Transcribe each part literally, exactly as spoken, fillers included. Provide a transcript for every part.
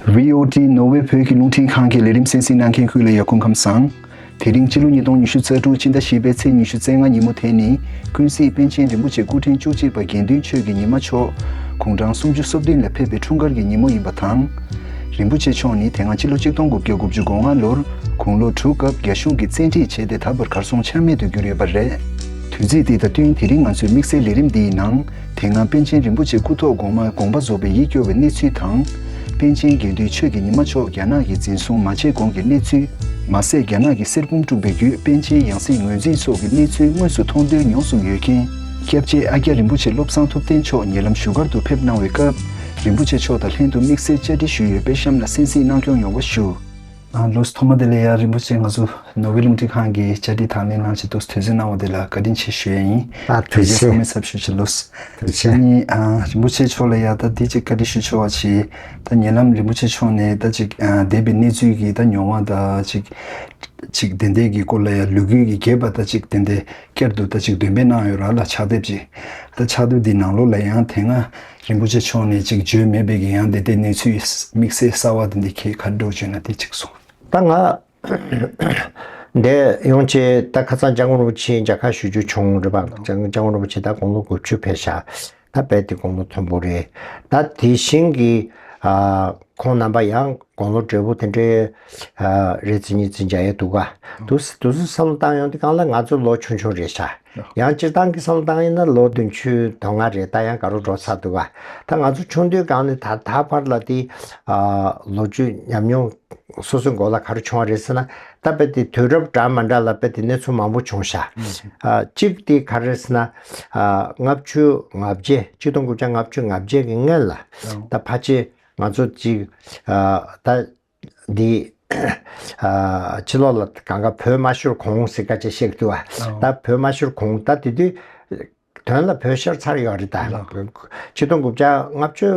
བྷི་ཨོ་ཊི་ནོར་ཝེ་བོད་ཀྱི་རླུང་འཕྲིན་ཁང་གི་ལས་རིམ་གསན་གཟིགས་གནང་མཁན་ཀུན་ལ་ཡང་སྐུ་ཁམས་བཟང་། དེ་རིང་སྤྱི་ལོ་ཉིས་སྟོང་ཉི་ཤུ་རྩ་དྲུག་སྤྱི་ཟླ་བཞི་པའི་ཚེས་ཉི་ཤུ་རྩ་ལྔ་ཉིན་མོ་དེ་ནི། ཀུན་གཟིགས་པཎ་ཆེན་རིན་པོ་ཆེ་སྐུ་ཕྲེང་བཅུ་གཅིག་པ་དགེ་འདུན་ཆོས་ཀྱི་ཉི་མ་མཆོག་དགུང་གྲངས་སུམ་ཅུ་སོ་བདུན་ལ་ཕེབས་པའི་འཁྲུངས་སྐར་གྱི་ཉིན་མོ་ཡིན་པ་དང་། རིན་པོ་ཆེ་མཆོག་ནི་དེ་སྔ་ཕྱི་ལོ་ཆིག་སྟོང་དགུ་བརྒྱ་དགུ་བཅུ་གོ་ལྔ་ལོར་དགུང་ལོ་དྲུག་སྐབས་རྒྱ་གཞུང་གིས་བཙན་ཁྲིད་བྱས་ཏེ་ད་བར་གར་སོང་ཆ་མེད་དུ་གྱུར་ཡོད་པ་རེད། དུས་ཚིགས་འདི་དང་བསྟུན་དེ་རིང་ང་ཚོའི་དམིགས་བསལ་ལས་རིམ་འདིའི་ནང་། དེ་སྔ་པཎ་ཆེན་རིན་པོ་ཆེ་སྐུ་ཐོག་དགོངས་མ་དགོངས་པ་རྫོགས་པའི་ཡིད་སྐྱོ་བའི་གནས་ཚུལ་དང་། པཎ་ཆེན་དགེ་འདུན་ཆོས་ཀྱི་ཉི་མ་མཆོག་རྒྱ་ནག་གིས་འཛིན་བཟུང་མ་བྱས་གོང་གི་གནས་ཚུལ། མ་ཟད་རྒྱ་ནག་གི་གསེར་བུམ་དཀྲུགས་པའི་བརྒྱུད་པཎ་ཆེན་ཡང་སྲིད་ངོས་འཛིན་སོགས་ཀྱི་གནས་ཚུལ་དངོས་སུ་མཐོང་ཐོས་མྱོང་གསུངས་ཡོད་མཁན། སྐྱབས་རྗེ་ཨ་ཀྱ་རིན་པོ་ཆེ་བློ་བཟང་ཐུབ་བསྟན་མཆོག་ཉེ་ལམ་བཞུགས་སྒར་དུ་ཕེབས་གནང་བའི་སྐབས། རིན་པོ་ཆེ་མཆོག་དང་ལྷན་དུ་དམིགས་བསལ་བཅར་འདྲི་ཞུས་ཡོད་པས་གཤམ་ལ་གསན་གཟིགས་གནང་སྐྱོང་ཡོང་བ་ཞུ། ཨ་ལོ་ཐོག་མ་དེ་ལ་ཡང་རིན་པོ་ཆེ་ང་ཚོ་ནོར་ཝེ་རླུང་འཕྲིན་ཁང་གི་བཅར་འདྲི་དང་ལེན་གནང་ཆེད་དུ་དུས་ཚོད་གནང་བ་དེ་ལ་བཀའ་དྲིན་ཆེ་ཞུ་ཡ་ཡིན། ཨ་དུས་ཚོད་ཚང་མས་ཚབ་ཞུ་ཆེ་ལོས། དུས་ཚོད་ནི་ཨ་རིན་པོ་ཆེ་མཆོག་ལ་ཡ་ད་འདི་གཅིག་བཀའ་འདྲི་ཞུ་ཆོག་པ་ཆེ། ད་ཉེ་ལམ་རིན་པོ་ཆེ་མཆོག་ནས་ད་ཅིག་ཨ་འདས་པའི་གནས་ཚུལ་གྱི་ད་མྱོང་བ་ད་ཅིག་ཅིག་དེ་འདས་ཀྱི་སྐོར་ལ་ཡ་ལོ་རྒྱུས་ཀྱི་རྒྱས་པ་ད་ཅིག་དེ་འདས་བསྐྱར་དུ་ད་ཅིག་འདོན་སྤེལ་གནང་ཡོད་ར་ལ་ཕྱག་དེབ་ཅིག་ད་ཕྱག་དེབ་འདི་ནང་ལོགས་ལ་ཡང་དེ་སྔ་རིན་པོ་ཆེ་མཆོག་ནས་ཅིག་བརྗོད་མེད་པའི་གི་ཡང་དེ་ལྟའི་གནས་ཚུལ་དམིགས་བསལ་གསར་བ་དེ་འདི་ཁྱེད་ག་འགྲོ་བརྗོད་ན་དེ་ཅིག་གསུངས། ད་ང་འདས་ཡོང་ཆེད་ད་ཁ་སང་སྐྱབས་མགོན་རིན་པོ་ཆེ་མཇལ་ཁ་ཞུ་རྒྱུ་བྱུང་རེད་པ། སྐྱབས་སྐྱབས་མགོན་རིན་པོ་ཆེ་ད་དགུང་ལོ་དགུ་བཅུ་ཕེབས་ཤག་ད་རྦད་དེ་དགུང་ལོ་མཐོན་པོ་རེད། ད་དེ་བཞིན་གྱི་ཨ་ཁོང་རྣམ་པ་ཡང་དགུང་ལོ་བགྲེས་པོ་དེ་འདྲའི་ཨ་རེ་ཙི་གཉིས་ཙི་མཇལ་ཡས་འདུག་ག་དུས་དུས་ཚོད་བསམ་བློ་བཏང་ཡོང་དུས་སྒང་ལ་ང་ཚོ་ལོ་ཆུང་ཆུང་རེད་ཤག་ཡང་སྤྱིར་བཏང་གི་བསམ་བློ་བཏང་ཡིན་ན་ལོ་བདུན་ཅུ་དོན་ལྔ་རེད། ད་ཡང་ག་རུ་འགྲོ་ཚར་འདུག་ག་ད་ང་ཚོ་ཆུང་དུས་སྒང་ནས་ད་ད་བར་ལ་དེ་ཨ་ལོ་རྒྱུས་ཉམས་མྱོང་སོ་སོའི་མགོ་ལ་ག་རེ་བྱུང་བ་རེད་ཟེར་ན། ད་དཔེ་དེ་དུས་རབས་འདྲ་མ་འདྲ་ལ་དཔེ་དེ་གནས་ཚུལ་མང་པོ་བྱུང་ཤག་ཨ་གཅིག་དེ་ག་རེ་ཟེར་ན། ཨ་ལྔ་བཅུ་ང་བརྒྱད་ཆིག་སྟོང་དགུ་བརྒྱ་ལྔ་བཅུ་ང་བརྒྱད་ཀྱི་སྔོན་ལ་ད་ཕལ་ཆེར་ང་ཚོ་ཅིག་ཨ་ད་འདི་ཨ་ཕྱི་ལོགས་ལ་གང་ག་བོད་མ་ཤོར་གོང་ཟེར་སྐད་ཆ་བཤད་ཀྱི་འདུག་བ། ད་བོད་མ་ཤོར་གོང་ད་དེ་དུས་དོན་ལ་བོད་ཤོར་ཚར་ཡོད་རེད། ད་ཆིག་སྟོང་དགུ་བརྒྱ་ལྔ་བཅུ་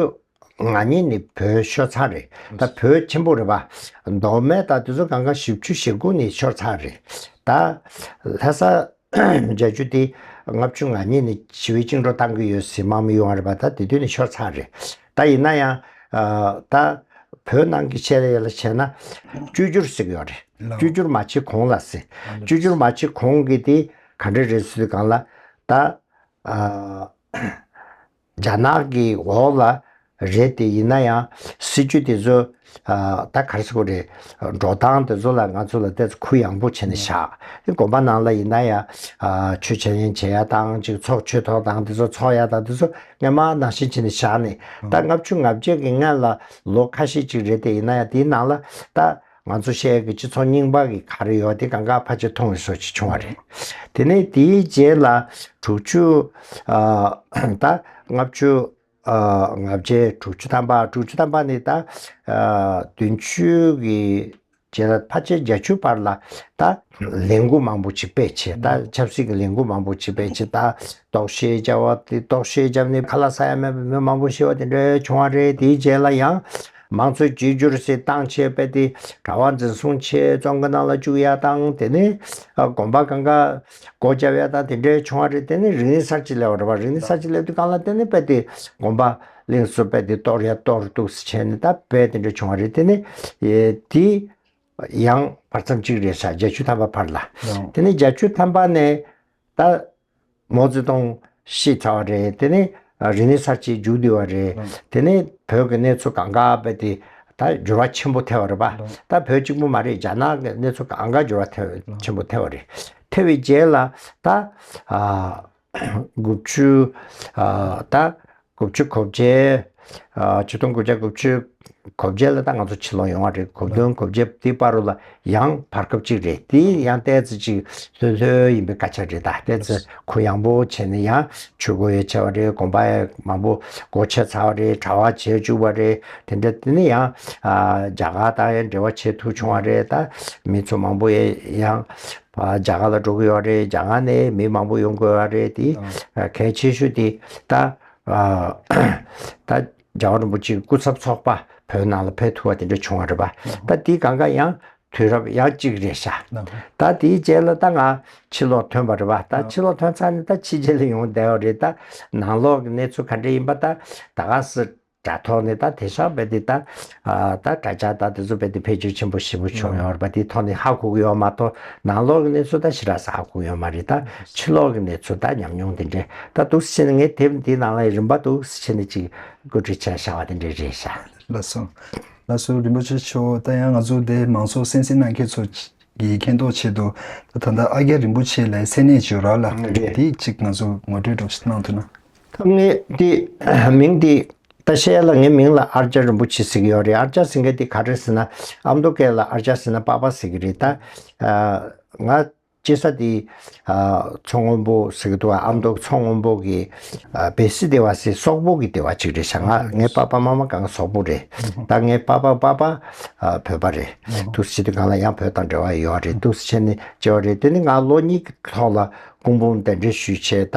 ང་གཉིས་ནས་བོད་ཤོར་ཚར་རེད། ད་བོད་ཆེན་པོ་རེད་པ། མདོ་སྨད་ད་དེ་ཚོ་གང་ག་བཞི་བཅུ་ཞེ་དགུ་ནས་ཤོར་ཚར་རེད། ད་ལྷ་ས་རྒྱ་ཇུ་དེ་ལྔ་བཅུ་ང་གཉིས་ནས་ཞི་བའི་བཅིངས་འགྲོལ་བཏང་གི་ཡོད་ཟེར་དམག་མི་ཡོང་བ་རེད་པ། ད་དེ་དུས་ནས་ཤོར་ཚར་རེད། ད་ཡིན་ན་ཡང་ཨ་ད་བོད་ནང་གི་ཆེད་ལ་ཡ་ལ་བྱས་ན་བཅོས་བསྒྱུར་ཟེར་གི་ཡོད་རེད། བཅོས་བསྒྱུར་མ་བྱེད་གོང་ལ་ཟེར། བཅོས་བསྒྱུར་མ་བྱེད་གོང་གི་དེ་ག་འདྲ་རེད་ཟེར་དུས་སྒང་ལ་ད་ཨ། རྒྱ་ནག་གི་འོག་ལ་རེད་དེ། ཡིན་ན་ཡང་སྲིད་ཇུས་དེ་ཚོ་ཨ་ད་ག་རེ་ཟེར་དགོས་རེད། འགྲོ་སྟངས་དེ་ཚོ་ལ་ང་ཚོ་ལ་ཏོག་ཙམ་གུ་ཡངས་པོ་བྱས་ནས་བཞག་དེ་དགོན་པ་ནང་ལ་ཡིན་ན་ཡང་ཨ་ཆོས་འཆད་ཉན་བྱེད་ཡ་དང་ཅིག་ཚོགས་ཆོས་ཐོག་དང་དེ་ཚོ་ཚོགས་ཡ་དང་དེ་ཚོ་སྔོན་མ་ནང་བཞིན་བྱས་ནས་བཞག་ནས། ད་ལྔ་བཅུ་ང་བརྒྱད་ཀྱི་སྔོན་ལ་ལོ་ཁ་ཤས་ཅིག་རེད་དེ། ཡིན་ན་ཡང་དེའི་ནང་ལ་ད་ང་ཚོ་ཤེས་ཡ་གི་སྤྱི་ཚོགས་རྙིང་པ་གི་ག་རེ་ཡོད་དེ་གང་ག་ཕལ་ཆེར་མཐོང་བའི་བཟོ་ཅིག་བྱུང་བ་རེད། དེ་ནས་དེའི་རྗེས་ལ་དྲུག་ཅུ་ཨ་ད་ལྔ་བཅུ་ཨ་ལྔ་བརྒྱ་དྲུག་ཅུ་ཐམ་པ། དྲུག་ཅུ་ཐམ་པ་ནས་ད་ཨ་བདུན་ཅུ་གི་རྗེས་ལ་ཕལ་ཆེར་བརྒྱད་ཅུ་བར་ལ་ད་ལས་འགུལ་མང་པོ་ཅིག་སྤེལ་བྱས། ད་ཆབ་སྲིད་ཀྱི་ལས་འགུལ་མང་པོ་ཅིག་སྤེལ་བྱས། ད་ལྟོགས་ཤི་བརྒྱབ་པ་དེ། ལྟོགས་ཤི་བརྒྱབ་ནས་ཁ་ལག་ཟ་ཡ་མེད་པའི་མི་མང་པོ་ཤི་བ་དེ་འདྲ་བྱུང་བ་རེད། དེའི་རྗེས་ལ་ཡང་མང་གཙོའི་བཅོས་བསྒྱུར་ཟེར་བཏང་བྱས་པས་དེ་གྲྭ་པ་འཛིན་བཟུང་བྱས་བཙོན་ཁང་ནང་ལ་བཅུག་ཡ་དང་། དེ་ནས་ཨ་དགོན་པ་གང་ག་སྒོ་བརྒྱབ་ཡ་དང་དེ་འདྲ་བྱུང་བ་རེད། དེ་ནས་རིག་གནས་གསར་བརྗེ་སླེབས་པ་རེད་པ། རིག་གནས་གསར་བརྗེ་སླེབས་དུས་སྒང་ལ་དེ་ནས་དཔེ་དེ་དགོན་པ་གླིང་སུ་དཔེ་དེ་གཏོར་ཡ་གཏོར་འདུག་སེ་བྱས་ནས་ད་དཔེ་དེ་འདྲ་བྱུང་བ་རེད། དེ་ནས་ཨེ་དེ་ཡང་བར་མཚམས་གཅིག་རེད་ཤག་བརྒྱད་ཅུ་ཐམ་པ་བར་ལ། དེ་ནས་བརྒྱད་ཅུ་ཐམ་པ་ནས་ད་མའོ་ཙེ་ཏུང་ཤི་ཚར་བ་རེད། དེ་ནས་རིག་གནས་གསར་བརྗེ་མཇུག་བསྡུས་པ་རེད། དེ་ནས་བོད་ཀྱི་གནས་ཚུལ་གང་ག་དཔེ་དེ་ད་འགྱུར་བ་ཆེན་པོ་ཐེབས་པ་རེད་པ། ད་བོད་གཅིག་པུ་མ་རེད། རྒྱ་ནག་གི་གནས་ཚུལ་གང་ག་འགྱུར་བ་ཐེབས་ཆེན་པོ་ཐེབས་པ་རེད། ཐེབས་པའི་རྗེས་ལ་ད་ཨ་དགུ་བཅུ་ཨ་ད་དགུ་བཅུ་གོ་བརྒྱད། ཨ་ཆིག་སྟོང་དགུ་བརྒྱ་དགུ་བཅུ་གོ་བརྒྱད་ལ་ད་ང་ཚོ་ཕྱིར་ལོག་ཡོང་བ་རེད། གོ་བདུན་གོ་བརྒྱད་དེའི་བར་རུ་ལ་ཡང་བར་སྐབས་གཅིག་རེད། དེ་ཡང་ཏོག་ཙམ་ཅིག་ལྷོད་ལྷོད་ཡིན་པའི་སྐད་ཆ་རེད། ད་ཏོག་ཙམ་གུ་ཡངས་པོ་བྱས་ནས་ཡང་ཆོས་སྒོ་ཡང་ཕྱེ་བ་རེད། དགོན་པ་ཡང་མང་པོ་སྒོ་ཕྱེ་ཚར་བ་རེད། གྲྭ་པ་བྱེད་བཅུག་པ་རེད། དེ་འདྲ་དེ་ནས་ཡང་ཨ་རྒྱ་གར་དང་ཡང་འབྲེལ་བ་བྱེད་ཐུབ་བྱུང་བ་རེད། ད་མི་ཚོ་མང་པོ་ཡང་ཡང་ཨ་རྒྱ་གར་ལ་འགྲོ་གི་ཡོད་རེད། རྒྱ་གར་ནས་མི་མང་པོ་ཡོང་གི་ཡོད་རེད། དེ་ཨ་གལ་ཆེ་ཤོས་དེ་ད་ཨ་ད་རྒྱལ་བ་རིན་པོ་ཆེའི་སྐུ་ཚབ་ཚོགས་པ་བོད་ནང་ལ་ཕེབས་ཐུབ་པ་དེ་འདྲ་བྱུང་བ་རེད་པ། ད་དེ་གང་ག་ཡང་དུས་རབས་ཡང་གཅིག་རེད་ཤག་ད་དེའི་རྗེས་ལ་ད་ང་ཕྱིར་ལོག་ཐོན་པ་རེད་པ། ད་ཕྱིར་ལོག་ཐོན་ཚར་ནས་ད་ཕྱི་རྒྱལ་ལ་ཡོང་བསྡད་ཡོད་རེད། ད་ནང་ལོགས་ཀྱི་གནས་ཚུལ་ག་འདྲ་ཡིན་པ་ད་ད་ག་སེ་ དྲ་ཐོག་ནས་ད་དེང་སང་རྦད་དེ་ད་ཨ་ད་དྲ་འཇགས་ད་དེ་ཚོ་རྦད་དེ་འཕེལ་འགྱུར་ཆེན་པོ་ཞེ་པོ་བྱུང་ཡོད་རེད་པ། དེ་ཐོག་ནས་ཧ་གོ་གི་ཡོད་མ་གཏོགས་ནང་ལོགས་ཀྱི་གནས་ཚུལ་ད་ཞེ་དྲག་ཧ་གོ་གི་ཡོད་མ་རེད། ད་ཕྱི་ལོགས་ཀྱི་གནས་ཚུལ་ད་ཉམས་མྱོང་དེ་འདྲས་ད་འདུག་སེ་བྱས་ནས་ངས་དེབ་འདིའི་ནང་ལ་རིམ་པ་འདུག་སེ་བྱས་ནས་ཅིག་བཀོད་སྒྲིག་བྱས་བཞག་པ་དེ་འདྲས་རེད་ཤག་ལགས་སོ། ལགས་སོ། རིན་པོ་ཆེ་མཆོག་ད་ཡང་ང་ཚོ་འདི་མང་ཚོགས་གསན་གཟིགས་གནང་མཁན་ཚོ་གི་མཁྱེན་རྟོགས་ཆེད་དུ་ད་ད་ལྟ་ཨ་རྒྱ་རིན་པོ་ཆེ་ལ་མཚན་གནས་ཅིག་ཡོད་རེད་ལ། རེད། དེ་ཅིག་ང་ཚོ་ངོ་སྤྲོད་འདྲ་ཞིག་གནང་ཐུབ་ན། ད་ངས་འདི་མིང་འདི་ད་བཤད་ཡ་ལ་ངའི་མིང་ལ་ཨ་རྒྱ་རིན་པོ་ཆེ་ཟེར་གྱི་ཡོད་རེད། ཨ་རྒྱ་ཟེར་མཁན་དེ་ག་རེ་ཟེར་ན་ཨ་མདོ་སྐད་ལ་ཨ་རྒྱ་ཟེར་ན་པ་པ་ཟེར་གྱི་རེད། ད་ང་སྐྱེས་ས་དེ་མཚོ་སྔོན་པོ་ཟེར་གྱི་འདུག་ཨ་མདོ་མཚོ་སྔོན་པོ་གི་བལ་སྲིད་སྡེ་བ་ཟེར་སོག་པོ་གི་སྡེ་བ་ཅིག་རེད་ཤག་ང་ངའི་པ་པ་མ་མ་གང་སོག་པོ་རེད། ད་ངའི་པ་པ་པ་པ་བོད་པ་རེད། འདུག་སེ་བྱེད་དུས་སྒང་ལ་ཡང་བོད་དང་འབྲེལ་བ་ཡོད་རེད། འདུག་སེ་བྱས་ནས་བྱས་པ་རེད། དེ་ནི་ང་ལོ་གཉིས་ཀྱི་ཐོག་ལ་སྐུ་འབུམ་གདན་འདྲེན་ཞུས་བྱས་ད་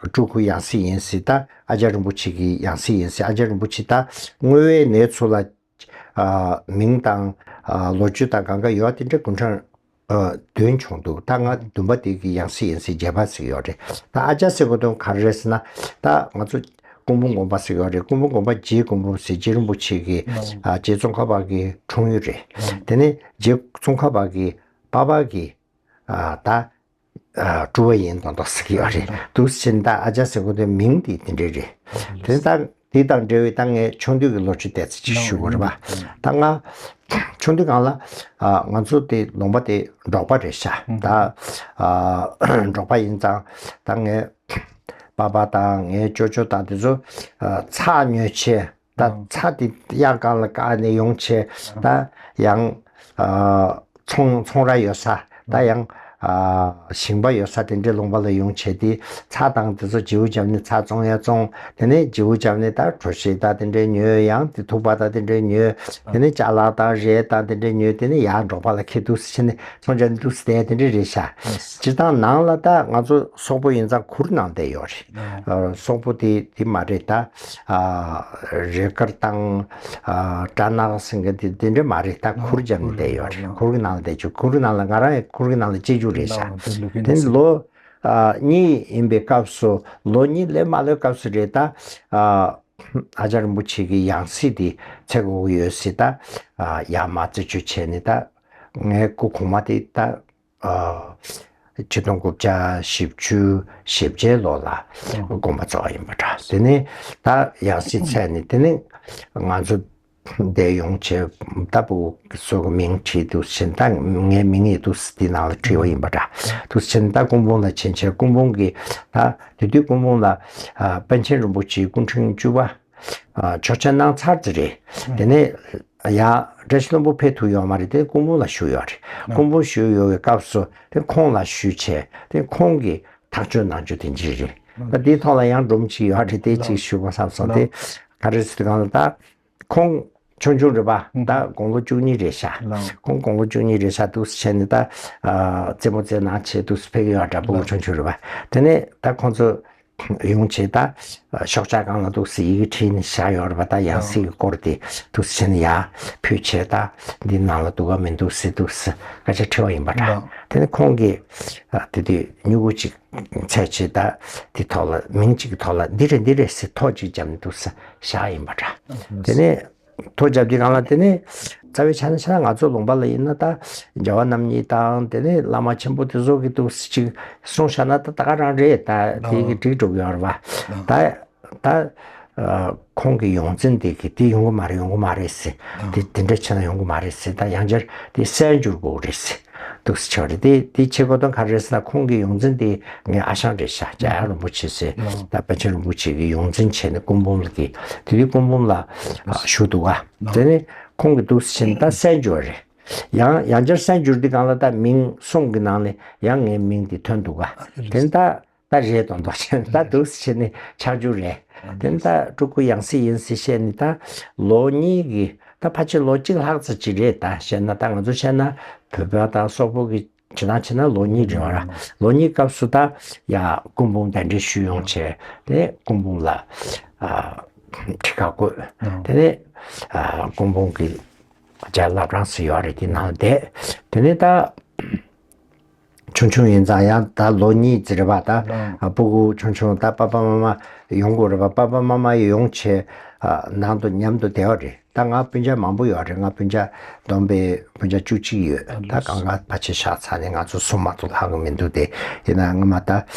སྤྲུལ་སྐུ་ཡང་སྲིད་ཡིན་ཟེར། ད་ཨ་རྒྱ་རིན་པོ་ཆེ་གི་ཡང་སྲིད་ཡིན་ཟེར། ཨ་རྒྱ་རིན་པོ་ཆེ་ད་དངོས་ཡོད་གནས་ཚུལ་ལ་ཨ་མིང་དང་ཨ་ལོ་རྒྱུས་དང་གང་ག་ཡོད་དེ་འདྲ་དགུང་གྲངས་ཨ་བདུན་བྱུང་འདུག་ད་ང་བདུན་པ་དེ་གི་ཡང་སྲིད་ཡིན་ཟེར་རྒྱལ་པ་ཟེར་ཡོད་རེད། ད་ཨ་ཅག་ཟེར་དགོས་དོན་ག་རེ་རེད་ཟེར་ན་ད་ང་ཚོ་སྐུ་འབུམ་དགོན་པ་ཟེར་ཡོད་རེད། སྐུ་འབུམ་དགོན་པ་རྗེ་སྐུ་འབུམ་ཟེར་རྗེ་རིན་པོ་ཆེ་གི་ཨ་རྗེ་ཙོང་ཁ་པ་གི་འཁྲུངས་ཡུལ་རེད། དེ་ནས་རྗེ་ཙོང་ཁ་པ་གི་པ་པ་གི་ཨ་ད་ཨ་སྤྲུལ་བ་ཡིན་མདོག་མདོག་ཟེར་གྱི་ཡོད་རེད། འདུག་སེ་བྱས་ནས་ད་ཨ་ཅག་ཟེར་དགོས་དོན་མིང་དེ་དེ་འདྲས་རེད། དེ་ད་དེ་དང་འབྲེལ་བའི་ད་ངས་ཆུང་དུས་ཀྱི་ལོ་རྒྱུས་ཏོག་ཙམ་ཅིག་ཞུ་དགོས་རེད་པ། ད་ང་ཆུང་དུས་སྒང་ལ་ཨ་ང་ཚོ་དེ་ལུང་པ་དེ་འབྲོག་པ་རེད་ཤག་ད་ཨ་འབྲོག་པ་ཡིན་ཙང་ད་ངའི་པ་པ་དང་ངའི་ཅོ་ཅོ་དང་དེ་ཚོ་ཨ་ཚྭ་ཉོ་ཆེད། ད་ཚྭ་དེ་གཡག་སྒང་ལ་བཀག་ནས་ཡོང་བྱས་ད་ཡང་ཨ་ཚོང་ཚོང་ར་ཡོད་ས་ད་ཡང་ཨ་ཞིང་པ་ཡོད་ས་དེ་འདྲའི་ལུང་པ་ལ་ཡོང་བྱས་དེ་ཚྭ་དང་དེ་ཚོ་བརྗེ་པོ་བརྒྱབ་ནས་ཚྭ་བཙོང་ཡ་བཙོང་། དེ་ནས་བརྗེ་པོ་བརྒྱབ་ནས་ད་གྲོ་ཞིབ་དང་དེ་འདྲའི་ཉོས། ཡང་དེ་ཐུག་པ་དང་དེ་འདྲའི་ཉོས། དེ་ནས་ཅ་ལག་དང་རས་དང་དེ་འདྲའི་ཉོས། དེ་ནས་ཡར་འབྲོག་པ་ལ་ཁྱེར་འདུག་སེ་བྱས་ནས་ཚོང་རྒྱག་ནས་འདུག་སེ་བསྡད་དེ་འདྲ་རེད་ཤག་སྤྱིར་བཏང་ནང་ལ་ད་ང་ཚོ་སོག་པོ་ཡིན་ཙང་གུར་ནང་བསྡད་ཡོད་རེད། ཨ་སོག་པོ་དེ་དེ་མ་རེད་ད། ཨ་རས་དཀར་དང་ཨ་སྦྲ་ནག་ཟེར་མཁན་དེ་དེ་འདྲ་མ་རེད། ད་གུར་བརྒྱབ་ནས་བསྡད་ཡོད་རེད། གུར་གྱི་ནང་ལ་བསྡད་རྒྱུ། གུར་གྱི་ནང་ལ་ང་རང་ཡང་གུར་གྱི་ནང་ལ་སྐྱེས་རྒྱུ་རེད་ཤག་དེ་ལོ་ཨ་གཉིས་ཡིན་པའི་སྐབས་སུ་ལོ་གཉིས་སླེབས་མ་སླེབས་སྐབས་སུ་རེད་ད། ཨ་ཨ་ཅག་རིན་པོ་ཆེ་གི་ཡང་སྲིད་དེ་འཚོལ་དགོས་ཀྱི་ཡོད་ཟེར་ད། ཨ་ཡར་མར་རྩད་གཅོད་བྱས་ནས་ད་ངའི་སྐུ་གོང་མ་དེ་ད། ཨ་ཆིག་སྟོང་དགུ་བརྒྱ་བཞི་བཅུ་ཞེ་བརྒྱད་ལོ་ལ་དགོངས་པ་རྫོགས་པ་ཡིན་པ་འདྲ། དེ་ནས་ད་ཡང་སྲིད་འཚོལ་ནས་དེ་ནས་ང་ཚོ་འདིར་ཡོང་བྱས་ད་ཕྲུ་གུ་ཚོ་གི་མིང་བྲིས་འདུག་སེ་བྱས་ད་ངའི་མིང་ཡང་འདུག་སེ་དེའི་ནང་ལ་བྲིས་པ་ཡིན་པ་འདྲ། འདུག་སེ་བྱས་ད་སྐུ་འབུམ་ལ་ཕྱིན་བྱས་སྐུ་འབུམ་གྱི་ད་དེ་དུས་སྐུ་འབུམ་ལ་ཨ་པཎ་ཆེན་རིན་པོ་ཆེའི་སྐུ་ཕྲེང་བཅུ་པ། ཨ་ཆོག་མཆན་གནང་ཚར་ཙམ་རེད། དེ་ནས་ཡང་བཀྲ་ཤིས་ལྷུན་པོ་ཕེབས་ཐུབ་ཡོད་མ་རེད། དེ་སྐུ་འབུམ་ལ་བཞུགས་ཡོད་རེད། སྐུ་འབུམ་བཞུགས་ཡོད་པའི་སྐབས་སུ་དེ་ཁོང་ལ་ཞུས་བྱས་དེ་ཁོང་གིས་ཐག་གཅོད་གནང་རྒྱུ་དེ་འདྲ་རེད། ད་དེའི་ཐོག་ལ་ཡང་སྒྲོམ་གཅིག་ཡོད་རེད། དེ་གཅིག་ཞུ་དགོས་བསམ་སོང་། དེ་ག་རེ་ཟེར་དུས་སྒང་ལ་ད་ཁོང་ཆུང་ཆུང་རེད་པ། ད་དགུང་ལོ་བཅུ་གཉིས་རེད་ཤག་ཁོང་དགུང་ལོ་བཅུ་གཉིས་རེད་ཤག་འདུག་སེ་བྱས་ནས་ད་ཨ་རྩེད་མོ་རྩེ་གནང་བྱས་འདུག་སེ་ཕེབས་ཀྱི་ཡོད་འདྲ། ཕྲུ་གུ་ཆུང་ཆུང་རེད་པ། དེ་ནས་ད་ཁོང་ཚོ་ཡོང་བྱས་ད་ཤོག་ཆག་སྒང་ལ་འདུག་སེ་ཡི་གེ་བྲིས་ནས་བཞག་ཡོད་རེད་པ། ད་ཡང་སྲིད་ཀྱི་སྐོར་དེ་འདུག་སེ་བྱས་ནས་ཡར་ཕུལ་བྱས་ད་འདི་ནང་ལ་འདུག་ག་མི་འདུག་ཟེར་འདུག་སེ་སྐད་ཆ་དྲིས་པ་ཡིན་པ་འདྲ། དེ་ནས་ཁོང་གིས་ཨ་དེ་དུས་སྨྱུ་གུ་གཅིག་འཚོལ་བྱས་ད་དེ་ཐོག་ལ་མིང་གཅིག་གི་ཐོག་ལ་འདི་རེད་འདི་རེད་ཟེར་ཐོ་གཅིག་བརྒྱབ་ནས་འདུག་སེ་བཞག་ཡིན་པ་འདྲ། དེ་ནས་ཐོ་བརྒྱབ་དུས་སྒང་ལ་དེ་ནས་རྩ་བའི་ཆ་ནས་བྱས་ན་ང་ཚོ་ལུང་པ་ལ་ཡིན་ན་ད་རྒྱལ་བ་རྣམ་གཉིས་དང་དེ་ནས་བླ་མ་ཆེན་པོ་དེ་ཚོ་གི་འདུག་སེ་ཅིག་གསུངས་བཞག་ན་ད་ད་ག་རང་རེད། ད་དེ་གི་འགྲིག་འགྲོ་གི་ཡོད་རེད་པ། ད་ད་ཨ་ཁོང་གི་ཡོངས་འཛིན་དེ་གི་དེ་ཡོང་གི་མ་རེད། ཡོང་གི་མ་རེད་ཟེར། དེ་དེ་འདྲ་བྱས་ན་ཡོང་གི་མ་རེད་ཟེར། ད་ཡང་བསྐྱར་དེ་གསར་འགྱུར་དགོས་རེད་ཟེར་འདུག་སེ་བྱས་པ་རེད། དེ་དེ་བྱེད་དགོས་དོན་ག་རེ་རེད་ཟེར་ན་ཁོང་གི་ཡོངས་འཛིན་དེ་ངའི་ཨ་ཞང་རེད་ཤག་འཇམ་དབྱངས་རིན་པོ་ཆེ་ཟེར། ད་པཎ་ཆེན་རིན་པོ་ཆེ་གི་ཡོངས་འཛིན་བྱས་ནས་སྐུ་འབུམ་ལ་གི་དེ་དུས་སྐུ་འབུམ་ལ་ཨ་བཞུགས་འདུག་ག་དེ་ནས་ཁོང་གིས་འདུག་སེ་བྱས་ནས་ད་གསར་འགྱུར་བ་རེད། ཡང་ཡང་བསྐྱར་གསར་འགྱུར་འདི་སྒང་ལ་ད་མིང་གསུམ་གྱི་ནང་ནས་ཡང་ངའི་མིང་འདི་ཐོན་འདུག་ག་དེ་ནས་ད་ད་རེད་མདོག་མདོག་བྱས་ནས་ད་འདུག་སེ་བྱས་ནས་ཆགས་རྒྱུ་རེད། དེ་ནས་ད་སྤྲུལ་སྐུ་ཡང་སྲིད་ཡིན་ཟེར་བཤད་ནས་ད་ལོ་གཉིས་ཀྱི་ད་ཕལ་ཆེར་ལོ་གཅིག་ལྷག་ཙམ་ཅིག་རེད། ད་བཤད་ན་ད་ང་ཚོ་བཤད་ན་བོད་པ་དང་སོག་པོ་གི་བྱེད་སྟངས་བྱས་ན་ལོ་གཉིས་རེད་བ། ལོ་གཉིས་སྐབས་སུ་ད་ཡ་སྐུ་འབུམ་གདན་འདྲེན་ཞུས་ཡོང་བྱས་དེ་སྐུ་འབུམ་ལ་ཨ་ཁྲི་ཁ་བཀོད། དེ་ནས་ཨ་སྐུ་འབུམ་གྱི་བྱ་བླ་བྲང་ཟེར་ཡོད་རེད། དེ་ནང་བསྡད། དེ་ནས་ད་ཆུང་ཆུང་ཡིན་ཙང་ཡང་ད་ལོ་གཉིས་ཙམ་རེད་བ། ད་ཨ་སྤུ་གུ་ཆུང་ཆུང་ད་པ་པ་མ་མ་ ཡོང་དགོས་རེད་པ། པ་པ་མ་མ་ཡོང་བྱས་ཨ་ནང་དུ་མཉམ་དུ་བསྡད་པ་རེད། ད་ང་སྤུན་ཀྱག་མང་པོ་ཡོད་རེད། ང་སྤུན་ཀྱག་བསྡོམས་པས་སྤུན་ཀྱག་བཅུ་གཅིག་ཡོད། ད་གང་ག་ཕལ་ཆེར་གཤགས་ཚར་ནས་ང་ཚོ་གསུམ་མ་གཏོགས་ལྷག་གི་མི་འདུག་སྟེ། ཡིན་ན་ང་མ་ད་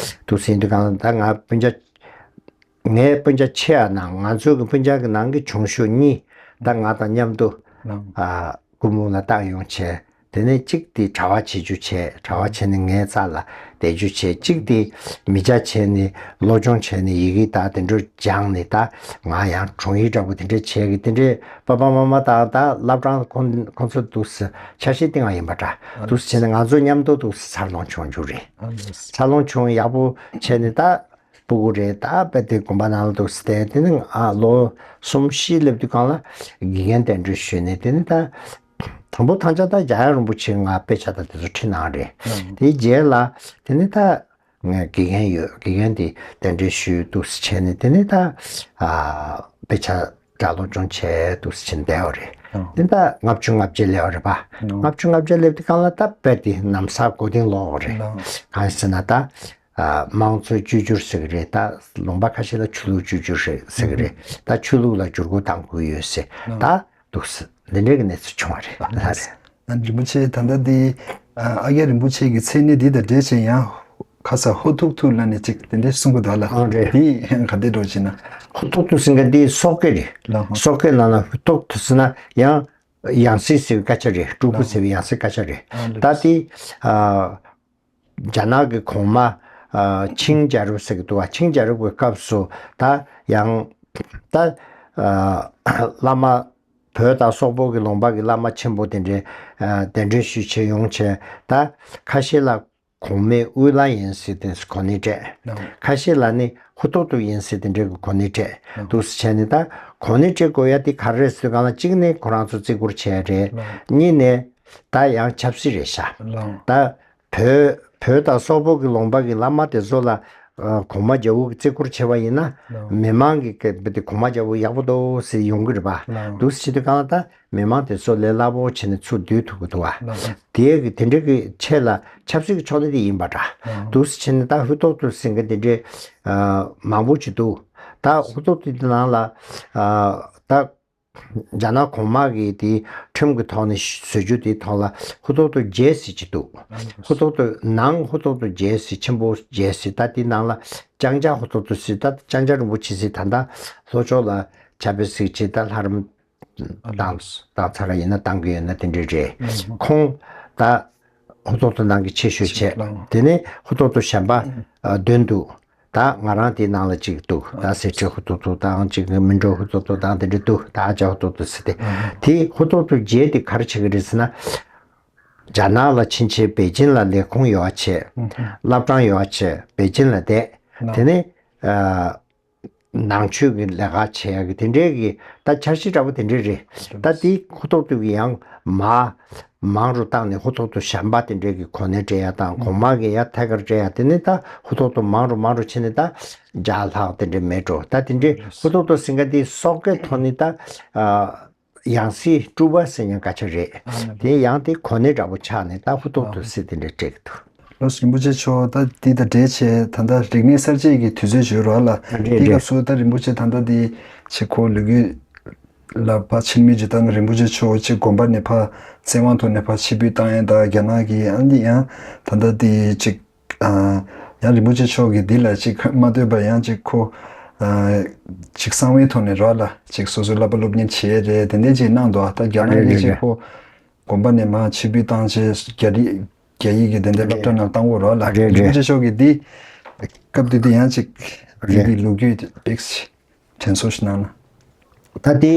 འདུག་ཟིན་དུས་གང་ད་ང་སྤུན་ཀྱག་ངའི་སྤུན་ཀྱག་ཆེ་བ་ནང་ང་ཚོའི་གི་སྤུན་ཀྱག་གི་ནང་གི་ཆུང་ཤོས་གཉིས་ད་ང་དང་མཉམ་དུ་ཨ་སྐུ་མུ་ལ་བཏང་ཡོང་བྱས། དེ་ནས་གཅིག་དེ་གྲྭ་པ་བྱེད་རྒྱུ་བྱས། གྲྭ་པ་བྱས་ནས་ངའི་རྩ་ལ་བསྡད་རྒྱུ་བྱས། གཅིག་དེ་མི་སྐྱ་བྱས་ནས་སློབ་སྦྱོང་བྱས་ནས་ཡི་གེ་ད་དེ་འདྲ་སྦྱངས་ནས་ད་ང་ཡང་དྲུང་ཡིག་འདྲ་པོ་དེ་འདྲ་བྱས་གི་དེ་འདྲའི་པ་པ་མ་མ་དང་ད་བླ་བྲང་ཁོང་ཁོང་ཚོ་འདུག་སེ་འཆར་གཞི་བཏིང་བ་ཡིན་པ་འདྲ། འདུག་སེ་བྱས་ནས་ང་ཚོ་མཉམ་དུ་འདུག་སེ་འཚར་ལོངས་བྱུང་རྒྱུ་རེད། འཚར་ལོངས་བྱུང་ཡག་པོ་བྱས་ནས་ད་སྤུ་གུ་རེད། ད་དཔེ་དེ་དགོན་པ་ནང་ལ་འདུག་སེ་བསྡད། དེ་ནས་ཨ་ལོ་གསུམ་བཞི་སླེབས་དུས་སྒང་ལ་དགེ་རྒན་གདན་འདྲེན་ཞུས་ནས། དེ་ནས་ད་དང་པོ་ཐང་ཅག་ད་འཇམ་དབྱངས་རིན་པོ་ཆེ་ང་དཔེ་ཆ་ད་དེ་ཚོ་ཁྲིད་གནང་རེད། དེའི་རྗེས་ལ་དེ་ནས་ད་ངས་དགེ་རྒན་ཡོད། དགེ་རྒན་དེ་གདན་འདྲེན་ཞུས་འདུག་སེ་བྱས་ནས། དེ་ནས་ད་ཨ་དཔེ་ཆ་སྦྱང་སློབ་སྦྱོང་བྱས་འདུག་སེ་བྱས་བསྡད་པ་རེད། དེ་ནས་ད་ལྔ་བཅུ་ང་བརྒྱད་སླེབས་པ་རེད་པ། ལྔ་བཅུ་ང་བརྒྱད་སླེབས་དུས་སྒང་ལ་ད་དཔེ་དེ་ན་བཟའ་མགོ་རྟིང་སློག་པ་རེད། གང་ཡིན་ཟེར་ན་ད་ཨ་དམངས་གཙོའི་བཅོས་བསྒྱུར་ཟེར་གི་རེད། ད་ལུང་པ་ཁ་ཤས་ལ་ཆོས་ལུགས་བཅོས་བསྒྱུར་ཟེར་ཟེར་གི་རེད། ད་ཆོས་ལུགས་ལ་བསྒྱུར་བཀོད་གཏང་དགོས་ཡོད་ཟེར། ད་འདུག་སེ་འདི་འདྲའི་གི་གནས་ཚུལ་བྱུང་བ་རེད། ལགས་རེད། ཨ་རིན་པོ་ཆེ་ད་ལྟ་འདི་ཨ་ཨ་རྒྱ་རིན་པོ་ཆེ་གི་མཚན་གནས་འདི་དང་འབྲེལ་བྱས་ཡང་ཁ་ས་ཧུ་ཐུག་ཐུག་ལབ་ནས་ཅིག་དེ་འདྲའི་གསུང་གི་འདུག་ལ། ཨ་རེད། འདི་ག་འདྲ་འགྲོ་བྱས་ན། ཧུ་ཐུག་ཐུག་ཟེར་མཁན་འདི་སོག་སྐད་རེད། ལགས། སོག་སྐད་ནང་ལ་ཧུ་ཐུག་ཐུག་ཟེར་ན་ཡང་ཡང་སྲིད་ཟེར་བའི་སྐད་ཆ་རེད། སྤྲུལ་སྐུ་ཟེར་བའི་ཡང་སྲིད་སྐད་ཆ་རེད། ཨ་ལགས། ད་དེ་ཨ་རྒྱ་ནག་གི་གོང་མ་ཨ་ཆིང་རྒྱལ་རབས་ཟེར་གི་འདུག་བ། ཆིང་རྒྱལ་རབས་ཀྱི་སྐབས་སུ་ད་ཡང་ད་ཨ་བླ་མ་བོད་དང་སོག་པོ་གི་ལུང་པ་གི་བླ་མ་ཆེན་པོ་དེ་འདྲའི་ཨ་གདན་འདྲེན་ཞུས་བྱས་ཡོང་བྱས། ད་ཁ་ཤས་ལ་གོང་མའི་དབུ་བླ་ཡིན་ཟེར་དེ་གོ་གནས་སྤྲད། ཁ་ཤས་ལ་ནི་ཧུ་ཐོག་ཐུག་ཡིན་ཟེར་དེ་འདྲའི་གི་གོ་གནས་སྤྲད་འདུག་སེ་བྱས་ནས། ད་གོ་གནས་སྤྲད་དགོས་ཡ་དེ་ག་རེ་རེད་ཟེར་གང་ལ། གཅིག་ནས་ཁོ་རང་ཚོ་བརྩི་བཀུར་བྱས་རེད། གཉིས་ནས་ད་ཡང་ཆབ་སྲིད་རེད་ཤག་ད་བོད་བོད་དང་སོག་པོ་གི་ལུང་པ་གི་བླ་མ་དེ་ཚོ་ལ་ཨ་གོང་མ་རྒྱལ་པོ་གི་བརྩི་བཀུར་བྱས་པ་ཡིན་ན། མི་མང་གི་སྐད་དེ་གོང་མ་རྒྱལ་པོ་ཡག་པོ་འདུག་ཟེར་ཡོང་གི་རེད་པ། འདུག་སེ་བྱེད་དུས་གང་ལ་ད་མི་མང་དེ་ཚོ་ལས་སླ་པོ་བྱས་ནས་ཚུར་བསྡུ་ཐུབ་ཀྱི་འདུག་བ། དེ་གི་དེ་འདྲ་གི་ཆེད་ལ་ཆབ་སྲིད་ཀྱི་ཕྱོགས་ནས་དེ་ཡིན་པ་འདྲ། འདུག་སེ་བྱས་ནས་ད་ཧུ་ཐོག་ཐུག་ཟེར་མཁན་དེ་འདྲའི་ཨ་མང་པོ་ཅིག་འདུག་ད་ཧུ་ཐོག་ཐུག་དེ་ནང་ལ་ཨ་ད་རྒྱ་ནག་གོང་མ་གི་དེ་ཁྲིམས་ཀྱི་ཐོག་ནས་བཟོ་རྒྱུ་དེའི་ཐོག་ལ་ཧུ་ཐོག་ཐུག་རྗེས་ཟེར་གྱི་འདུག་ཧུ་ཐོག་ཐུག་ནང་ཧུ་ཐོག་ཐུག་རྗེས་ཟེར། ཆེན་པོ་རྗེས་ཟེར། ད་དེའི་ནང་ལ་ལྕང་སྐྱ་ཧུ་ཐོག་ཐུག་ཟེར། ད་ལྕང་སྐྱ་རིན་པོ་ཆེ་ཟེར། ད་ལྟ་ལྷོ་ཕྱོགས་ལ་ཕྱག་དཔེ་གཟིགས་བྱས་ད་ལྷ་རམས་བཏང་བཏང་ཚར་བ་ཡིན་ན་བཏང་གི་ཡོད་ན་དེ་འདྲ་རེད། ཁོང་ད་ཧུ་ཐོག་ཐུག་ནང་གི་ཆེ་ཤོས་བྱས། དེ་ནས་ཧུ་ཐོག་ཐུག་གཞན་པ་ཨ་བདུན་འདུག་ད་ང་རང་དེའི་ནང་ལ་གཅིག་འདུག་ད་སེ་ཁྲི་ཧུ་ཐོག་ཐུག་དང་གཅིག་མི་འགྲོ་ཧུ་ཐོག་ཐུག་དང་དེ་འདྲ་འདུག་ད་ཨ་ཅག་ཧུ་ཐོག་ཐུག་ཟེར་ཏེ། དེ་ཧུ་ཐོག་ཐུག་རྗེས་དེ་ག་རེ་བྱེད་ཀྱི་རེད་ཟེར་ན། རྒྱ་ནག་ལ་ཕྱིན་བྱས་པེ་ཅིན་ལ་ལས་ཁུངས་ཡོད་བྱས། བླ་བྲང་ཡོད་བྱས་པེ་ཅིན་ལ་བསྡད། དེ་ནས་ཨ་ནང་ཆོས་ཀྱི་ལས་ཀ་བྱེད་ཡག་གི་དེ་འདྲའི་གི་ད་འཆར་གཞི་འདྲ་པོ་དེ་འདྲའི་རེད། ད་དེ་ཧུ་ཐོག་ཐུག་གི་ཡང་མ་མང་རུ་བཏང་ནས་ཧུ་ཐོག་ཐུག་གཞན་པ་དེ་འདྲའི་གི་གོ་གནས་སྤྲད་ཡ་དང་། གོང་མ་གི་ཡ་ཐད་ཀར་སྤྲད་ཡ། དེ་ནས་ད་ཧུ་ཐོག་ཐུག་མང་རུ་མང་རུ་ཕྱིན་ནས་ད་བརྒྱ་ལྷག་དེ་འདྲའི་མེད་འགྲོ། ད་དེ་འདྲའི་ཧུ་ཐོག་ཐུག་ཟེར་མཁན་དེ་སོག་སྐད་ཐོག་ནས་ད་ཨ་ཡང་སྲིད་སྤྲུལ་པ་ཟེར་མཁན་སྐད་ཆ་རེད། དེ་ཡང་དེ་གོ་གནས་འདྲ་པོ་ཆགས་ནས་ད་ཧུ་ཐོག་ཐུག་ཟེར་དེ་འདྲ་སྤྲད་ཀྱི་འདུག་ལགས་སོ། རིན་པོ་ཆེ་མཆོག་ད་འདི་དང་འབྲེལ་བྱས་ད་ལྟ་རིག་གནས་གསར་བརྗེ་གི་དུས་ཚོད་ཅིག་ཡོད་རེད་ལ། རེད་འདིའི་རེད། སྐབས་སུ་ད་རིན་པོ་ཆེ་ད་ལྟ་འདི་ཆེ་ཁོ་ལོ་རྒྱུས་ལ་ཕར་ཕྱིན་མི་ཅིག་ད་ང་རིན་པོ་ཆེ་མཆོག་ཅིག་དགོན་པ་ནས་ཕར་བཙན་དབང་ཐོག་ནས་ཕར་ཕྱིར་འབུད་བཏང་ཡས་དང་། རྒྱ་ནག་གི་ཨ་འདི་ཡང་ད་ལྟ་འདི་ཅིག་ཨ་ཡང་རིན་པོ་ཆེ་མཆོག་གིས་འདི་ལ་ཅིག་མ་ལྟོས་པར་ཡང་ཅིག་ཁོ་ཨ་ཅིག་གསང་བའི་ཐོག་ནས་རོགས་ལ་ཅིག་སོ་སོའི་བསླབ་པ་སློབ་གཉེར་བྱས་རེད། དེ་འདྲ་ཅིག་གནང་འདུག་ད་རྒྱ་ནག་རེད་གིས་རེད་ཅིག་རེད། ཁོ་དགོན་པ་ནས་མར་ཕྱིར་འབུད་བཏང་བྱས་རྒྱ་རིགས་རྒྱ་ཡིག་གི་དེ་འདྲའི་སློབ་གྲྭ་ནང་བཏང་དགོས་རོགས་ལ། རེད་རེད། རིན་པོ་ཆེ་མཆོག་གིས་འདི་སྐབས་དེ་དུས་ཡང་ཅིག་འདི་རེད། འདི་ལོ་རྒྱུས་དེ་དཔེ་དྲན་གསོ་ཞིག་གནང་ན། ད་དེ་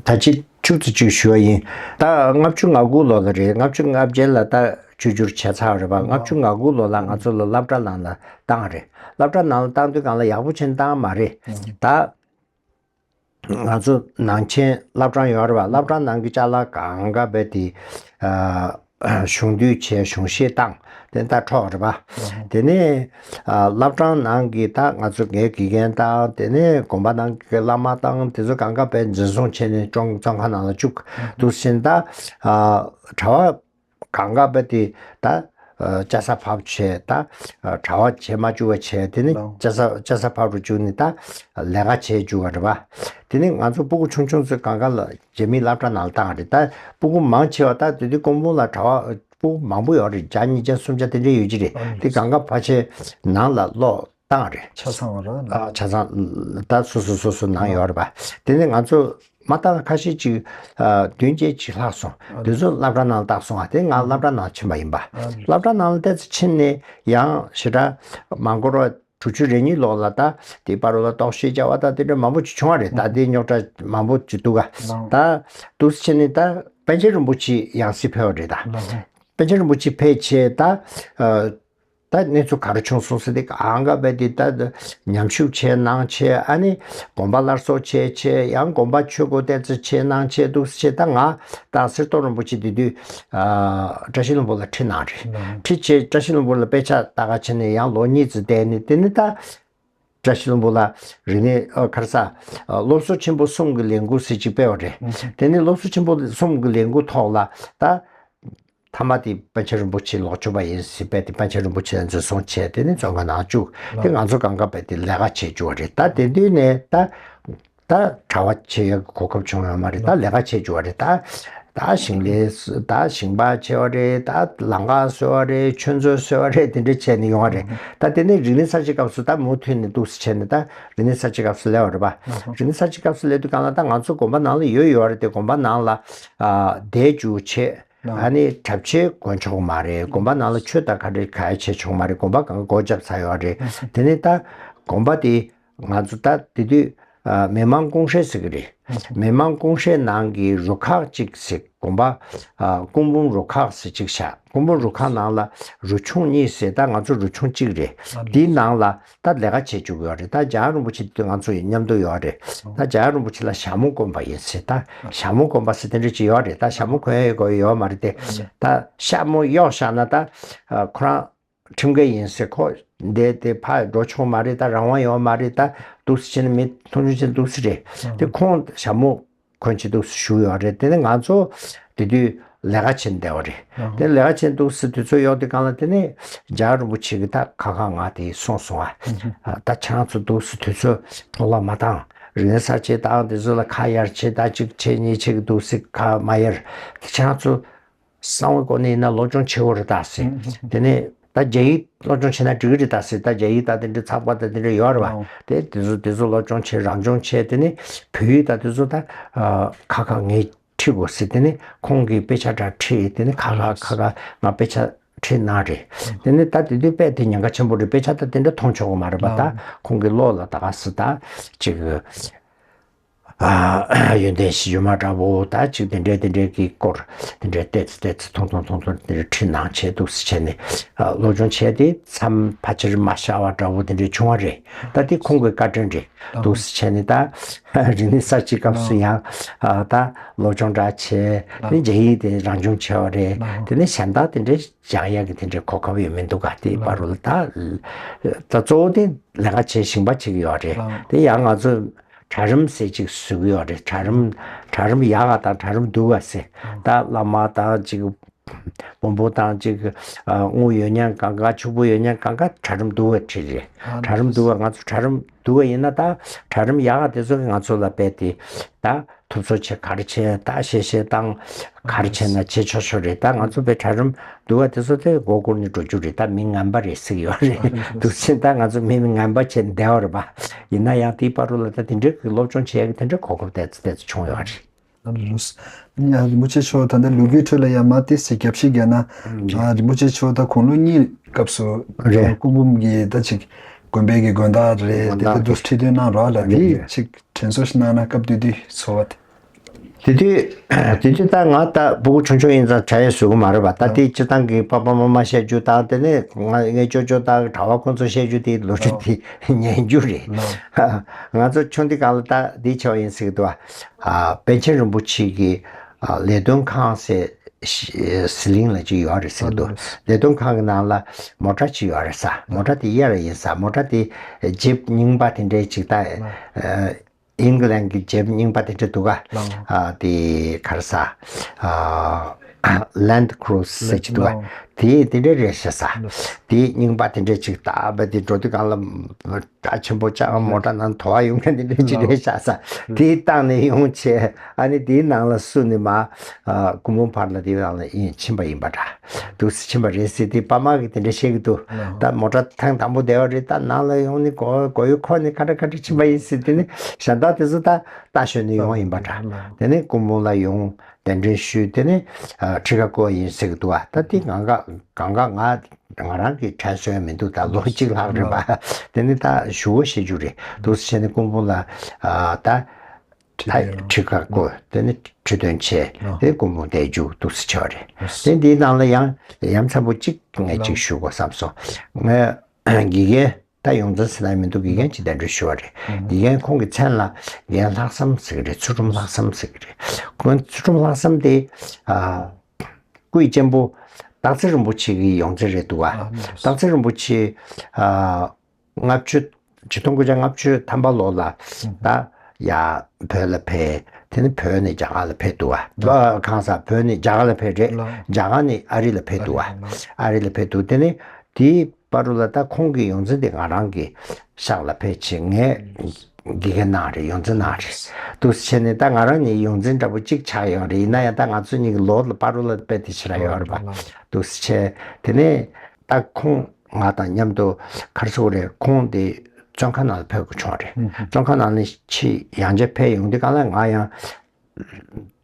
ད་ཅི་ཁྱུག་ཙམ་ཅིག་ཞུ་བ་ཡིན། ད་ལྔ་བཅུ་ང་དགུ་ལོ་ལ་རེད། ལྔ་བཅུ་ང་བརྒྱད་ལ་ད་བཅོས་བསྒྱུར་བྱས་ཚར་བ་རེད་པ། ལྔ་བཅུ་ང་དགུ་ལོ་ལ་ང་ཚོ་ལ་སློབ་གྲྭ་ནང་ལ་བཏང་རེད། སློབ་གྲྭ་ནང་ལ་བཏང་དུས་སྒང་ལ་ཡག་པོ་བྱས་ནས་བཏང་མ་རེད། ད་ང་ཚོ་ནང་ཆེན་སློབ་གྲྭ་ཡོད་རེད་པ། སློབ་གྲྭ་ནང་གི་ཅ་ལག་གང་ག་བས་དེ་ཨ་གཞུང་བསྡུས་བྱས་གཞུང་བཞེས་བཏང་། དེ་ད་འཕྲོག་རེད་པ། དེ་ནས་ཨ་སློབ་གྲྭ་ནང་གི་ད་ང་ཚོ་དགེ་དགེ་རྒན་དང་། དེ་ནས་དགོན་པ་ནང་གི་བླ་མ་དང་དེ་ཚོ་གང་ག་བས་འཛིན་བཟུང་བྱས་ནས་བཙོན་བཙོན་ཁང་ནང་ལ་བཅུག་འདུག་ཟིན། ད་ཨ་གྲྭ་པ་གང་ག་བས་དེ་ད་ ཨ་ཅ་ས་ཕབ་བྱས་ད་ཨ་གྲྭ་པ་བྱེད་མ་བཅུག་པ་བྱས། དེ་ནི་ལགས། ཅ་ས་ཅ་ས་ཕབ་རུ་བཅུག་ནས་ད་ལས་ཀ་བྱེད་བཅུག་པ་རེད་པ། དེ་ནི་ང་ཚོ་སྤུ་གུ་ཆུང་ཆུང་ཚོའི་སྒང་ག་ལ་རྗེས་མའི་སློབ་གྲྭ་ནང་ལ་བཏང་བ་རེད། ད་སྤུ་གུ་མང་ཆེ་བ་ད་དེ་དུས་ཀོང་པོ་ལ་གྲྭ་པ་སྤུ་གུ་མང་པོ་ཡོད་རེད། བརྒྱ་ཉིས་བརྒྱ་སུམ་བརྒྱ་དེ་འདྲ་ཡོད་ཀྱི་རེད། ཨ་དེ་སྒང་ག་ཕལ་ཆེར་ནང་ལ་སློབ་བཏང་རེད། ཆ་ཚང་བ་ར་ལ། ཨ་ཆ་ཚང་ད་སོ་སོ་སོ་སོ་ནང་ཡོད་རེད་པ། དེ་ནས་ང་ཚོ་མ་བཏང་ཁ་ཤས་ཅིག་ཨ་བདུན་བརྒྱད་ཅིག་ལྷག་སོང་། ཨ་དེ་ཚོ་སློབ་གྲྭ་ནང་བཏང་སོང་། ཨ་དེ་ང་སློབ་གྲྭ་ནང་ཕྱིན་པ་ཡིན་པ། ཨ་སློབ་གྲྭ་ནང་ལ་ཏོག་ཙམ་ཕྱིན་ནས་ཡང་ཞེ་དྲག་མ་འགོར་བ་དྲུག་ཅུ་རེ་གཉིས་ལོག་ལ་ད་དེ་བར་ལ་ལྟོགས་ཤི་བྱ་བ་ད་དེ་འདྲ་མང་པོ་ཅིག་བྱུང་བ་རེད། ད་དེ་རྙོག་དྲ་མང་པོ་ཅིག་འདུག་ག་ལགས། ད་འདུག་སེ་བྱས་ནས་ད་པཎ་ཆེན་རིན་པོ་ཆེ་ཡང་སེ་ཕེབས་པ་རེད། ད་ལགས། པཎ་ཆེན་རིན་པོ་ཆེ་ཕེབས་བྱས་ད་ཨ། ད་གནས་ཚུལ་ག་རེ་བྱུང་སོང་ཟེར་དུས་ཨང་ཀ་བས་དེ་ད་ཉམས་ཞིབ་བྱས་གནང་བྱས། ཨ་ནི་དགོན་པ་སླར་གསོ་བྱས་བྱས། ཡང་དགོན་པ་ཆོས་སྒོ་ཏོག་ཙམ་བྱས་གནང་བྱས་འདུག་སེ་བྱས། ད་ང་ད་གསེར་ཏོག་རིན་པོ་ཆེ་དེ་དུས་ཨ་བཀྲ་ཤིས་ལྷུན་པོ་ལ་ཁྲིད་གནང་རེད། ལགས། ཁྲིད་བྱས་བཀྲ་ཤིས་ལྷུན་པོ་ལ་དཔེ་ཆ་ལྟ་ག་ཕྱིན་ནས་ཡང་ལོ་གཉིས་ཙམ་བསྡད་ནས། དེ་ནི་ད་བཀྲ་ཤིས་ལྷུན་པོ་ལ་རིག་གནས་ཨ་ག་རེ་ཟ་ཨ་སློབ་གསོ་ཆེན་པོ་གསུམ་གྱི་ལས་འགུལ་ཟེར་ཅིག་སྤེལ་བ་རེད། ལགས། དེ་ནི་སློབ་གསོ་ཆེན་པོ་གསུམ་གྱི་ལས་འགུལ་ཐོག་ལ་ད། མཐའ་མ་དེ་པཎ་ཆེན་རིན་པོ་ཆེ་ལོག་བཅུག་པ་ཡིན་ཟེར་བས། དེ་པཎ་ཆེན་རིན་པོ་ཆེ་ལ་འཛིན་བཟུང་བྱས། དེ་ནི་བཙོན་ཁང་ནང་བཅུག་དེ་ང་ཚོ་སྒང་ག་བས་དེ་ལས་ཀ་བྱེད་བཅུག་པ་རེད། ད་དེ་དུས་ནས་ད་ད་གྲྭ་པ་བྱེད་ཡག་གོ་སྐབས་བྱུང་ཡོད་མ་རེད། ད་ལས་ཀ་བྱེད་བཅུག་པ་རེད། ད་ད་ཞིང་ལས་ད་ཞིང་པ་བྱེད་པ་རེད། ད་ལམ་ཁ་བཟོ་བ་རེད། ཆུ་མཛོད་བཟོ་བ་རེད། དེ་འདྲ་བྱས་ནས་ཡོང་བ་རེད། ད་དེ་ནས་རིག་གནས་གསར་བརྗེའི་སྐབས་སུ་ད་མུ་མཐུད་ནས་འདུག་སེ་བྱས་ནས་ད་རིག་གནས་གསར་བརྗེའི་སྐབས་སུ་སླེབས་པ་རེད་པ། རིག་གནས་གསར་བརྗེའི་སྐབས་སུ་སླེབས་དུས་སྒང་ལ་ད་ང་ཚོ་དགོན་པ་ནང་ལ་ཡོད་ཡོད་རེད། དེ་དགོན་པ་ནང་ལ་ཨ་བསྡད་བཅུག་བྱས། ཨ་ནི་གྲྭ་ཆས་གོན་ཆོག་མ་རེད། དགོན་པ་ནང་ལ་ཆོས་དང་ག་རེ་ག་ཡ་བྱེད་ཆོག་མ་རེད། དགོན་པ་སྒང་ག་སྒོ་བརྒྱབ་ཚར་ཡོད་རེད། དེ་ནས་ད་དགོན་པ་དེ་ང་ཚོ་ད་དེ་དུས་ཨ་མི་དམངས་ཀུང་སི་ཟེར་གི་རེད། མི་དམངས་ཀུང་སི་ནང་གི་རུ་ཁག་ཅིག་ཟེར། དགོན་པ་ཨ་སྐུ་འབུམ་རུ་ཁག་ཟེར་ཅིག་བཞག་སྐུ་འབུམ་རུ་ཁག་ནང་ལ་རུ་ཆུང་གཉིས་ཟེར། ད་ང་ཚོ་རུ་ཆུང་གཅིག་རེད། དེའི་ནང་ལ་ད་ལས་ཀ་བྱེད་བཅུག་ཡོད་རེད། ད་འཇམ་དབྱངས་རིན་པོ་ཆེ་དེ་དུས་ང་ཚོ་ཡི་མཉམ་དུ་ཡོད་རེད། ད་འཇམ་དབྱངས་རིན་པོ་ཆེ་ལ་ཞྭ་མོ་གོན་པ་ཡིན་ཟེར། ད་ཞྭ་མོ་གོན་པ་ཟེར་དེ་འདྲ་ཅིག་ཡོད་རེད། ད་ཞྭ་མོ་གོན་ཡ་དགོས་ཡོད་མ་རེད་དེ། ད་ཞྭ་མོ་གཡོགས་བཞག་ན་ད་ཨ་ཁོ་རང་ཁྲིམས་འགལ་ཡིན་ཟེར། ཁོ་འདས་དེ་ཕར་འགྲོ་ཆོག་མ་རེད། ད་རང་དབང་ཡོད་མ་རེད། ད་འདུག་སེ་བྱས་ནས་མི་མཐོང་ཆུང་བྱས་འདུག་སེ་རེད། དེ་ཁོང་ཞྭ་མོ་གོན་བྱས་འདུག་སེ་བཞུགས་ཡོད་རེད། དེ་ནས་ང་ཚོ་དེ་དུས་ལས་ཀ་བྱེད་བསྡད་པ་རེད། ཨ་དེ་ལས་ཀ་བྱེད་འདུག་སེ་དུས་ཚོད་ཡོལ་དུས་སྒང་ལ་དེ་ནས་འཇམ་དབྱངས་རིན་པོ་ཆེ་གིས་ད་ཁ་ཁ་ང་དེ་གསུངས་སོང་། ཨ་ཨ་ད་ཁྱེད་རང་ཚོ་འདུག་སེ་དུས་ཚོད་འཕྲོ་བརླག་མ་བཏང་། རིག་གནས་གསར་བརྗེ་དང་དེ་ཚོ་ལ་ཁ་གཡར་བྱས་ད་གཅིག་བྱས་གཉིས་བྱས་ཀྱི་འདུག་སེ་ཁ་མ་གཡར། དེ་ཁྱེད་རང་ཚོ་གསང་བའི་སྒོ་ནས་ཡིན་ན་སློབ་སྦྱོང་བྱེད་དགོས་རེད་ད་ཟེར། དེ་ནས་ད་རྒྱ་ཡིག་སློབ་སྦྱོང་བྱས་ན་འགྲིག་གི་རེད་ད་ཟེར། ད་རྒྱ་ཡིག་ད་དེ་འདྲའི་ཚགས་པར་ད་དེ་འདྲ་ཡོད་རེད་པ། དེ་དེ་ཚོ་དེ་ཚོ་སློབ་སྦྱོང་བྱས་རང་སྦྱོང་བྱས། དེ་ནས་བོད་ཡིག་ད་དེ་ཚོ་ད་ཨ་ཁ་ཁ་ངས་ཁྲིད་དགོས་ཟེར། དེ་ནས་ཁོང་གིས་དཔེ་ཆ་འདྲ་ཁྲིད། དེ་ནས་ཁ་ཁ་ཁ་ཁ་ང་དཔེ་ཆ་ཁྲིད་གནང་རེད། དེ་ནས་ད་དེ་དུས་དཔེ་དེ་ཉེན་ཁ་ཆེན་པོ་རེད། དཔེ་ཆ་ད་དེ་འདྲ་མཐོང་ཆོག་གི་མ་རེད་པ། ད་ཁོང་གི་བློ་ལ་ད་ག་སེ་ད་ཅིག་ཨ་ཡོན་ཏན་གཞི་བཅོས་མ་འདྲ་བོ་ད་ཅིག་དེ་འདྲའི་དེ་འདྲའི་གི་སྐོར་དེ་འདྲའི་ཏོག་ཙམ་ཏོག་ཙམ་ཐུང་ཐུང་ཐུང་ཐུང་དེ་འདྲའི་ཁྲིད་གནང་བྱས་འདུག་སེ་བྱས་ནས་ཨ་སློབ་སྦྱོང་བྱས་ཏེ་མཚམས་ཕལ་ཆེར་མ་བཞག་པ་འདྲ་བོ་དེ་འདྲའི་བྱུང་བ་རེད། ད་དེ་ཁོང་གི་བཀའ་དྲིན་རེད། འདུག་སེ་བྱས་ནས་ད་རིག་གནས་གསར་བརྗེའི་སྐབས་སུ་ཡང་ཨ་ད་སློབ་སྦྱོང་འདྲ་བྱས། དེ་རྒྱ་ཡིག་དེ་རང་སྦྱོང་བྱས་པ་རེད། དེ་ནས་གཞན་དག་དེ་འདྲའི་སྦྱང་ཡག་གི་དེ་འདྲའི་གོ་སྐབས་ཡོད་མི་འདུག་ག་དེ་བར་རུ་ད་ད་གཙོ་བོ་དེ་ལས་ཀ་བྱེད་ཞིང་པ་བྱེད་ཀྱི་ཡོད་རེད། དེ་ཡང་ང་ཚོ་གྲལ་རིམ་ཟེར་ཅིག་བཟོ་གི་ཡོད་རེད། གྲལ་རིམ་གྲལ་རིམ་ཡག་ག་དང་གྲལ་རིམ་སྡུག་ག་ཟེར། ད་བླ་མ་དང་ཅིག་བོན་པོ་དང་ཅིག་ཨ་དངུལ་ཡོད་མཁན་གང་ག་ཕྱུག་པོ་ཡོད་མཁན་གང་ག་གྲལ་རིམ་སྡུག་ག་ཁྲིད་རེད། གྲལ་རིམ་སྡུག་ག་ང་ཚོ་གྲལ་རིམ་སྡུག་ག་ཡིན་ན་ད་གྲལ་རིམ་ཡག་ག་དེ་ཚོ་གིས་ང་ཚོ་ལ་དཔེ་དེ་ད་ཐུབ་ཚོད་བྱེད་ག་རེ་བྱེད་ད་གཞས་བཤད་སྟངས་ག་རེ་བྱེད་ན་བྱེད་ཆོག་ཆོག་རེད། ད་ང་ཚོ་དཔེ་གྲལ་རིམ་སྡུག་ག་དེ་ཚོ་དེ་མགོ་སྒུར་ནས་འགྲོ་རྒྱུ་རེད། ད་མི་ངན་པ་རེད་ཟེར་གྱི་ཡོད་རེད། འདུག་སེ་ད་ང་ཚོ་མི་མི་ངན་པ་བྱས་བསྡད་པ་རེད་པ། ཡིན་ན་ཡང་དེའི་བར་རུ་ལ་ད་དེ་འདྲའི་གི་སློབ་སྦྱོང་བྱེད་ཡག་གི་དེ་འདྲའི་གོ་སྐབས་ཏོག་ཙམ་ཏོག་ཙམ་བྱུང་ཡོད་རེད། ཨ་ལུས། ཨ་ནི་ཡང་རིན་པོ་ཆེ་མཆོག་ད་ལྟ་ལོ་རྒྱུས་ཁྲོད་ལ་ཡང་མ་ཏོག་ཙམ་རྒྱབ་བཤད་རྒྱག་ན། ཨ་རིན་པོ་ཆེ་མཆོག་ད་དགུང་ལོ་གཉིས་སྐབས་སུ་རེད། སྐུ་འབུམ་གྱི་ད་ཅིག་དགོན་པའི་གི་དགོན་བདག་རེད། དགོན་དེ་བདག་ད་དུ་ཁྲིད་སྟོན་གནང་རོགས་ལ་རེད། དེ་རེད། ཅིག་དྲན་གསོ་ཞིག་གནང་ན་སྐབས་དེ་དུས་ཚོར་བ་དེ། དེ་དུས་དེ་དུས་ད་ང་ད་སྤུ་གུ་ཆུང་ཆུང་ཡིན་ཙང་དྲན་ཡས་བཟོ་གི་མ་རེད་པ། ད་དེ་སྤྱིར་བཏང་གི་པ་པ་མ་མ་བཤད་རྒྱུ་དང་དེ་ནས་ང་ངའི་ཅོ་ཅོ་དང་གྲྭ་པ་ཁོང་ཚོ་བཤད་རྒྱུ་དེ་ལོ་རྒྱུས་དེ་ཉན་རྒྱུ་རེད། ང་ཚོ་ཆུང་དུས་སྒང་ལ་ད་འདི་བྱས་པ་ཡིན་ཟེར་གི་འདུག་ཨ། པཎ་ཆེན་རིན་པོ་ཆེ་གི་ཨ་ལས་དོན་ཁང་ཟེར་ཟི་ལིང་ལ་ཅིག་ཡོད་རེད་ཟེར་གི་འདུག་ལས་དོན་ཁང་གི་ནང་ལ་མོ་ཊ་ཅིག་ཡོད་རེད་ས། མོ་ཊ་དེ་གཡར་ཡིན་ས། མོ་ཊ་དེ་ལྗིབ་རྙིང་པ་དེ་འདྲའི་ཅིག་ད་ཨ། ཨིན་གི་ལན་གྱི་ལྗིབ་རྙིང་པ་དེ་འདྲ་འདུག་ག་ལགས། ཨ་དེ་ག་རེ་ཟ། ཨ་ལེན་ཌི་ཀུ་རུ་ཟེར་ཅིག་འདུག་ག་ལགས། དེ་དེ་འདྲ་རེད་ཤག་ས། དེ་རྙིང་པ་དེ་འདྲ་ཅིག་ད་བ་དེ་འགྲོ་དུས་སྒང་ལ་སྒྲ་ཆེན་པོ་ཅག་མོ་ཊ་ནང་དོ་བ་ཡོང་མཁན་དེ་འདྲ་ཅིག་རེད་ཤག་ས། དེ་བཏང་ནས་ཡོང་བྱས་ཨ་ནི་དེའི་ནང་ལ་བསུ་ནས་མ་སྐུ་འབུམ་བར་ལ་དེའི་ནང་ལ་ཡིན་ཕྱིན་པ་ཡིན་པ་འདྲ། འདུག་སེ་ཕྱིན་པ་རེད་ཟེར་དེ་པ་མ་གིས་དེ་འདྲ་བཤད་ཀྱི་འདུག་ད་མོ་ཊ་ཐེངས་དང་པོ་བསྡད་པ་རེད། ད་ནང་ལ་ཡོང་ནས་གོ་གོ་ཡོད་ཁོ་ནས་ཁ་ཁྲ་ཁ་ཁྲ་ཕྱིན་པ་ཡིན་ཟེར། དེ་ནི་གཞན་དག་དེ་ཚོ་ད་རྟ་ཞོན་ནས་ཡོང་ཡིན་པ་འདྲ། དེ་ནས་སྐུ་འབུམ་ལ་ཡོང་གདན་འདྲེན་ཞུས། དེ་ནས་ཨ་ཁྲི་ཁ་བསྐོར་ཡིན་ཟེར་གྱི་འདུག་ཨ་ད་དེ་གང་ག་གང་ག་ང་ང་རང་གིས་དྲན་སོང་ཡ་མི་འདུག་ད་ལོ་གཅིག་ལྷག་རེད་པ། དེ་ནི་ད་ཞུ་བོ་བཤད་རྒྱུ་རེད། འདུག་སེ་བྱས་ནས་སྐུ་འབུམ་ལ་ཨ་ད་ད་ཁྲི་ཁ་བསྐོར། དེ་ནི་ཁྲི་སྟོན་བྱས། དེ་སྐུ་འབུམ་བསྡད་རྒྱུ་འདུག་སེ་བྱས་པ་རེད། དེ་འདིའི་ནང་ལ་ཡང་ཡ་མཚན་པོ་གཅིག་ངས་གཅིག་ཞུ་དགོས་བསམ་སོང་། ངས་དགེ་རྒན་ད་ཡོངས་འཛིན་ཟེར་ན་མི་འདུག་དགེ་རྒན་གཅིག་གདན་འདྲེན་ཞུ་བ་རེད། དགེ་རྒན་ཁོང་གི་མཚན་ལ་རྒན་ལྷག་བསམ་ཟེར་གི་རེད། ཚུལ་ཁྲིམས་ལྷག་བསམ་ཟེར་གི་རེད། ཁོང་ཚུལ་ཁྲིམས་ལྷག་བསམ་དེ་ཨ་སྐུའི་གཅེན་པོ་སྟག་འཚེར་རིན་པོ་ཆེ་གི་ཡོངས་འཛིན་རེད་འདུག་ཨ། སྟག་འཚེར་རིན་པོ་ཆེ་ཨ་ལྔ་བཅུ་ཆིག་སྟོང་དགུ་བརྒྱ་ལྔ་བཅུ་ཐམ་པ་ལོ་ལ་ད་ཡ་བོད་ལ་ཕེབས། དེ་ནས་བོད་ནས་རྒྱ་གར་ལ་ཕེབས་འདུག་ཨ། གང་ཟག་བོད་ནས་རྒྱ་གར་ལ་ཕེབས་རེད། རྒྱ་གར་ནས་ཨ་རི་ལ་ཕེབས་འདུག་ཨ། ཨ་རི་ལ་ཕེབས་འདུག་དེ་ནས་དེའི་བར་དུ་ལ་ད་ཁོང་གི་ཡོངས་འཛིན་དེ་ང་རང་གི་ཤག་ལ་ཕེབས་བྱས་ངས་དགེ་རྒན་གནང་རེད། ཡོངས་འཛིན་གནང་རེད། འདུག་སེ་བྱས་ནས་ད་ང་རང་ནི་ཡོངས་འཛིན་འདྲ་པོ་གཅིག་ཆགས་ཡོད་རེད། ཡིན་ན་ཡང་ད་ང་ཚོ་གཉིས་ཀྱི་ལོ་ལ་བར་དུ་ལ་དཔེ་དེ་ཕྱི་ར་ཡོད་རེད་པ། འདུག་སེ་བྱས་དེ་ནས་ད་ཁོང་ང་དང་མཉམ་དུ་ག་རེ་ཟེར་དགོས་རེད། ཁོང་དེ་བཙོན་ཁང་ནང་ལ་ཕེབས་དགོས་བྱུང་བ་རེད། བཙོན་ཁང་ནང་ནས་ཕྱི་ཡང་བསྐྱར་ཕེབས་ཡོང་དུས་སྒང་ལ་ང་ཡང་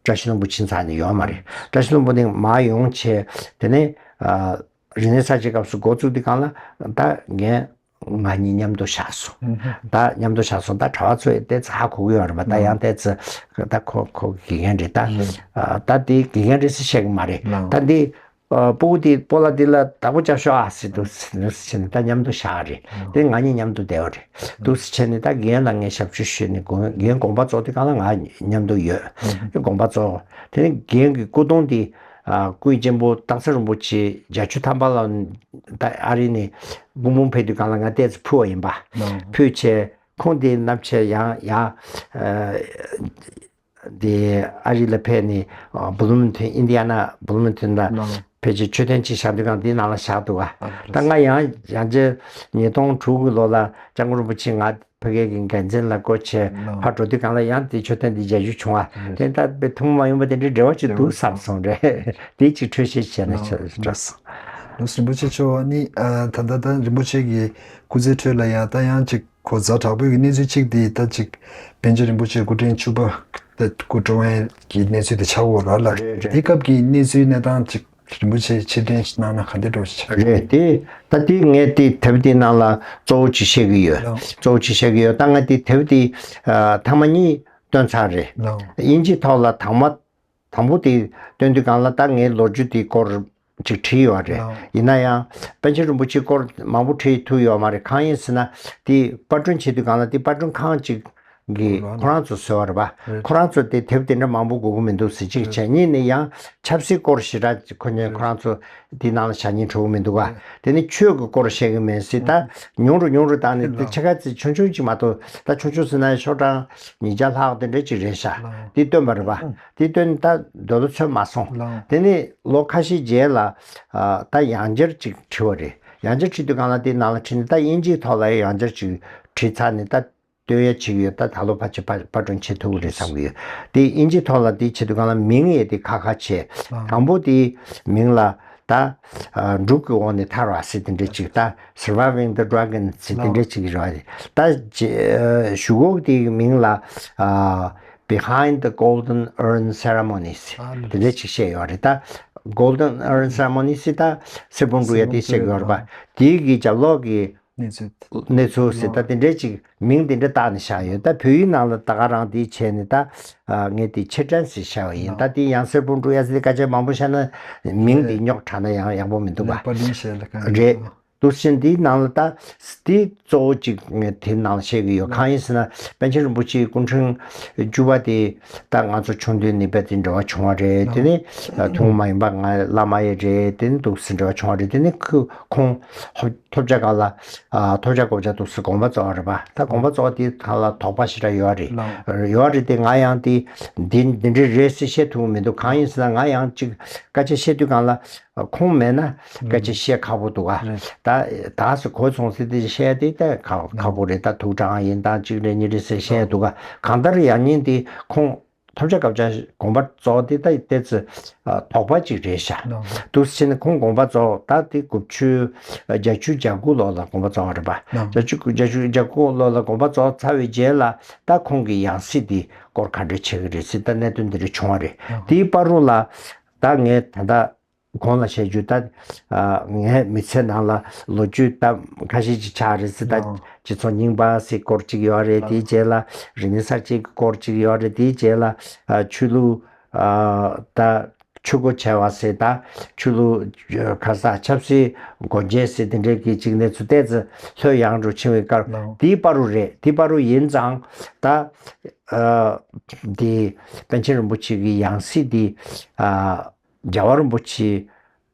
བཀྲ་ཤིས་ལྷུན་པོ་ཕྱིན་ཚར་ནས་ཡོད་མ་རེད། བཀྲ་ཤིས་ལྷུན་པོ་ནས་མར་ཡོང་བྱས་དེ་ནས་ཨ་རིག་གནས་གསར་བརྗེའི་སྐབས་སུ་འགོ་བཙུགས་དུས་སྒང་ལ་ད་ངས་ང་གཉིས་མཉམ་དུ་བཞག་སོང་། ད་མཉམ་དུ་བཞག་སོང་། ད་གྲྭ་བ་ཚོས་ཏོག་ཙམ་ཧ་གོ་གི་ཡོད་རེད་པ། ད་ཡང་ཏོག་ཙམ་ད་ཁོ་ཁོ་དགེ་རྒན་རེད། ད་ཨ་ད་དེ་དགེ་རྒན་རེད་ཟེར་བཤད་གི་མ་རེད། ད་འདི་ཨ་སྤུ་གུ་དེ་སྤོ་ལགས་འདི་ལ་བདག་པོ་རྒྱབ་ཤོག་ཨ་ཟེར་འདུག་སེ་བྱས་ནས་ད་མཉམ་དུ་བཞག་རེད། དེ་ང་གཉིས་མཉམ་དུ་བསྡད་པ་རེད། འདུག་སེ་བྱས་ནས་ད་རྒན་ལ་ངས་ཞབས་ཞུ་ཞུས་ནས་དགོན་རྒན་དགོངས་པ་རྫོགས་དུས་སྒང་ལ་ང་མཉམ་དུ་ཡོད། དགོངས་པ་རྫོགས། དེ་ནས་རྒན་གྱི་སྐུ་གདུང་དེ་ཨ་སྐུའི་གཅེན་པོ་སྟག་འཚེར་རིན་པོ་ཆེ་བརྒྱད་ཅུ་ཐམ་པ་ལ་ད་ཨ་རི་ནས་སྐུ་འབུམ་ཕེབས་དུས་སྒང་ལ་ང་ཏོག་ཙམ་ཕུལ་བ་ཡིན་པ། ཕུལ་བྱས་ཁོང་དེ་ནམ་ཕྱེད་ཡང་ཡང་ཨ་དེ་ཨ་རི་ལ་ཕེབས་ནས་ཨ་བྷུ་ལུ་མིན་ཐོན། ཨིན་ཌི་ཡ་ན་བྷུ་ལུ་མིན་ཐོན་ལ་ཕེབས་བྱས་མཆོད་རྟེན་ཅིག་བཞག་དུས་སྒང་དེའི་ནང་ལ་བཞག་འདུག་ག་ད་ང་ཡང་ཡང་ཅིག་ཉིས་སྟོང་དྲུག་གི་ལོ་ལ་སྐྱབས་མགོན་རིན་པོ་ཆེ་ང་ཕ་གི་གི་འགན་འཛིན་ལ་བསྐོས་བྱས་ཕར་འགྲོ་དུས་སྒང་ལ་ཡང་དེ་མཆོད་རྟེན་དེ་མཇལ་རྒྱུ་བྱུང་བ། དེ་ལྟར་དཔེ་ཐུན་མོང་མ་ཡིན་པ་དེ་འདྲའི་འབྲེལ་བ་ཅིག་འདུག་བསམ་སོང་རེད། དེ་ཅིག་འཕྲོས་བཤད་བྱས་ན་ཆོག་འགྲོ་སོང་། ལགས་སོ། རིན་པོ་ཆེ་མཆོག་ནི་ཨ་ད་ལྟ་ད་རིན་པོ་ཆེ་གི་སྐུ་ཚེ་ཁྲོད་ལ་ཡང་ད་ཡང་ཅིག་གོ་ཛ་དྲག་པོའི་གི་གནས་ཚུལ་གཅིག་དེ་ད་ཅིག་པཎ་ཆེན་རིན་པོ་ཆེ་སྐུ་ཕྲེང་བཅུ་པ་ད་སྐུ་བཀྲོངས་ཡས་ཀྱི་གནས་ཚུལ་དེ་ཆགས་ཡོད་རེད་ལ། རེད་རེད། དེ་སྐབས་ཀྱི་གནས་ཚུལ་གནས་སྟངས་ཅིག་རིན་པོ་ཆེ་ཕྱིར་དྲན་ཞིག་གནང་ན་ག་འདྲ་འདྲ་བོ་ཞིག་ཆགས། རེད་དེ། ད་དེ་ངས་དེ་དེབ་དེའི་ནང་ལ་གཙོ་བོ་ཅིག་བཤད་ཀྱི་ཡོད། ལགས། གཙོ་བོ་ཅིག་བཤད་ཀྱི་ཡོད། ད་ང་དེ་དེབ་དེ་ཨ་ཐེངས་མ་གཉིས་བཏོན་ཚར་རེད། ལགས། དབྱིན་ཇིའི་ཐོག་ལ་དང་མ་དང་པོ་དེ་བཏོན་དུས་སྒང་ལ་ད་ངའི་ལོ་རྒྱུས་དེའི་སྐོར་ཅིག་བྲིས་ཡོད་རེད། ལགས། ཡིན་ན་ཡང་པཎ་ཆེན་རིན་པོ་ཆེའི་སྐོར་མང་པོ་བྲིས་ཐུབ་ཡོད་མ་རེད། གང་ཡིན་ཟེར་ན་དེ་པར་སྐྲུན་བྱེད་དུས་སྒང་ལ་དེ་པར་སྐྲུན་ཁང་ཅིག་གིས་ཁོ་རང་ཚོ་བཟོས་པ་རེད་པ། རེད། ཁོ་རང་ཚོ་དེ་དེབ་དེ་འདྲ་མང་པོ་དགོས་ཀྱི་མི་འདུག་ཟེར་གཅིག་བྱས། གཉིས་ནས་ཡང་ཆབ་སྲིད་སྐོར་ཞེ་དྲག་ཅིག་ཁོ་གཉིས་ཁོ་རང་ཚོ་དེའི་ནང་ལ་བཞག་སྙིང་བྲོ་གི་མི་འདུག་ག་དེ་ནི་ཆོས་ཀྱི་སྐོར་བཤད་ཀྱི་མེད་ཟེར། ད་ཉུང་རུ་ཉུང་རུ་བཏང་ནས་དེ་ཕྱེད་ཀ་ཙམ་ཆུང་ཆུང་ཅིག་མ་གཏོགས། ད་ཆུང་ཆུང་ཟེར་ན་ཤོག་གྲངས་ཉིས་བརྒྱ་ལྷག་དེ་འདྲ་ཅིག་རེད་ཤག་དེ་བཏོན་པ་རེད་པ། དེ་བཏོན་ད་འདོད་བློ་ཚོད་མ་སོང་། དེ་ནི་ལོ་ཁ་ཤས་རྗེས་ལ་ཨ་ད་ཡང་བསྐྱར་ཅིག་བྲིས་པ་རེད། ཡང་བསྐྱར་བྲིས་དུས་སྒང་ལ་དེའི་ནང་ལ་བྲིས་ནས་ད་དབྱིན་ཇིའི་ཐོག་ལ་ཡང་བསྐྱར་ཅིག་བྲིས་ཚར་ནས་ད་བཏོན་ཡ་བྱེད་ཀྱི་ཡོད། ད་ད་ལོ་ཕལ་ཆེར་པར་པར་སྐྲུན་བྱེད་ཐུབ་ཀྱི་རེད་བསམ་གྱི་ཡོད། དེ་དབྱིན་ཇིའི་ཐོག་ལ་དེ་བྱེད་དུས་སྒང་ལ་མིང་ཡས་དེ་ཁག་ཁག་བྱས། དང་པོ་དེའི་མིང་ལ་ད་ཨ་འབྲུག་གི་འོག་ནས་ཐར་བ་ཟེར་དེ་འདྲ་ཅིག་ད་Surviving the Dragon ཟེར་དེ་འདྲ་ཅིག་རེད་པ། ད་ཨ་གཞུག་གུ་དེའི་མིང་ལ་ཨ་Behind the Golden Urn Ceremony ཟེར་དེ་འདྲ་ཅིག་བཤད་ཡོད་རེད། ད་Golden Urn Ceremony ཟེར་ད་གསེར་བུམ་འབྲུ་ཡ་དེ་བཤད་ཡོད་རེད་པ། དེའི་གི་རྒྱབ་ལོགས་ཀྱི་གནས་ཚུལ། གནས་ཚུལ་ཟེར་ད་དེ་འདྲའི་ཅིག་མིང་དེ་འདྲ་བཏགས་ནས་བཞག་ཡོད། ད་བོད་ཡིག་ནང་ལ་ད་ག་རང་དེ་བྱས་ནས་ད་ཨ་ངས་དེ་ཕྱིར་དྲན་ཟེར་བཞག་པ་ཡིན། ད་དེ་ཡང་གསེར་བུམ་འབྲུ་ཡ་ཟེར་དེ་སྐད་ཆ་མང་པོ་བཤད་ན་མིང་དེ་རྙོག་དྲགས་ན་ཡང་ཡག་པོ་མི་འདུག་ག་པར་སྐྲུན་བྱས་ལ་གང་རེད། འདུག་སེ་བྱས་འདིའི་ནང་ལ་ད་འདི་གཙོ་བོ་གཅིག་ངས་དེའི་ནང་ལ་བཤད་ཀྱི་ཡོད། གང་ཡིན་ཟེར་ན་པཎ་ཆེན་རིན་པོ་ཆེའི་སྐུ་ཕྲེང་བཅུ་པ་དེ་ད་ང་ཚོ་ཆུང་དུས་ནས་དཔེ་དེ་འབྲེལ་བ་བྱུང་བ་རེད། དེ་ནས་ཐུན་མོང་མ་ཡིན་པ་ང་བླ་མ་ཡི་རེད། དེ་ནས་འདུག་སེ་འབྲེལ་བ་བྱུང་བ་རེད། དེ་ནས་ཁོ་ཁོང་ཐོབ་བྱ་གང་ལ་ཐོབ་བྱ་གོ་བྱ་འདུག་སེ་དགོངས་པ་རྫོགས་པ་རེད་པ། ད་དགོངས་པ་རྫོགས་པ་དེའི་ཐང་ལ་དོགས་པ་ཞེ་དྲག་ཡོད་རེད། ཡོད་རེད་དེ་ང་ཡང་དེ་འདི་འདི་འདྲ་རེད་ཟེར་བཤད་ཐུབ་ཀྱི་མི་འདུག་གང་ཡིན་ཟེར་ན་ང་ཡང་གཅིག་སྐད་ཆ་བཤད་དུས་གང་ལ། ཁོང་མེད་ན་སྐད་ཆ་བཤད་ཁག་པོ་འདུག་ག་ད་ད་སུ་གོ་སོང་ཟེར་ཏེ་བཤད་དེ་ད་ཁག་ཁག་པོ་རེད། ད་ཐུགས་དྲང་ཡིན་དང་གཅིག་རེད་གཉིས་རེད་ཟེར་བཤད་འདུག་ག་གང་ལྟར་ཡང་སྙིང་དེ་ཁོང་ཐོབ་བྱ་སྐབས་ཆ་དགོངས་པ་རྫོགས་དེ་ད་ཏེ་ཙི་དོགས་པ་གཅིག་རེད་ཤག་འདུག་སེ་བྱས་ནས་ཁོང་དགོངས་པ་རྫོགས་ད་དེ་དགུ་བཅུ་བརྒྱད་ཅུ་གྱ་དགུ་ལོ་ལ་དགོངས་པ་རྫོགས་པ་རེད་པ། བརྒྱད་ཅུ་བརྒྱད་ཅུ་གྱ་དགུ་ལོ་ལ་དགོངས་པ་རྫོགས་ཚར་བའི་རྗེས་ལ་ད་ཁོང་གི་ཡང་སྲིད་དེ་སྐོར་ག་འདྲ་བྱེད་ཀྱི་རེད་ཟེར་ད་གནད་དོན་འདི་འདྲ་བྱུང་བ་རེད། དེའི་བར་རུ་ལ་ད་ངས་ད་ལྟ། གོང་ལ་བཤད་རྒྱུ་ད། ངའི་མི་ཚེ་ནང་ལ་ལོ་རྒྱུས་ད་ཁ་ཤས་ཅིག་ཆགས་རེད་ཟེར། ད་སྤྱི་ཚོགས་རྙིང་པ་ཟེར་སྐོར་ཅིག་ཡོད་རེད། དེའི་རྗེས་ལ་རིག་གནས་གསར་བརྗེ་གི་སྐོར་ཅིག་ཡོད་རེད། དེའི་རྗེས་ལ་ཆོས་ལུགས་ད་ཆོས་སྒོ་ཕྱེ་བ་ཟེར། ད་ཆོས་ལུགས་ག་ས་ཆབ་སྲིད་སྒོ་འབྱེད་ཟེར། དེ་འདྲའི་གི་ཅིག་གནས་ཚུལ་ཏོག་ཙམ་ལྷོད་ཡངས་འགྲོ་ཕྱིན་པའི་སྐབས་དེའི་བར་རུ་རེད། དེའི་བར་རུ་ཡིན་ཙང་ད་འདི་པཎ་ཆེན་རིན་པོ་ཆེ་གི་ཡང་སྲིད་འདི། རྒྱལ་བ་རིན་པོ་ཆེ་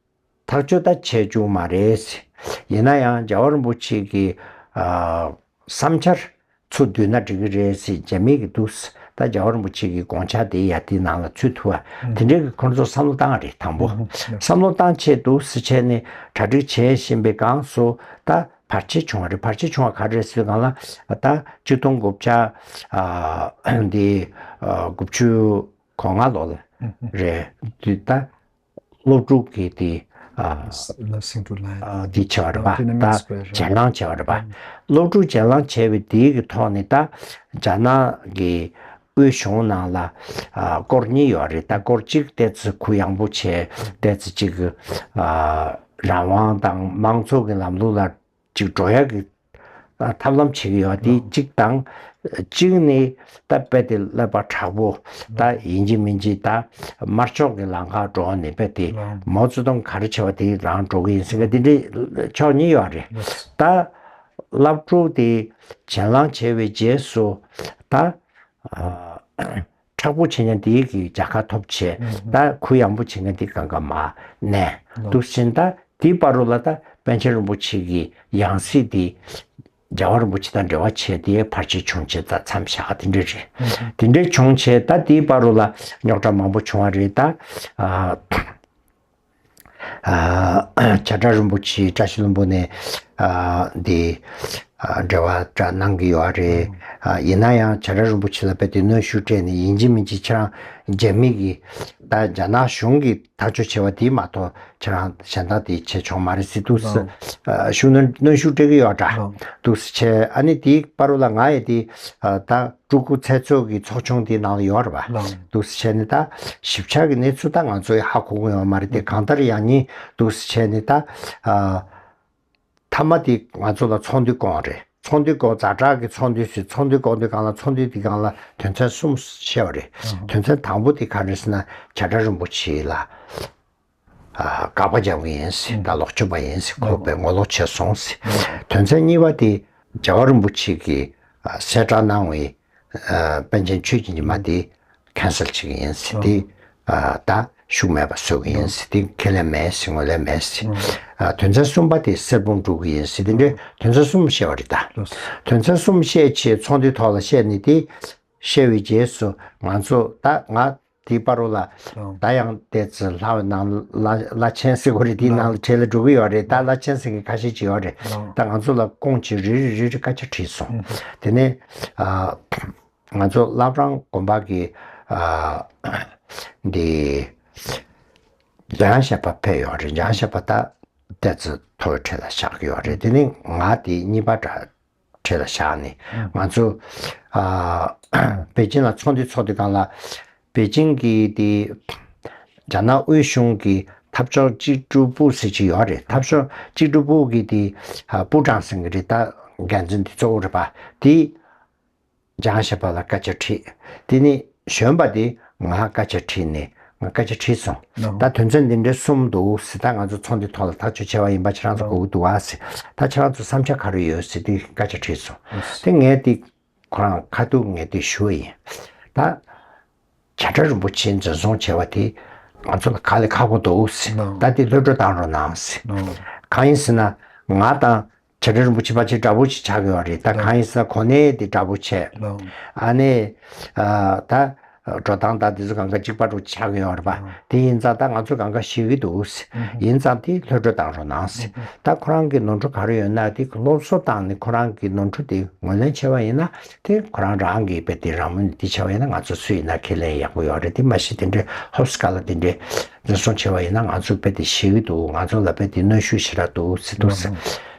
ཐག་གཅོད་ད་བྱས་བཅུག་མ་རེད། ཡིན་ན་ཡང་རྒྱལ་བ་རིན་པོ་ཆེ་གི་ཨ་བསམ་འཆར་ཚུར་བསྡུས་ན་འགྲིག་གི་རེད་ཟེར་རྒྱ་མི་གི་འདུག་ད་རྒྱལ་བ་རིན་པོ་ཆེ་གི་དགོངས་འཆར་དེ་ཡ་དེའི་ནང་ལ་ཚུད་ཐུབ་པ་དེ་འདྲའི་གི་ཁོང་ཚོ་བསམ་བློ་བཏང་བ་རེད། དང་པོ་བསམ་བློ་བཏང་ཆེད་འདུག་སེ་བྱས་ནས་གྲ་སྒྲིག་བྱས་བཞིན་པའི་སྒང་སུ་ད་བར་ཆད་བྱུང་བ་རེད། བར་ཆད་བྱུང་བ་ག་རེ་རེད་ཟེར་སྒང་ལ་ད་གཅིག་སྟོང་དགུ་བརྒྱ་ཨ་འདི་ཨ་དགུ་བཅུ་གོ་ལྔ་ལོ་ལ་རེད། དེ་ད། སློབ་ཕྲུག་གི་དེ་ཨ་ལ་སིང་ཀྲུ་ལ་ཨ་དེ་བྱས་པ་རེད་པ། ད་གྱེན་ལངས་བྱས་པ་རེད་པ། སློབ་ཕྲུག་གྱེན་ལངས་བྱས་པའི་དེའི་གི་ཐོག་ནས་ད་རྒྱ་ནག་གི་དབུས་གཞུང་ནང་ལ་ཨ་སྐོར་གཉིས་ཡོད་རེད། ད་སྐོར་གཅིག་ཏོག་ཙམ་གུ་ཡངས་པོ་བྱས། ཏོག་ཙམ་གཅིག་གི་ཨ་རང་དབང་དང་མང་གཙོ་གི་ལམ་ལུགས་ལ་ཅིག་འགྲོ་ཡག་གི་ཐབས་ལམ་བྱེད་ཀྱི་ཡོད། དེ་གཅིག་དང་གཅིག་ནི་ད་དཔེ་དེ་ཀླད་པ་དྲག་པོ་ད་ཡིན་གཅིག་མིན་གཅིག་ད་དམར་ཕྱོགས་ཀྱི་ལམ་ཁ་འགྲོ་ནས་དཔེ་དེ་མའོ་ཙེ་ཏུང་ག་རེ་བྱས་པ་དེ་རང་འགྲོ་གི་ཡིན་ཟེར་མཁན་དེ་འདྲའི་ཕྱོགས་གཉིས་ཡོད་རེད། ད་སློབ་ཕྲུག་དེ་གྱེན་ལངས་བྱས་པའི་རྗེས་སུ་ད། མཁྲེགས་པོ་བྱེད་མཁན་དེའི་གི་རྒྱལ་ཁ་ཐོབ་བྱས། ད་གུ་ཡངས་པོ་བྱེད་མཁན་དེ་གང་ག་མ་གནས་འདུག་ཟིན། ད་དེའི་བར་རུ་ལ་ད་པཎ་ཆེན་རིན་པོ་ཆེ་གི་ཡང་སྲིད་དེ་རྒྱལ་བ་རིན་པོ་ཆེ་དང་འབྲེལ་བ་བྱས་དེ་བར་ཆད་བྱུང་བྱས་ད་མཚམས་བཞག་དེ་འདྲ་རེད། དེ་འདྲ་བྱུང་བྱས་ད་དེའི་བར་རུ་ལ་རྙོག་དྲ་མང་པོ་བྱུང་བ་རེད། ད་བྱ་བྲལ་རིན་པོ་ཆེ་བཀྲ་ཤིས་ལྷུན་པོ་ནས་འདི་འབྲེལ་བ་འདྲ་གནང་གི་ཡོད་རེད། ཡིན་ན་ཡང་བྱ་བྲལ་རིན་པོ་ཆེ་ལ་རྦད་དེ་གནོན་ཤུགས་སྤྲད་ནས་ཡིན་གཅིག་མིན་གཅིག་ཁྱེད་རང་རྒྱ་མི་གི་ད་རྒྱ་ནག་གཞུང་གིས་ཐག་གཅོད་བྱས་པ་དེ་མ་གཏོགས་ཁྱེད་རང་གཞན་དག་དེ་བྱས་ཆོག་མ་རེད་ཟེར་འདུག་ཟེར་ཤུགས་གནོན་གནོན་ཤུགས་སྤྲད་ཀྱི་ཡོད་འདྲ་འདུག་ཟེར་བྱས། ཨ་ནི་དེའི་བར་རུ་ལ་ང་ཡི་དེ་ད། སྤྲུལ་སྐུ་ཚེ་མཚོ་གི་ཚོགས་ཆུང་དེའི་ནང་ལ་ཡོད་རེད་པ། འདུག་སེ་བྱས་ནས་ད་ཞིབ་ཆ་གི་གནས་ཚུལ་ད་ང་ཚོས་ཧ་གོ་གི་ཡོད་མ་རེད་དེ། གང་ལྟར་ཡང་སྙིང་འདུག་སེ་བྱས་ནས་ད་ཨ་མཐའ་མ་དེ་ང་ཚོ་ལ་ཚོགས་འདུ་བསྐོངས་རེད། ཚོགས་འདུ་བསྐོངས་ཛ་དྲག་གི་ཚོགས་འདུ་ཟེར། ཚོགས་འདུ་བསྐོངས་དུས་སྒང་ལ་ཚོགས་འདུ་དེའི་སྒང་ལ་དོན་ཚན་གསུམ་བཤད་པ་རེད། དོན་ཚན་དང་པོ་དེ་ག་རེ་ཟེར་ན་བྱ་བྲལ་རིན་པོ་ཆེ་ལ། དགག་པ་རྒྱག་གི་ཡིན་ཟེར། ད་ལོག་སྤྱོད་པ་ཡིན་ཟེར། ཁོ་པས་ངོ་ལོག་བྱས་སོང་ཟེར། དོན་ཚན་གཉིས་པ་དེ་རྒྱལ་བ་རིན་པོ་ཆེ་གིས་གསལ་བསྒྲགས་གནང་བའི་པཎ་ཆེན་ཆོས་ཀྱི་ཉི་མ་དེ་ཁེན་སལ་བྱེད་ཀྱི་ཡིན་ཟེར། དེ་ད་ཤུགས་མེད་པ་བཟོ་གི་ཡིན་ཟེར། དེ་ཁས་ལེན་མེད་ཟེར། ངོས་ལེན་མེད་ཟེར། དོན་ཚན་གསུམ་པ་དེ་གསེར་བུམ་འབྲུ་གི་ཡིན་ཟེར། དེ་འདྲའི་དོན་ཚན་གསུམ་བཤད་པ་རེད་ད། དོན་ཚན་གསུམ་བཤད་ཆེད་ཚོགས་འདུའི་ཐོག་ལ་བཤད་ནས་དེ་བཤད་པའི་རྗེས་སུ་ང་ཚོ་ད་ང་དེའི་བར་རུ་ལ་ད་ཡང་ཏོག་ཙམ་ལྷ་བའི་ནང་ལ་བླ་ཆེན་ཟེར་དགོས་རེད། དེའི་ནང་ལ་བྲེལ་ལ་འགྲོ་གི་ཡོད་རེད། ད་བླ་ཆེན་ཟེར་མཁན་ཁ་ཤས་ཅིག་ཡོད་རེད། ད་ང་ཚོ་ལ་སྐོང་ཆེད་རེ་རེ་རེ་རེ་སྐད་ཆ་དྲིས་སོང་། དེ་ནས་ཨ་ང་ཚོ་བླ་བྲང་དགོན་པ་གི་ཨ་འདི་འཇམ་དབྱངས་བཞད་པ་ཕེབས་ཡོད་རེད། འཇམ་དབྱངས་བཞད་པ་ད་ཏོག་ཙམ་ཐོ་བའི་གྲས་ལ་བཞག་གི་ཡོད་རེད། དེ་ནས་ང་དེ་གཉིས་པ་འདྲ། གྲས་ལ་བཞག་ནས་ང་ཚོ་ཨ་པེ་ཅིན་ལ་ཚོགས་འདུ་ཚོགས་དུས་སྒང་ལ་པེ་ཅིན་གྱི་དེ་རྒྱ་ནག་དབུས་གཞུང་གི་འཐབ་ཕྱོགས་གཅིག་སྒྲིལ་པུའུ་ཟེར་གྱི་ཡོད་རེད། འཐབ་ཕྱོགས་གཅིག་སྒྲིལ་པུའུ་གི་དེ་ཨ་པུའུ་ཀྲང་ཟེར་གྱི་རེད། ད་འགན་འཛིན་དེ་གཙོ་བོ་རེད་པ། དེ་འཇམ་དབྱངས་བཞད་པ་ལ་སྐད་ཆ་དྲིས། དེ་ནས་གཞོན་པ་དེ་ང་སྐད་ཆ་དྲིས་ནས་ ང་སྐད་ཆ་དྲིས་སོང་། ད་དོན་ཚན་འདི་འདྲའི་གསུམ་འདུག་ཟེར། ད་ང་ཚོ་ཚོགས་འདུའི་ཐོག་ལ་ཐག་གཅོད་བྱས་པ་ཡིན་པ་ཁྱེད་རང་ཚོ་གོ་གི་འདུག་ཨ་ཟེར། ད་ཁྱེད་རང་ཚོ་བསམ་འཆར་ག་རེ་ཡོད་ཟེར་དེ་སྐད་ཆ་དྲིས་སོང་། དེ་ངས་དེ་ཁོ་རང་ཁ་ཐུག་ངས་དེ་ཞུ་བ་ཡིན། ད་བྱ་བྲལ་རིན་པོ་ཆེ་འཛིན་བཟུང་བྱས་པ་དེ་ང་ཚོ་ལ་ག་ལས་ཁག་པོ་འདུག་ཟེར། ད་དེ་གློད་བཀྲོལ་བཏང་རོགས་གནང་ཟེར། གང་ཡིན་ཟེར་ན་ང་དང་བྱ་བྲལ་རིན་པོ་ཆེ་ཕལ་ཆེར་འདྲ་པོ་ཞིག་ཆགས་ཀྱི་ཡོད་རེད། ད་གང་ཡིན་ཟེར་ན་གོ་གནས་དེ་འདྲ་པོ་བྱས། ཨ་ནི་ད་འགྲོ་སྟངས་ད་དེ་ཚོ་གང་ག་གཅིག་པ་འདྲ་ཆགས་ཀྱི་ཡོད་རེད་པ། དེ་ཡིན་ཙང་ད་ང་ཚོ་གང་ག་ཤེས་ཀྱི་འདུག་ཟེར། ཡིན་ཙང་དེ་གློད་བཀྲོལ་བཏང་རོགས་གནང་ཟེར། ད་ཁོ་རང་གི་ནོར་འཁྲུལ་ག་རེ་ཡོད་ན་དེ་སློབ་གསོ་བཏང་ནས་ཁོ་རང་གི་ནོར་འཁྲུལ་དེ་ངོས་ལེན་བྱས་པ་ཡིན་ན་དེ་ཁོ་རང་རང་གི་དཔེ་དེ་རང་མོས་ནས་དེ་བྱས་པ་ཡིན་ན་ང་ཚོ་སུ་ཡིན་ན་ཁས་ལེན་ཡག་པོ་ཡོད་རེད། དེ་མ་གཞི་དེ་འདྲའི་ཧོབ་སི་ཀ་ལ་དེ་འདྲའི་འཛིན་བཟུང་བྱས་པ་ཡིན་ན་ང་ཚོ་དཔེ་དེ་ཤེས་ཀྱི་འདུག་ང་ཚོ་ལ་དཔེ་དེ་གནོན་ཤུགས་ཞེ་དྲག་འདུག་ཟེར་འདུག་ཟེར།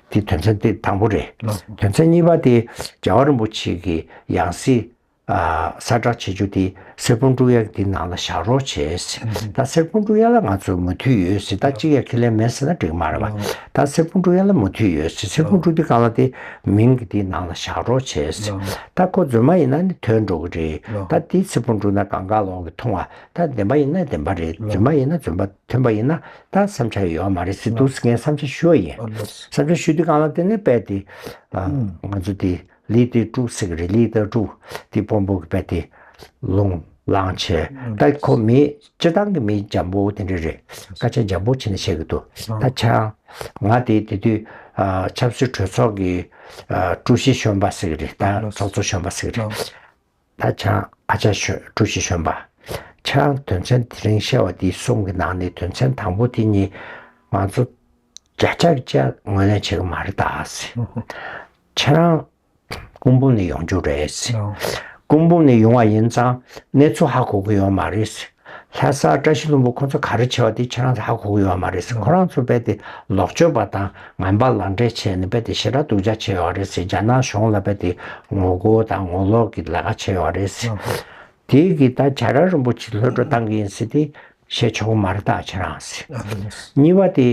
དེ་དོན་ཚན་དེ་དང་པོ་རེད། དོན་ཚན་གཉིས་པ་དེ་རྒྱལ་བ་རིན་པོ་ཆེ་གི་ཡང་སྲིད་ཨ་གསལ་བསྒྲགས་བྱེད་རྒྱུ་དེ་གསེར་ཕུང་དཀྲུག་ཡག་དེ་ནང་ལ་བཞག་རོགས་བྱས་ཟེར། ད་གསེར་ཕུང་དཀྲུག་ཡག་ལ་ང་ཚོ་མོས་མཐུན་ཡོད་ཟེར། ད་གཅིག་ཡང་ཁས་ལེན་མེད་ཟེར་ན་འགྲིག་མ་རེད་པ། ད་གསེར་ཕུང་དཀྲུག་ཡག་ལ་མོས་མཐུན་ཡོད་ཟེར། གསེར་ཕུང་དཀྲུག་དུས་སྒང་ལ་དེ་མིང་གི་དེ་ནང་ལ་བཞག་རོགས་བྱས་ཟེར། ད་ཁོ་རྫུན་མ་ཡིན་ན་ནི་ཐོན་འགྲོ་གི་རེད། ད་དེ་གསེར་ཕུང་དཀྲུག་ན་གང་ག་ལོག་གི་མཐོང་བ། ད་བདེན་པ་ཡིན་ན་བདེན་པ་རེད། རྫུན་མ་ཡིན་ན་རྫུན་པ། ཐོན་པ་ཡིན་ན་ད་བསམ་འཆར་ཡོད་མ་རེད་ཟེར་འདུག་ཟེར་ངས་བསམ་འཆར་ཞུ་བ་ཡིན། བསམ་འཆར་ཞུ་དུས་སྒང་ལ་དེ་ནས་དཔེ་དེ་ང་ཚོ་དེ་ལི་ཏི་ཀྲུའུ་ཟེར་གི་རེད། ལི་ཏི་ཀྲུའུ་དེ་དཔོན་པོ་གི་དཔེ་དེ་ལུང་བླངས་བྱས། ད་ཁོ་མི་སྤྱིར་བཏང་གི་མི་འཇམ་པོ་དེ་འདྲ་རེད། སྐད་ཆ་འཇམ་པོ་བྱས་ནས་བཤད་གི་འདུག་ད་ཁྱེད་རང་ང་དེ་དེ་དུས་ཆབ་སྲིད་གྲོས་ཚོགས་ཀྱི་ཀྲུའུ་ཞི་གཞོན་པ་ཟེར་གི་རེད། ད་ཚོགས་གཙོ་གཞོན་པ་ཟེར་གི་རེད། ད་ཁྱེད་རང་ཨ་ཅག་གཞོན་ཀྲུའུ་ཞི་གཞོན་པ། ཁྱེད་རང་དོན་ཚན་དེ་རིང་བཤད་པ་དེ་གསུམ་གྱི་ནང་ནས་དོན་ཚན་དང་པོ་དེ་གཉིས་ང་ཚོ་བརྒྱ་ཆ་བརྒྱ་ངོས་ལེན་བྱེད་ཀྱི་མ་རེད་ད་ཟེར། ཁྱེད་རང་སྐུ་འབུམ་ནས་ཡོང་རྒྱུ་རེད་ཟེར། སྐུ་འབུམ་ནས་ཡོང་བ་ཡིན་ཙང་གནས་ཚུལ་ཧ་གོ་གི་ཡོད་མ་རེད་ཟེར། ལྷ་ས་བཀྲ་ཤིས་ལྷུན་པོ་ཁོང་ཚོ་ག་རེ་བྱས་པ་དེ་ཁྱེད་རང་ཚོ་ཧ་གོ་གི་ཡོད་མ་རེད་ཟེར། ཁོ་རང་ཚོ་རྦད་དེ་ལོག་སྤྱོད་པ་དང་ངན་པ་ལག་འབྲེལ་བྱས་ནས་རྦད་དེ་ཞེ་དྲག་སྡུག་ཅག་བྱས་ཡོད་རེད་ཟེར། རྒྱ་ནག་གཞུང་ལ་རྦད་དེ་ངོ་རྒོལ་དང་ངོ་ལོག་གི་ལས་ཀ་བྱས་ཡོད་རེད་ཟེར། དེ་གི་ད་བྱ་བྲལ་རིན་པོ་ཆེ་གློད་བཀྲོལ་བཏང་གི་ཡིན་ཟེར་དེ་བཤད་ཆོག་གི་མ་རེད་ད་ཁྱེད་རང་ཟེར། གཉིས་པ་དེ།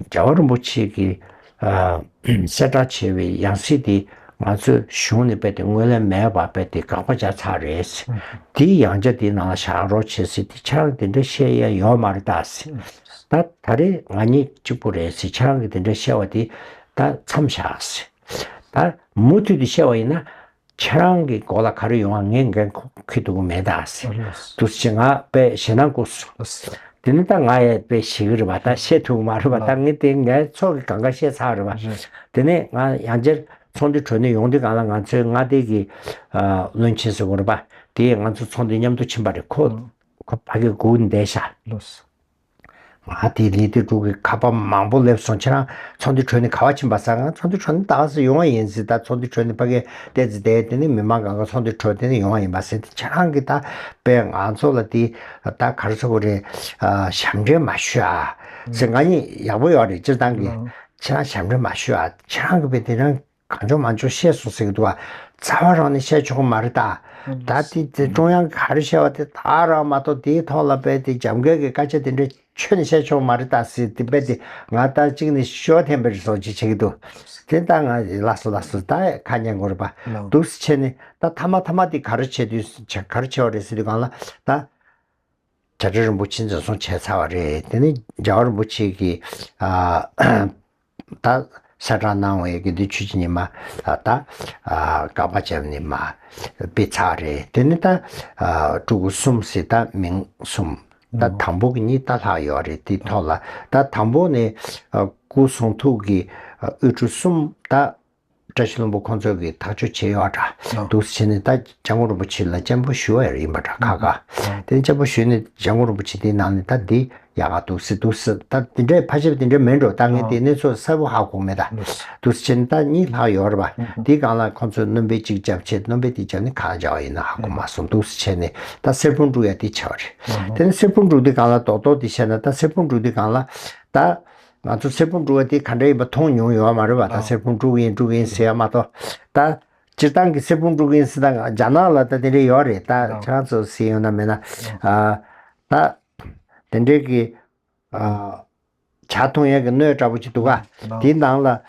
རྒྱལ་བ་རིན་པོ་ཆེ་གིས་ཨ་གསལ་བསྒྲགས་བྱས་པའི་ཡང་སྲིད་དེ་ང་ཚོས་གཞུང་ནས་རྦད་དེ་ངོས་ལེན་མེད་པ་རྦད་དེ་དགག་པ་རྒྱག་ཚར་རེད། དེའི་ཡང་བསྐྱར་དེའི་ནང་ལ་བཞག་རོགས་བྱེད་ཟེར་དེ་ཁྱེད་རང་དེ་འདྲ་བཤད་ཡ་ཡོད་མ་རེད་ད་ཟེར། ད་ད་རེས་ང་གཉིས་གཅིག་པུ་རེད་ཟེར། ཁྱེད་རང་གིས་དེ་འདྲ་བཤད་པ་དེ་ད་མཚམས་བཞག་ཟེར། ད་མུ་མཐུད་དུ་བཤད་པ་ཡིན་ན། ཁྱེད་རང་གི་མགོ་ལ་ག་རེ་ཡོང་བ་ངས་འགན་ཁུར་ཐུབ་ཀྱི་མེད་ད་ཟེར། ལགས། འདུག་སེ་ང་དཔེ་ཞེད་སྣང་སྐུལ་སོང་། ལགས། དེ་ནི་ད་ང་ཡང་དཔེ་ཞེད་ཀྱི་རེད་པ། ད་བཤད་ཐུབ་ཀྱི་མ་རེད་པ། ད་ལགས། ངས་དེ་ངའི་ཚོགས་ཀྱི་སྒང་ག་བཤད་ཚར་རེད་པ། རེད། དེ་ནས་ང་ཡང་བསྐྱར་ཚོགས་འདུ་གྲོལ་ནས་ཡོང་དུས་སྒང་ལ་ང་ཚོའི་མངའ་སྡེ་གི་ཨ་བློན་ཆེན་ཟེར་དགོས་རེད་པ། དེས་ང་ཚོ་ཚོགས་འདུ་མཉམ་དུ་ཕྱིན་པ་རེད། ཁོ་ལགས། ཁོ་ཕ་གིར་སྒུག་བསྡད་ཤག་ལགས། ང་དེ་ལི་ཏི་ཀྲུའུ་གི་ཁ་པར་མང་པོ་སླེབས་སོང་། ཁྱེད་རང་ཚོགས་འདུ་གྲོལ་ནས་ག་པར་ཕྱིན་པ་ཟེར། ང་ཚོགས་འདུ་གྲོལ་ནས་ད་ག་སེ་ཡོང་བ་ཡིན་ཟེར། ད་ཚོགས་འདུ་གྲོལ་ནས་ཕ་གིར་བལྟས་ཚེ་བསྡད། དེ་ནས་མི་མང་གང་ག་ཚོགས་འདུ་གྲོལ་དེ་ནས་ཡོང་བ་ཡིན་པ་ཟེར། དེ་ཁྱེད་རང་གིས་ད་དཔེ་ང་ཚོ་ལ་དེ་ད་ག་རེ་ཟེར་དགོས་རེད། ཨ་ཞབས་འདྲེན་མ་ཞུ་ཨ་ཟེར། ང་གཉིས་ཡག་པོ་ཡོད་རེད། སྤྱིར་བཏང་གི་ཁྱེད་རང་ཞབས་འདྲེན་མ་ཞུ་ཨ། ཁྱེད་རང་གིས་དཔེ་དེ་རང་གང་བྱུང་མང་བྱུང་བཤད་སོང་ཟེར་གྱི་འདུག་ཨ། རྩ་བ་རང་ནས་བཤད་ཆོག་གི་མ་རེད་ད། ད་དེ་དེ་ཀྲུང་དབྱང་གིས་ག་རེ་བཤད་པ་དེ་ད་རང་མ་གཏོགས་དེའི་ཐོག་ལ་དཔེ་དེ་རྒྱབ་འགལ་གྱི་སྐད་ཆ་དེ་འདྲ་ཁྱོན་ནས་བཤད་ཆོག་གི་མ་རེད་ད་ཟེར། དེ་དཔེ་དེ་ང་ད་གཅིག་ནས་ཤོ་འཐེན་པའི་རེ་སོགས་ཅིག་བྱེད་ཀྱི་འདུག་དེ་ད་ང་ལགས་སོ་ལགས་སོ་ད་ཁ་ཉན་དགོས་རེད་པ། ལགས། འདུག་སེ་བྱས་ནས་ད་མཐའ་མ་མཐའ་མ་དེ་ག་རེ་བྱས་དུས་ག་རེ་བྱས་པ་རེད་ཟེར་དུས་སྒང་ལ་ད། བྱ་བྲལ་རིན་པོ་ཆེ་འཛིན་བཟུང་བྱས་ཚར་བ་རེད། དེ་ནས་རྒྱལ་བ་རིན་པོ་ཆེ་གིས་ཨ་ད་གསལ་བསྒྲགས་གནང་བའི་དགེ་འདུན་ཆོས་ཀྱི་ཉི་མ་ད་ཨ་དགག་པ་བྱས་ནས་མར་ཕུད་ཚར་རེད། དེ་ནས་ད་ཨ་སྤྲུལ་སྐུ་གསུམ་ཟེར། ད་མིང་གསུམ་ད་དང་པོ་གི་གཉིས་ད་ལྷག་ཡོད་རེད། དེའི་ཐོག་ལ་ད་དང་པོ་ནས་ཨ་སྐུ་གསུང་ཐུགས་ཀྱི་ཨ་དབུ་སྤྲུལ་གསུམ་ད། བཀྲ་ཤིས་ལྷུན་པོ་ཁོང་ཚོ་གིས་ཐག་གཅོད་བྱས་ཡོད་འདྲ། ཨ། འདུག་སེ་བྱས་ནས་ད་སྐྱབས་མགོན་རིན་པོ་ཆེ་ལ་སྤྱན་འབུལ་ཞུ་བ་ཡིན་པ་འདྲ་ཁ་ཁ། ཨ། དེ་ནས་སྤྱན་འབུལ་ཞུས་ནས་སྐྱབས་མགོན་རིན་པོ་ཆེ་དེའི་ནང་ནས་ད་འདི་ཡག་ག་འདུག་སེ་འདུག་སེ་ད་དེ་འདྲའི་ཕལ་ཆེར་དེ་འདྲ་མིན་འགྲོ། ད་ངས་ཨ་དེ་གནས་ཚུལ་གསལ་པོ་ཧ་གོ་མེད་ད། ཨ་འདུག་སེ་བྱས་ནས་ད་གཉིས་ལྷག་ཡོད་རེད་པ། ཨ་དེའི་སྒང་ལ་ཁོང་ཚོས་སྣོན་པ་གཅིག་བརྒྱབ་བྱས་སྣོན་པ་དེ་བརྒྱབ་ནས་གང་བྱ་བ་ཡིན་ན་ཧ་གོ་མ་སོང་། འདུག་སེ་བྱས་ནས་ད་གསེར་ཕུང་དཀྲུག་ཡ་དེ་བྱས་པ་རེད། ཨ་དེ་ནས་གསེར་ཕུང་དཀྲུག་དུས་སྒང་ལ་རྡོག་རྡོག་དེ་བཤད་ན་ད་གསེར་ཕུང་དཀྲུག་དུས་སྒང་ལ་ད། ང་ཚོ་གསེར་ཕུང་དཀྲུག་པ་དེ་ག་འདྲ་ཡིན་པ་མཐོང་མྱོང་ཡོད་མ་རེད་པ། ད་ཨ་གསེར་ཕུང་དཀྲུག་ཡིན་དཀྲུག་ཡིན་ཟེར་ཡ་མ་གཏོགས། ད་སྤྱིར་བཏང་གི་གསེར་ཕུང་དཀྲུག་ཡིན་ཟེར་ན་རྒྱ་ནག་ལ་ད་དེ་འདྲ་ཡོད་རེད། ད་ཨ་ཁྱེད་རང་ཚོ་ཟེར་ཡོང་ན་མེད་ན། ཨ་ད་དེ་འདྲའི་གི་ཨ་ཇ་འཐུང་ཡས་ཀྱི་སྣོད་འདྲ་པོ་ཅིག་འདུག་ག་ཨ་དེའི་ནང་ལ་ཨ་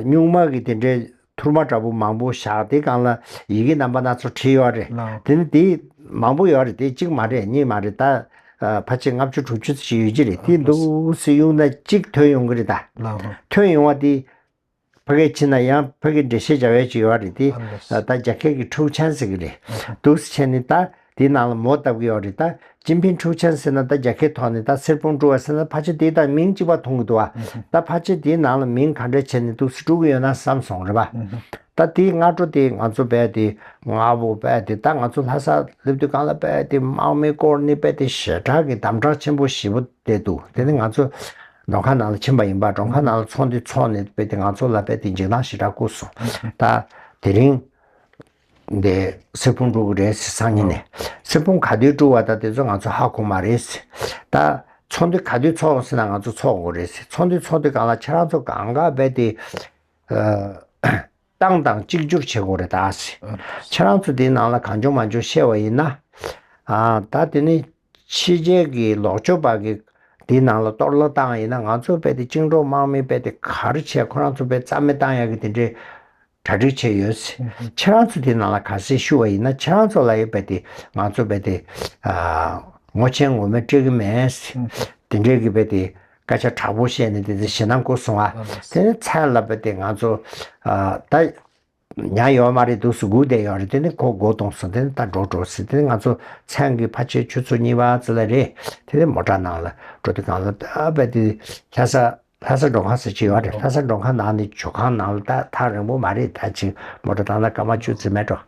སྨྱུག་མ་གི་དེ་འདྲའི་ཐུར་མ་འདྲ་པོ་མང་པོ་བཞག་དེ་སྒང་ལ་ཡི་གེ་རྣམ་པ་སྣ་ཚོགས་བྲིས་ཡོད་རེད། ཨ་དེ་ནི་དེ་མང་པོ་ཡོད་རེད། དེ་གཅིག་མ་རེད་གཉིས་མ་རེད། ད་ ཕལ་ཆེར་ལྔ་བཅུ་དྲུག་ཅུ་ཙམ་ཞིག་ཡོད་ཀྱི་རེད། དེ་འདུག་སེ་གཡུག་ན་གཅིག་ཐོན་ཡོང་གི་རེད་ད། ཐོན་ཡོང་བ་དེ་ཕ་གིར་ཕྱིན་ན་ཡང་ཕ་གིར་འགྲེལ་བཤད་བྱ་བའི་ཅིག་ཡོད་རེད་དེ། ད་རྒྱ་སྐད་ཀྱི་ཁྲུའུ་ཆན་ཟེར་གི་རེད། འདུག་སེ་བྱས་ནས་ད་དེའི་ནང་ལ་མོ་བཏབ་གི་ཡོད་རེད་ད། ཅིན་ཕིང་ཁྲུའུ་ཆན་ཟེར་ན་ད་རྒྱ་སྐད་ཐོག་ནས་ད་སིར་ཕུང་ཀྲུའུ་ཨ་ཟེར་ན་ཕལ་ཆེར་དེ་དང་མིང་གཅིག་པ་མཐོང་གི་འདུག་ཨ། ད་ཕལ་ཆེར་དེའི་ནང་ལ་མིང་ག་འདྲ་བྱས་ནས་འདུག་སེ་དཀྲུག་གི་ཡོད་ན་བསམ་སོང་རེད་པ། ད་དེའི་སྔ་དྲོ་དེ་ང་ཚོ་རྦད་དེ་སྔ་པོ་རྦད་དེ་ད་ང་ཚོ་ལྷ་ས་སླེབས་དུས་སྒང་ལ་རྦད་དེ་དམག་མིའི་སྐོར་ནི་རྦད་དེ་ཞེ་དྲག་གི་དམ་དྲག་ཆེན་པོ་ཞེ་པོ་བསྡད་འདུག་དེ་ནས་ང་ཚོ་མགྲོན་ཁང་ནང་ལ་ཕྱིན་པ་ཡིན་པ། མགྲོན་ཁང་ནང་ལ་ཚོགས་འདུ་ཚོགས་ནས་རྦད་དེ་ང་ཚོ་ལ་རྦད་དེ་འཇིགས་སྣང་ཞེ་དྲག་བསྐུལ་སོང་། ད་དེ་རིང་འདི་སིར་ཕུང་དཀྲུག་གི་རེད་ཟེར། སང་ཉིན་ནས་སིར་ཕུང་ག་དུས་དཀྲུག་པ་ད་དེ་ཚོ་ང་ཚོ་ཧ་གོ་མ་རེད་ཟེར། ད་ཚོགས་འདུ་ག་དུས་ཚོགས་ཟེར་ན་ང་ཚོ་ཚོགས་དགོས་རེད་ཟེར། ཚོགས་འདུ་ཚོགས་དུས་སྒང་ལ་ཁྱེད་རང་ཚོ་གང་ག་རྦད་དེ་ཨ། ཏང་དང་གཅིག་གྱུར་བྱེད་དགོས་རེད་ད་ཟེར། ཨ། ཁྱེད་རང་ཚོ་དེའི་ནང་ལ་གང་བྱུང་མང་བྱུང་བཤད་པ་ཡིན་ན། ཨ། ད་དེ་ནི་ཕྱི་རྒྱལ་གྱི་ལོག་སྤྱོད་པ་གི་དེའི་ནང་ལ་གཏོར་བརླག་བཏང་བ་ཡིན་ན་ང་ཚོ་རྦད་དེ་བཅིངས་འགྲོལ་དམག་མི་རྦད་དེ་ག་རེ་བྱས་ཁོ་རང་ཚོ་རྦད་རྩ་མེད་བཏང་ཡག་གི་དེ་འདྲའི་གྲ་སྒྲིག་བྱས་ཡོད་ཟེར། ཨ། ཁྱེད་རང་ཚོ་དེའི་ནང་ལ་ག་ཚོད་ཞུ་བ་ཡིན་ན་ཁྱེད་རང་ཚོ་ལ་ཡང་རྦད་དེ་ང་ཚོ་རྦད་དེ་ཨ། ངོ་ཆེན་ངོ་མས་སྤྲད་གི་མེད་ཟེར། ཨ། དེ་འདྲའི་གི་རྦད་དེ་སྐད་ཆ་དྲག་པོ་བཤད་ནས་དེ་ཚོ་ཞེད་སྣང་བསྐུལ་སོང་ཨ། ཨ། དེ་ནས་མཚན་ལ་རྦད་དེ་ང་ཚོ་ཨ། ད་ཉལ་ཡོད་མ་རེད། འདུག་སེ་སྒུག་བསྡད་ཡོད་རེད། དེ་ནས་ཁོ་སྒོ་གཏོང་སོང་། དེ་ནས་ད་འགྲོ་འགྲོ་ཟེར། དེ་ནས་ང་ཚོ་མཚན་གྱི་ཕལ་ཆེར་ཆུ་ཚོད་གཉིས་པ་ཙམ་ལ་རེད། དེ་ནས་མོ་ཊ་ནང་ལ་འགྲོ་དུས་སྒང་ལ་ད་རྦད་དེ་ལྷ་ས་ལྷ་ས་མགྲོན་ཁང་ཟེར་གྱི་ཡོད་རེད། ལྷ་ས་མགྲོན་ཁང་ནང་ནས་ཇོ་ཁང་ནང་ལ་ད་ཐག་རིང་པོ་མ་རེད། ད་ཅིག་མོ་ཊ་བཏང་ན་སྐར་མ་བཅུ་ཙམ་མེད་འགྲོ།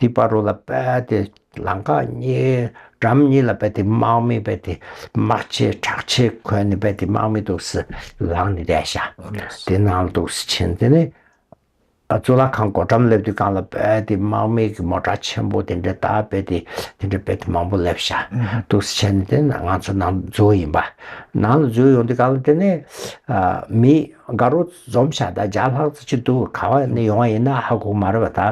དེ་བར་དུ་ལ་རྦད་དེ་ལམ་ཁ་གཉིས་འགྲམ་གཉིས་ལ་རྦད་དེ་དམག་མི་རྦད་དེ་དམག་ཆས་དྲག་ཆས་གོན་ནས་རྦད་དེ་དམག་མི་འདུག་སེ་ལངས་ནས་བསྡད་ཤག་དེ་ནང་ལ་འདུག་སེ་ཕྱིན། དེ་ནས་གཙུག་ལག་ཁང་སྒོ་འགྲམ་སླེབས་དུས་སྒང་ལ་རྦད་དེ་དམག་མི་གི་མོ་ཊ་ཆེན་པོ་དེ་འདྲ་ད་རྦད་དེ་དེ་འདྲ་རྦད་དེ་མང་པོ་སླེབས་ཤག་འདུག་སེ་བྱས་ནས་དེ་ནང་ང་ཚོ་ནང་འཛུལ་ཡིན་པ། ནང་ལ་འཛུལ་ཡོང་དུས་སྒང་ལ་དེ་ནས་ཨ། མི་དགའ་རོགས་འཛོམས་ཤག་ད་བརྒྱ་ལྷག་ཙམ་ཅིག་འདུག་ག་བ་ནས་ཡོང་བ་ཡིན་ན་ཧ་གོ་མ་རེད་པ། ད་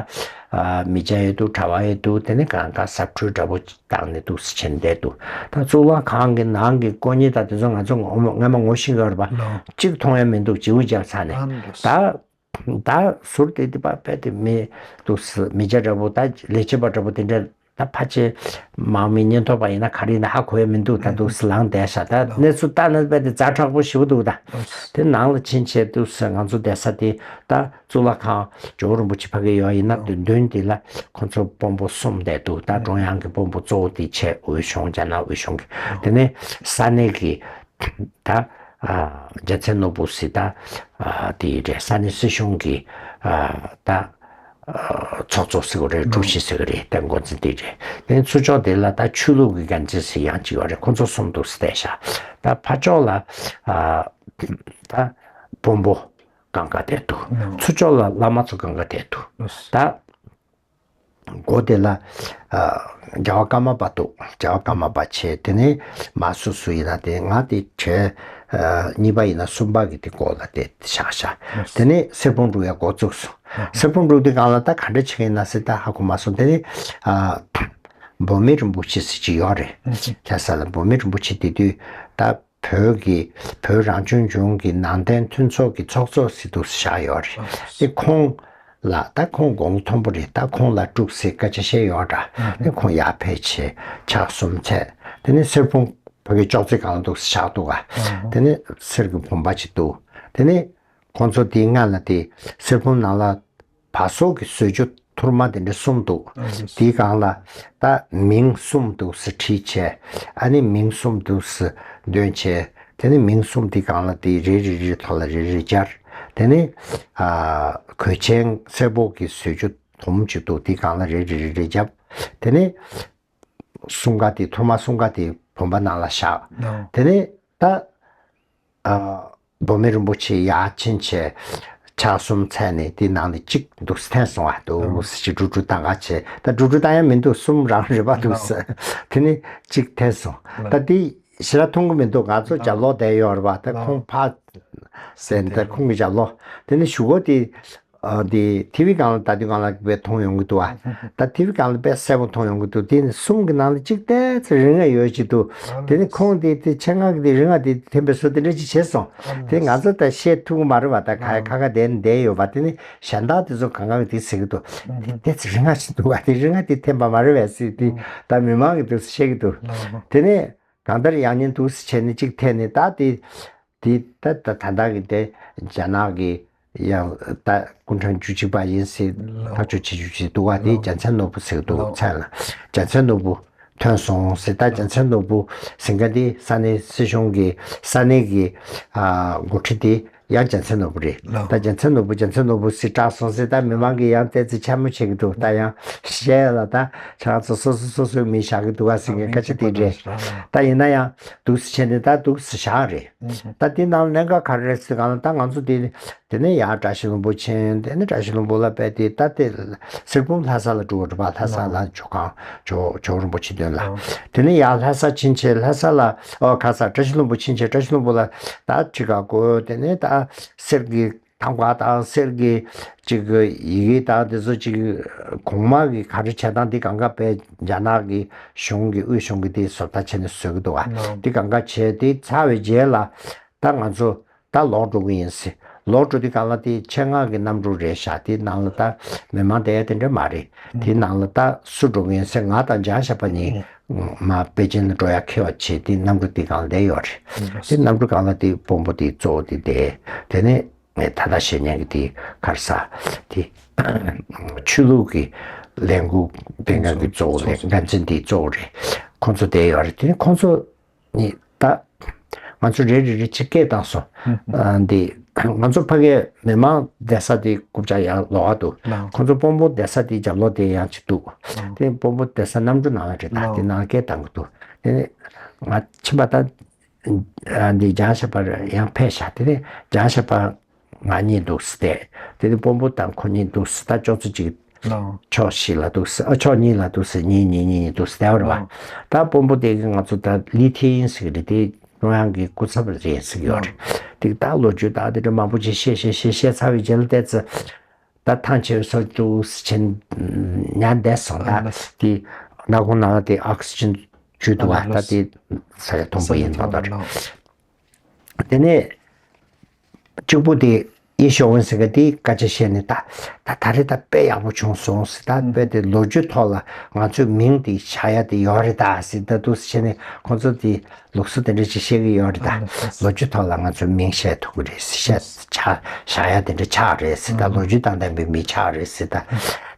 ཨ། མི་སྐྱ་ཡོད་འདུག་གྲྭ་པ་ཡོད་འདུག་དེ་ནས་གང་ག་ཟབ་འཕྲུལ་འདྲ་པོ་བཏང་ནས་འདུག་སེ་བྱས་བསྡད་འདུག་ད་གཙུག་ལག་ཁང་གི་ནང་གི་དཀོན་གཉེར་དང་དེ་ཚོ་ང་ཚོ་ངོ་མ་ངོ་ཤེས་ཀྱི་ཡོད་རེད་པ། ལོ། གཅིག་མཐོང་ཡ་མི་འདུག་བྱིའུ་རྒྱབ་ཚར་ནས། ཨ་ནི། ད་ད་ཟུར་དེ་དེ་པ་རྦད་དེ་མི་འདུག་སེ་མི་སྐྱ་འདྲ་པོ་ད་ལས་བྱེད་པ་འདྲ་པོ་དེ་འདྲ་ད་ཕལ་ཆེར་དམག་མི་ཉེན་རྟོག་པ་ཡིན་ན་ག་རེ་ཡིན་ན་ཧ་གོ་ཡ་མི་འདུག་ད་འདུག་སེ་ལངས་བསྡད་ཤག་ད་གནས་ཚུལ་ལྟ་ན་རྦད་དེ་ཛ་དྲག་པོ་ཞེ་པོ་འདུག་ད་དེ་ནང་ལ་ཕྱིན་བྱས་འདུག་སེ་ང་ཚོ་བསྡད་ས་དེ་ད་གཙུག་ལག་ཁང་ཇོ་བོ་རིན་པོ་ཆེ་ཕ་གི་ཡོད་ཡིན་ན་མདུན་མདུན་དེ་ལ་ཁོ་ཚོ་དཔོན་པོ་གསུམ་བསྡད་འདུག་ད་ཀྲུང་དབྱང་གི་དཔོན་པོ་གཙོ་བོ་དེ་བྱས་འོས་གཞུང་རྒྱ་ནག་འོས་གཞུང་གི་དེ་ནས་ས་གནས་ཀྱི་ད་རྒྱལ་མཚན་ནོར་བུ་ཟེར་ད་དེ་རེད། ས་གནས་སྲིད་གཞུང་གི་ད་ཚོགས་གཙོ་ཟེར་གི་རེད། ཀྲུའུ་ཞི་ཟེར་གི་རེད། དེ་འགོ་འཛིན་དེ་རེད། དེ་ཚུར་ཕྱོགས་དེ་ལ་ད་ཆོས་ལུགས་ཀྱི་འགན་འཛིན་ཟེར་ཡང་གཅིག་ཡོད་རེད། ཁོ་ཚོ་གསུམ་འདུག་སེ་བསྡད་ཤག་ད་ཕར་ཕྱོགས་ལ་ད་དཔོན་པོ་གང་ག་བསྡད་འདུག་ཚུར་ཕྱོགས་ལ་བླ་མ་ཚོ་གང་ག་བསྡད་འདུག་ད་སྒོ་དེ་ལ་ཨ། རྒྱལ་བ་ཀརྨ་པ་འདུག་རྒྱལ་བ་ཀརྨ་པ་བྱས། དེ་ནས་མ་སུ་སུ་ཡིན་ན་དེ་ང་དེ་གྲས་ཨ། གཉིས་པ་ཡིན་ན་གསུམ་པ་གི་དེ་སྒོ་ལ་དེ་བཞག་བཞག་དེ་ནས་སེར་ཕུང་དཀྲུག་ཡ་འགོ་བཙུགས་སོང་། སེར་ཕུང་དཀྲུག་དུས་སྒང་ལ་ད་ག་འདྲ་བྱེད་ཀྱི་ཡིན་ན་ཟེར་ད་ཧ་གོ་མ་སོང་། དེ་ནས་ཨ། བོད་མི་རིན་པོ་ཆེ་ཟེར་གྱི་ཡོད་རེད། ལྷ་ས་ལ་བོད་མི་རིན་པོ་ཆེ་དེ་དུས་ད། བོད་ཀྱི་བོད་རང་སྐྱོང་ལྗོངས་ཀྱི་ནང་བསྟན་མཐུན་ཚོགས་ཀྱི་ཚོགས་གཙོ་ཟེར་འདུག་སེ་བཞག་ཡོད་རེད། དེ་ཁོང་ལ་ད་ཁོང་དགུང་ལོ་མཐོན་པོ་རེད། ད་ཁོང་ལ་དཀྲུག་སེ་སྐད་ཆ་བཤད་ཡོད་འདྲ། དེ་ཁོང་ཡར་ཕེབས་བྱས་ཕྱག་གསུམ་འཚལ། དེ་ནས་གསེར་ཕུང་ཕ་གི་ཅོག་ཙེ་སྒང་ལ་འདུག་སེ་བཞག་འདུག་ག་དེ་ནས་གསེར་གྱི་བུམ་པ་ཅིག་འདུག་དེ་ནས་ཁོང་ཚོ་དེའི་སྔ་ལ་དེ་གསེར་ཕུང་ནང་ལ། བ་སོ་གི་བཟོ་བཅོས་ཐུར་མ་དེ་འདྲ་གསུམ་འདུག་ཨ་ལགས། དེའི་སྒང་ལ་ད་མིང་གསུམ་འདུག་སེ་བྲིས་བྱས། ཨ་ནི་མིང་གསུམ་འདུག་སེ་འདོན་བྱས། དེ་ནི་མིང་གསུམ་དེའི་སྒང་ལ་དེ་རེ་རེ་རེ་ཐོག་ལ་རེ་རེ་སྦྱར། དེ་ནི་ཨ་གོས་ཆེན་སེར་པོ་གི་བཟོ་བཅོས་དུམ་གཅིག་འདུག་དེའི་སྒང་ལ་རེ་རེ་རེ་རེ་བརྒྱབ། དེ་ནི་གསུམ་ཀ་དེ་ཐུར་མ་གསུམ་ཀ་དེ་བུམ་པ་ནང་ལ་བཞག་ཨ་དེ་ནི་ད། ཨ་བོད་མི་རིན་པོ་ཆེ་ཡར་ཕྱིན་བྱས་ཕྱག་གསུམ་འཚལ་ནས་དེ་ནང་ནས་གཅིག་འདུག་སེ་འཐེན་སོང་བ་འདུག་སེ་ཅིག་འགྲོ་འགྲོ་བཏང་ག་བྱས། ད་འགྲོ་འགྲོ་བཏང་ཡ་མི་འདུག་གསུམ་རང་རེད་པ་འདུག་སེ། དེ་ནས་གཅིག་འཐེན་སོང་། ད་དེ་ཞེ་དྲག་མཐོང་གི་མི་འདུག་ང་ཚོ་རྒྱབ་ལོགས་བསྡད་ཡོད་རེད་པ། ད་ཁོང་ཕར་ཟེར་ནས་ད་ཁོང་གི་རྒྱབ་ལོགས་དེ་ནས་གཞུག་གུ་དེ། ཨ་འདི་ཊི་ཝི་སྒང་ལ་ལྟ་དུས་སྒང་ལ་དཔེ་མཐོང་ཡོང་གི་འདུག་ཨ། ད་ཊི་ཝི་སྒང་ལ་དཔེ་གསལ་པོ་མཐོང་ཡོང་གི་འདུག་དེ་ནི་གསུམ་གྱི་ནང་ལ་གཅིག་ཏོག་ཙམ་རིང་ང་ཡོད་ཀྱི་འདུག་དེ་ནི་ཁོང་དེ་དེ་ཆེད་མངགས་ཀྱི་དེ་རིང་ང་དེ་འཐེན་པའི་བཟོ་དེ་འདྲ་ཅིག་བྱས་སོང་། དེ་ང་ཚོ་ད་བཤད་ཐུབ་ཀྱི་མ་རེད་པ། ད་ཁ་ཁ་ཁ་བསྡད་ནས་བསྡད་ཡོད་པ། དེ་ནི་གཞན་དག་དེ་ཚོ་གང་ག་གི་དེ་ཟེར་གྱི་འདུག་དེ་ཏོག་ཙམ་རིང་ང་ཞིག་འདུག་པ། དེ་རིང་ང་དེ་འཐེན་པ་མ་རེད་པས་ཟེར་དེ་ད་མི་མང་གི་འདུག་བཤད་ཀྱི་འདུག་དེ་ནི། གང་ལྟར་ཡང་ཉིན་འདུག་སེ་བྱས་ནས་གཅིག་འཐེན་ནས། ད་དེ་དེ་ད་ད་ད་ལྟ་གི་དེ་རྒྱ་ནག་གི་ཡང་ད་སྐུ་ཕྲེང་བཅུ་གཅིག་པ་ཡིན་སྲིད། ཐག་གཅོད་བྱེད་རྒྱུ་ཅིག་འདུག་ག་དེ་རྒྱལ་མཚན་ནོར་བུ་ཟེར་གི་འདུག་མཚན་ལ་རྒྱལ་མཚན་ནོར་བུ་ཐོན་སོང་ཟེར། ད་རྒྱལ་མཚན་ནོར་བུ་ཟེར་མཁན་དེ་ས་གནས་སྲིད་གཞུང་གི་ས་གནས་ཀྱི་ཨ་འགོ་ཁྲིད་དེ་ཡང་རྒྱལ་མཚན་ནོར་བུ་རེད། ད་རྒྱལ་མཚན་ནོར་བུ་རྒྱལ་མཚན་ནོར་བུ་ཟེར་གྲགས་སོང་ཟེར། ད་མི་མང་གིས་ཡང་བལྟས་ཚེ་འཕྱ་སྨོད་བྱེད་ཀྱི་འདུག་ད་ཡང་བཤད་ལ་ད་ཁྱེད་རང་ཚོ་སོ་སོ་སོ་སོའི་མིང་བཞག་གི་འདུག་ག་ཟེར་མཁན་སྐད་ཆ་དེ་རེད། ད་ཡིན་ན་ཡང་འདུག་སེ་བྱས་ནས་ད་འདུག་སེ་བཞག་རེད། ད་དེ་ནང་གནད་འགག་ག་རེ་རེད་ཟེར་གང་ལ། ད་ང་ཚོ་དེ་དེ་ནས་ཡར་བཀྲ་ཤིས་ལྷུན་པོ་ཕྱིན། དེ་ནས་བཀྲ་ཤིས་ལྷུན་པོ་ལ་བས་དེ་ད་དེ་གསེར་སྤུངས་ལྷ་ས་ལ་འགྲོ་བ་རེད་པ། ལྷ་ས་ལ་ཇོ་ཁང་ཇོ་ཇོ་རིན་པོ་ཆེ་མདུན་ལ། དེ་ནས་ཡར་ལྷ་ས་ཕྱིན་བྱས་ལྷ་ས་ལ་ཨོ་ཁ་ས་བཀྲ་ཤིས་ལྷུན་པོ་ཕྱིན་བྱས་བཀྲ་ཤིས་ལྷུན་པོ་ལ་ད་ཁྲི་ཀ་ཀོ། དེ་ནས་ད་གསེར་གྱི་ཐང་པ་དང་གསེར་གྱི་ཅིག་ཡི་གེ་དང་དེ་ཚོ་ཅིག་གོང་མ་གི་ག་རེ་བྱེད་སྟངས་དེ་གང་ག་བས་རྒྱ་ནག་གི་གཞུང་གི་དབུས་གཞུང་གི་དེ་བཟོ་ལྟ་བྱས་ནས་བཟོ་གི་འདུག་བ། དེ་གང་ག་བྱས་དེ་ཚར་བའི་རྗེས་ལ་ད་ང་ཚོ་ད་ལོག་འགྲོ་གི་ཡིན་ཟེར། ལོག་འགྲོ་དུས་གང་ལ་དེ་ཆེད་མངགས་ཀྱི་གནམ་གྲུ་རེད་ཤག་དེ་ནང་ལ་ད་མི་མང་བསྡད་ཡ་དེ་འདྲ་མ་རེད། དེ་ནང་ལ་ད་སུ་འགྲོ་གི་ཡིན་ཟེར། ང་དང་འཇང་ཞབས་པ་གཉིས་མ་པེ་ཅིན་ལ་འགྲོ་ཡ་འཁེལ་བ་བྱས། དེ་གནམ་གྲུ་དེ་གང་ལ་བསྡད་ཡོད་རེད། དེ་གནམ་གྲུ་གང་ལ་དེ་དཔོན་པོ་དེ་གཙོ་བོ་དེ་བསྡད། དེ་ནས་ངས་ད་ལྟ་བཤད་མཁན་གྱི་དེ་ག་རེ་ཟ་དེ་ཆོས་ལུགས་ཀྱི་ལས་འགུལ་སྤེལ་མཁན་གྱི་གཙོ་བོ་ལས་འགན་འཛིན་དེ་གཙོ་བོ་རེད། ཁོང་ཚོ་བསྡད་ཡོད་རེད། དེ་ནས་ཁོང་ཚོ་ནི་ད་ང་ཚོ་རེ་རེ་རེ་གཅིག་སྐད་བཏང་སོང་། ཨ་འདི་ང་ཚོ་ཕ་གིའི་མི་མང་བསྡད་ས་དེ་རྐུབ་བཀྱག་ཡར་ལོགས་ཀ་འདུག་ཁོང་ཚོ་དཔོན་པོ་བསྡད་ས་དེ་རྒྱབ་ལོགས་དེ་ཡང་གཅིག་འདུག་དེ་དཔོན་པོ་བསྡད་ས་གནམ་གྲུ་ནང་ལ་རེད། ད་དེ་ནང་སྐད་བཏང་གི་འདུག་དེ་ནས་ང་ཕྱིན་པ་ད་ཨ་འདི་འཇང་ཞབས་པ་ཡང་ཕེབས་ཤག་དེ་ནས་འཇང་ཞབས་པ་ང་གཉིས་འདུག་སེ་བསྡད། དེ་ནས་དཔོན་པོ་དང་ཁོ་གཉིས་འདུག་སེ་ད་ཅོག་ཙེ་གཅིག་ལགས། ཕྱོགས་བཞི་ལ་འདུག་སེ། ཨ་ཕྱོགས་གཉིས་ལ་འདུག་སེ། གཉིས་གཉིས་གཉིས་གཉིས་འདུག་སེ་བསྡད་པ་རེད་པ། ལགས། ད་དཔོན་པོ་དེ་གིས་ང་ཚོ་ད་ལི་ཐེ་ཡིན་ཟེར་གི་རེད། དེ་ཀྲུང་དབྱང་གི་སྐུ་ཚབ་རེད་ཟེར་གི་ཡོད་རེད། ལགས། དེ་གིས་ད་ལོ་རྒྱུས་ད་དེ་འདྲ་མང་པོ་ཅིག་བཤད་བཤད་བཤད་བཤད་ཚར་བའི་རྗེས་ལ་བལྟས་ཚེ། ད་ཐང་ཆད་སོང་འདུག་སེ་བྱས་ཉལ་བསྡད་སོང་། ད་ལགས། དེ་སྣ་ཁུང་ནང་ལ་དེ་ཨོག་སི་ཇན་བཅུག་འདུག་པ། ད་ལགས། དེ་ས་ཡ་དུམ་བུ་ཡིན་མདོག་མདོག་རེད། ལགས། དེ་ནས་གཅིག་པུ་དེ་ཡེ་ཤོ་ཝུན་ཟེར་མཁན་དེས་སྐད་ཆ་བཤད་ནས། ད་ད་ད་རེས་ད་དཔེ་ཡག་པོ་བྱུང་སོང་ཟེར། ད་དཔེ་དེ་ལོ་རྒྱུས་ཐོག་ལ་ང་ཚོའི་མིང་དེ་བཞག་ཡ་དེ་ཡོད་རེད་ད་ཟེར། ད་འདུག་སེ་བྱས་ནས་ཁོང་ཚོ་དེ་ལུགས་སྲོལ་དེ་འདྲ་ཅིག་བཤད་ཀྱི་ཡོད་རེད་ད། ལོ་རྒྱུས་ཐོག་ལ་ང་ཚོའི་མིང་བཤད་ཐུབ་ཀྱི་རེད་ཟེར། བཤད་ཆ་བཞག་ཡ་དེ་འདྲ་ཆགས་རེད་ཟེར། ད་ལོ་རྒྱུས་དང་ལྡན་པའི་མི་ཆགས་རེད་ཟེར། ད་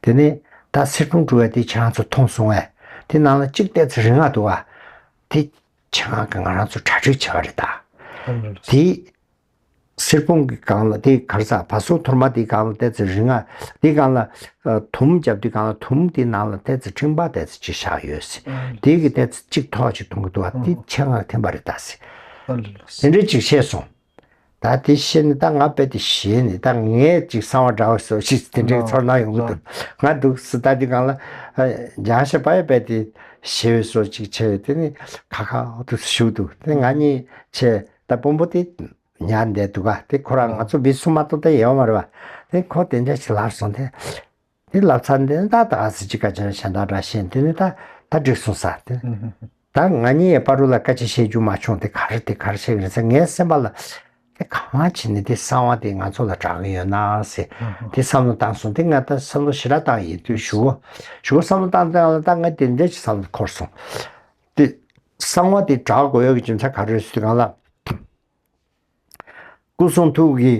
དེ་ནས་ད་གསེར་སྤུངས་འགྲོ་བ་དེ་ཁྱེད་རང་ཚོ་མཐོང་སོང་ངས། དེ་ནང་ལ་གཅིག་བལྟས་ཚེ་རིང་ང་འདུག་པ། དེ་ཆེད་མངགས་ཀྱིས་ང་རང་ཚོ་གྲ་སྒྲིག་བྱས་པ་རེད་ད། དེ་གསེར་སྤུངས་ཀྱི་སྒང་ལ་དེ་ག་རེ་ཟ་བ་སོ་ཐོར་མ་དེའི་སྒང་ལ་བལྟས་ཚེ་རིང་ང་། དེའི་སྒང་ལ་ཨ་དུམ་བརྒྱབ་དུས་སྒང་ལ་དུམ་དེའི་ནང་ལ་བལྟས་ཚེ་ཕྲེང་བ་བལྟས་ཚེ་གཅིག་བཞག་ཡོད་ཟེར། དེ་གིས་བལྟས་ཚེ་གཅིག་ཐོག་གཅིག་མཐོང་གི་འདུག་པ། དེ་ཆེད་མངགས་འཐེན་པ་རེད་ད་ཟེར། དེ་འདྲ་ཅིག་བཤད་སོང་། ད་དེ་བཤད་ནས་ད་ང་རྦད་དེ་ཞེད་ནས། ད་ངས་ཅིག་གསང་བ་འདྲ་བོ་བཟོ་ཞིག་དེ་འདྲའི་ཚོར་སྣང་ཡོང་གི་འདུག་ང་འདུག་སེ་ལྟ་དུས་སྒང་ལ་ཨ་འཇང་ཞབས་པ་ཡང་རྦད་དེ་ཞེད་པའི་བཟོ་ཅིག་བྱས། དེ་ནས་ཁ་ཁ་འདུག་སེ་བཞུགས་འདུག་དེ་ང་གཉིས་བྱས། ད་དཔོན་པོ་དེ་ཉལ་བསྡད་འདུག་ག་དེ་ཁོ་རང་ང་ཚོ་མི་གསུམ་མ་གཏོགས་ད་ཡོད་མ་རེད་པ། དེ་ཁོ་དེ་འདྲ་ཞིག་ལབ་སོང་། དེ་དེ་ལབ་ཚར་དེ་ནས་ད་ད་ག་ཟེ་ཅིག་སྐད་ཆ་གཞན་དག་འདྲ་བཤད། དེ་ནས་ད་ད་འགྲིག་སོང་ཟེར། དེ་ད་ང་གཉིས་ཡང་བར་དུ་ལ་སྐད་ཆ་བཤད་རྒྱུ་མ་བྱུང་། དེ་ག་རེ་དེ་ག་རེ་བཤད་ཀྱི་རེད་ཟེར། ངའི་སེམས་པ་ལ་དེ་གང་བྱས་ནས་དེ་གསང་བ་དེ་ང་ཚོ་ལ་བསྒྲགས་ཀྱི་ཡོད་ན་ཟེར། དེ་བསམ་བློ་བཏང་སོང་། དེ་ང་ད་བསམ་བློ་ཞེ་དྲག་བཏང་ཡིན་དུས་ཞུ་གོ་ཞུ་གོ་བསམ་བློ་བཏང་སྟངས་ལ་ད་ང་དེ་འདྲ་ཞིག་བསམ་བློ་འཁོར་སོང་། དེ་གསང་བ་དེ་བསྒྲགས་དགོས་ཡོད་ཀྱི་རྒྱུ་མཚན་ག་རེ་རེད་ཟེར་དུས་སྒང་ལ། སྐུ་གསུང་ཐུགས་ཀྱི་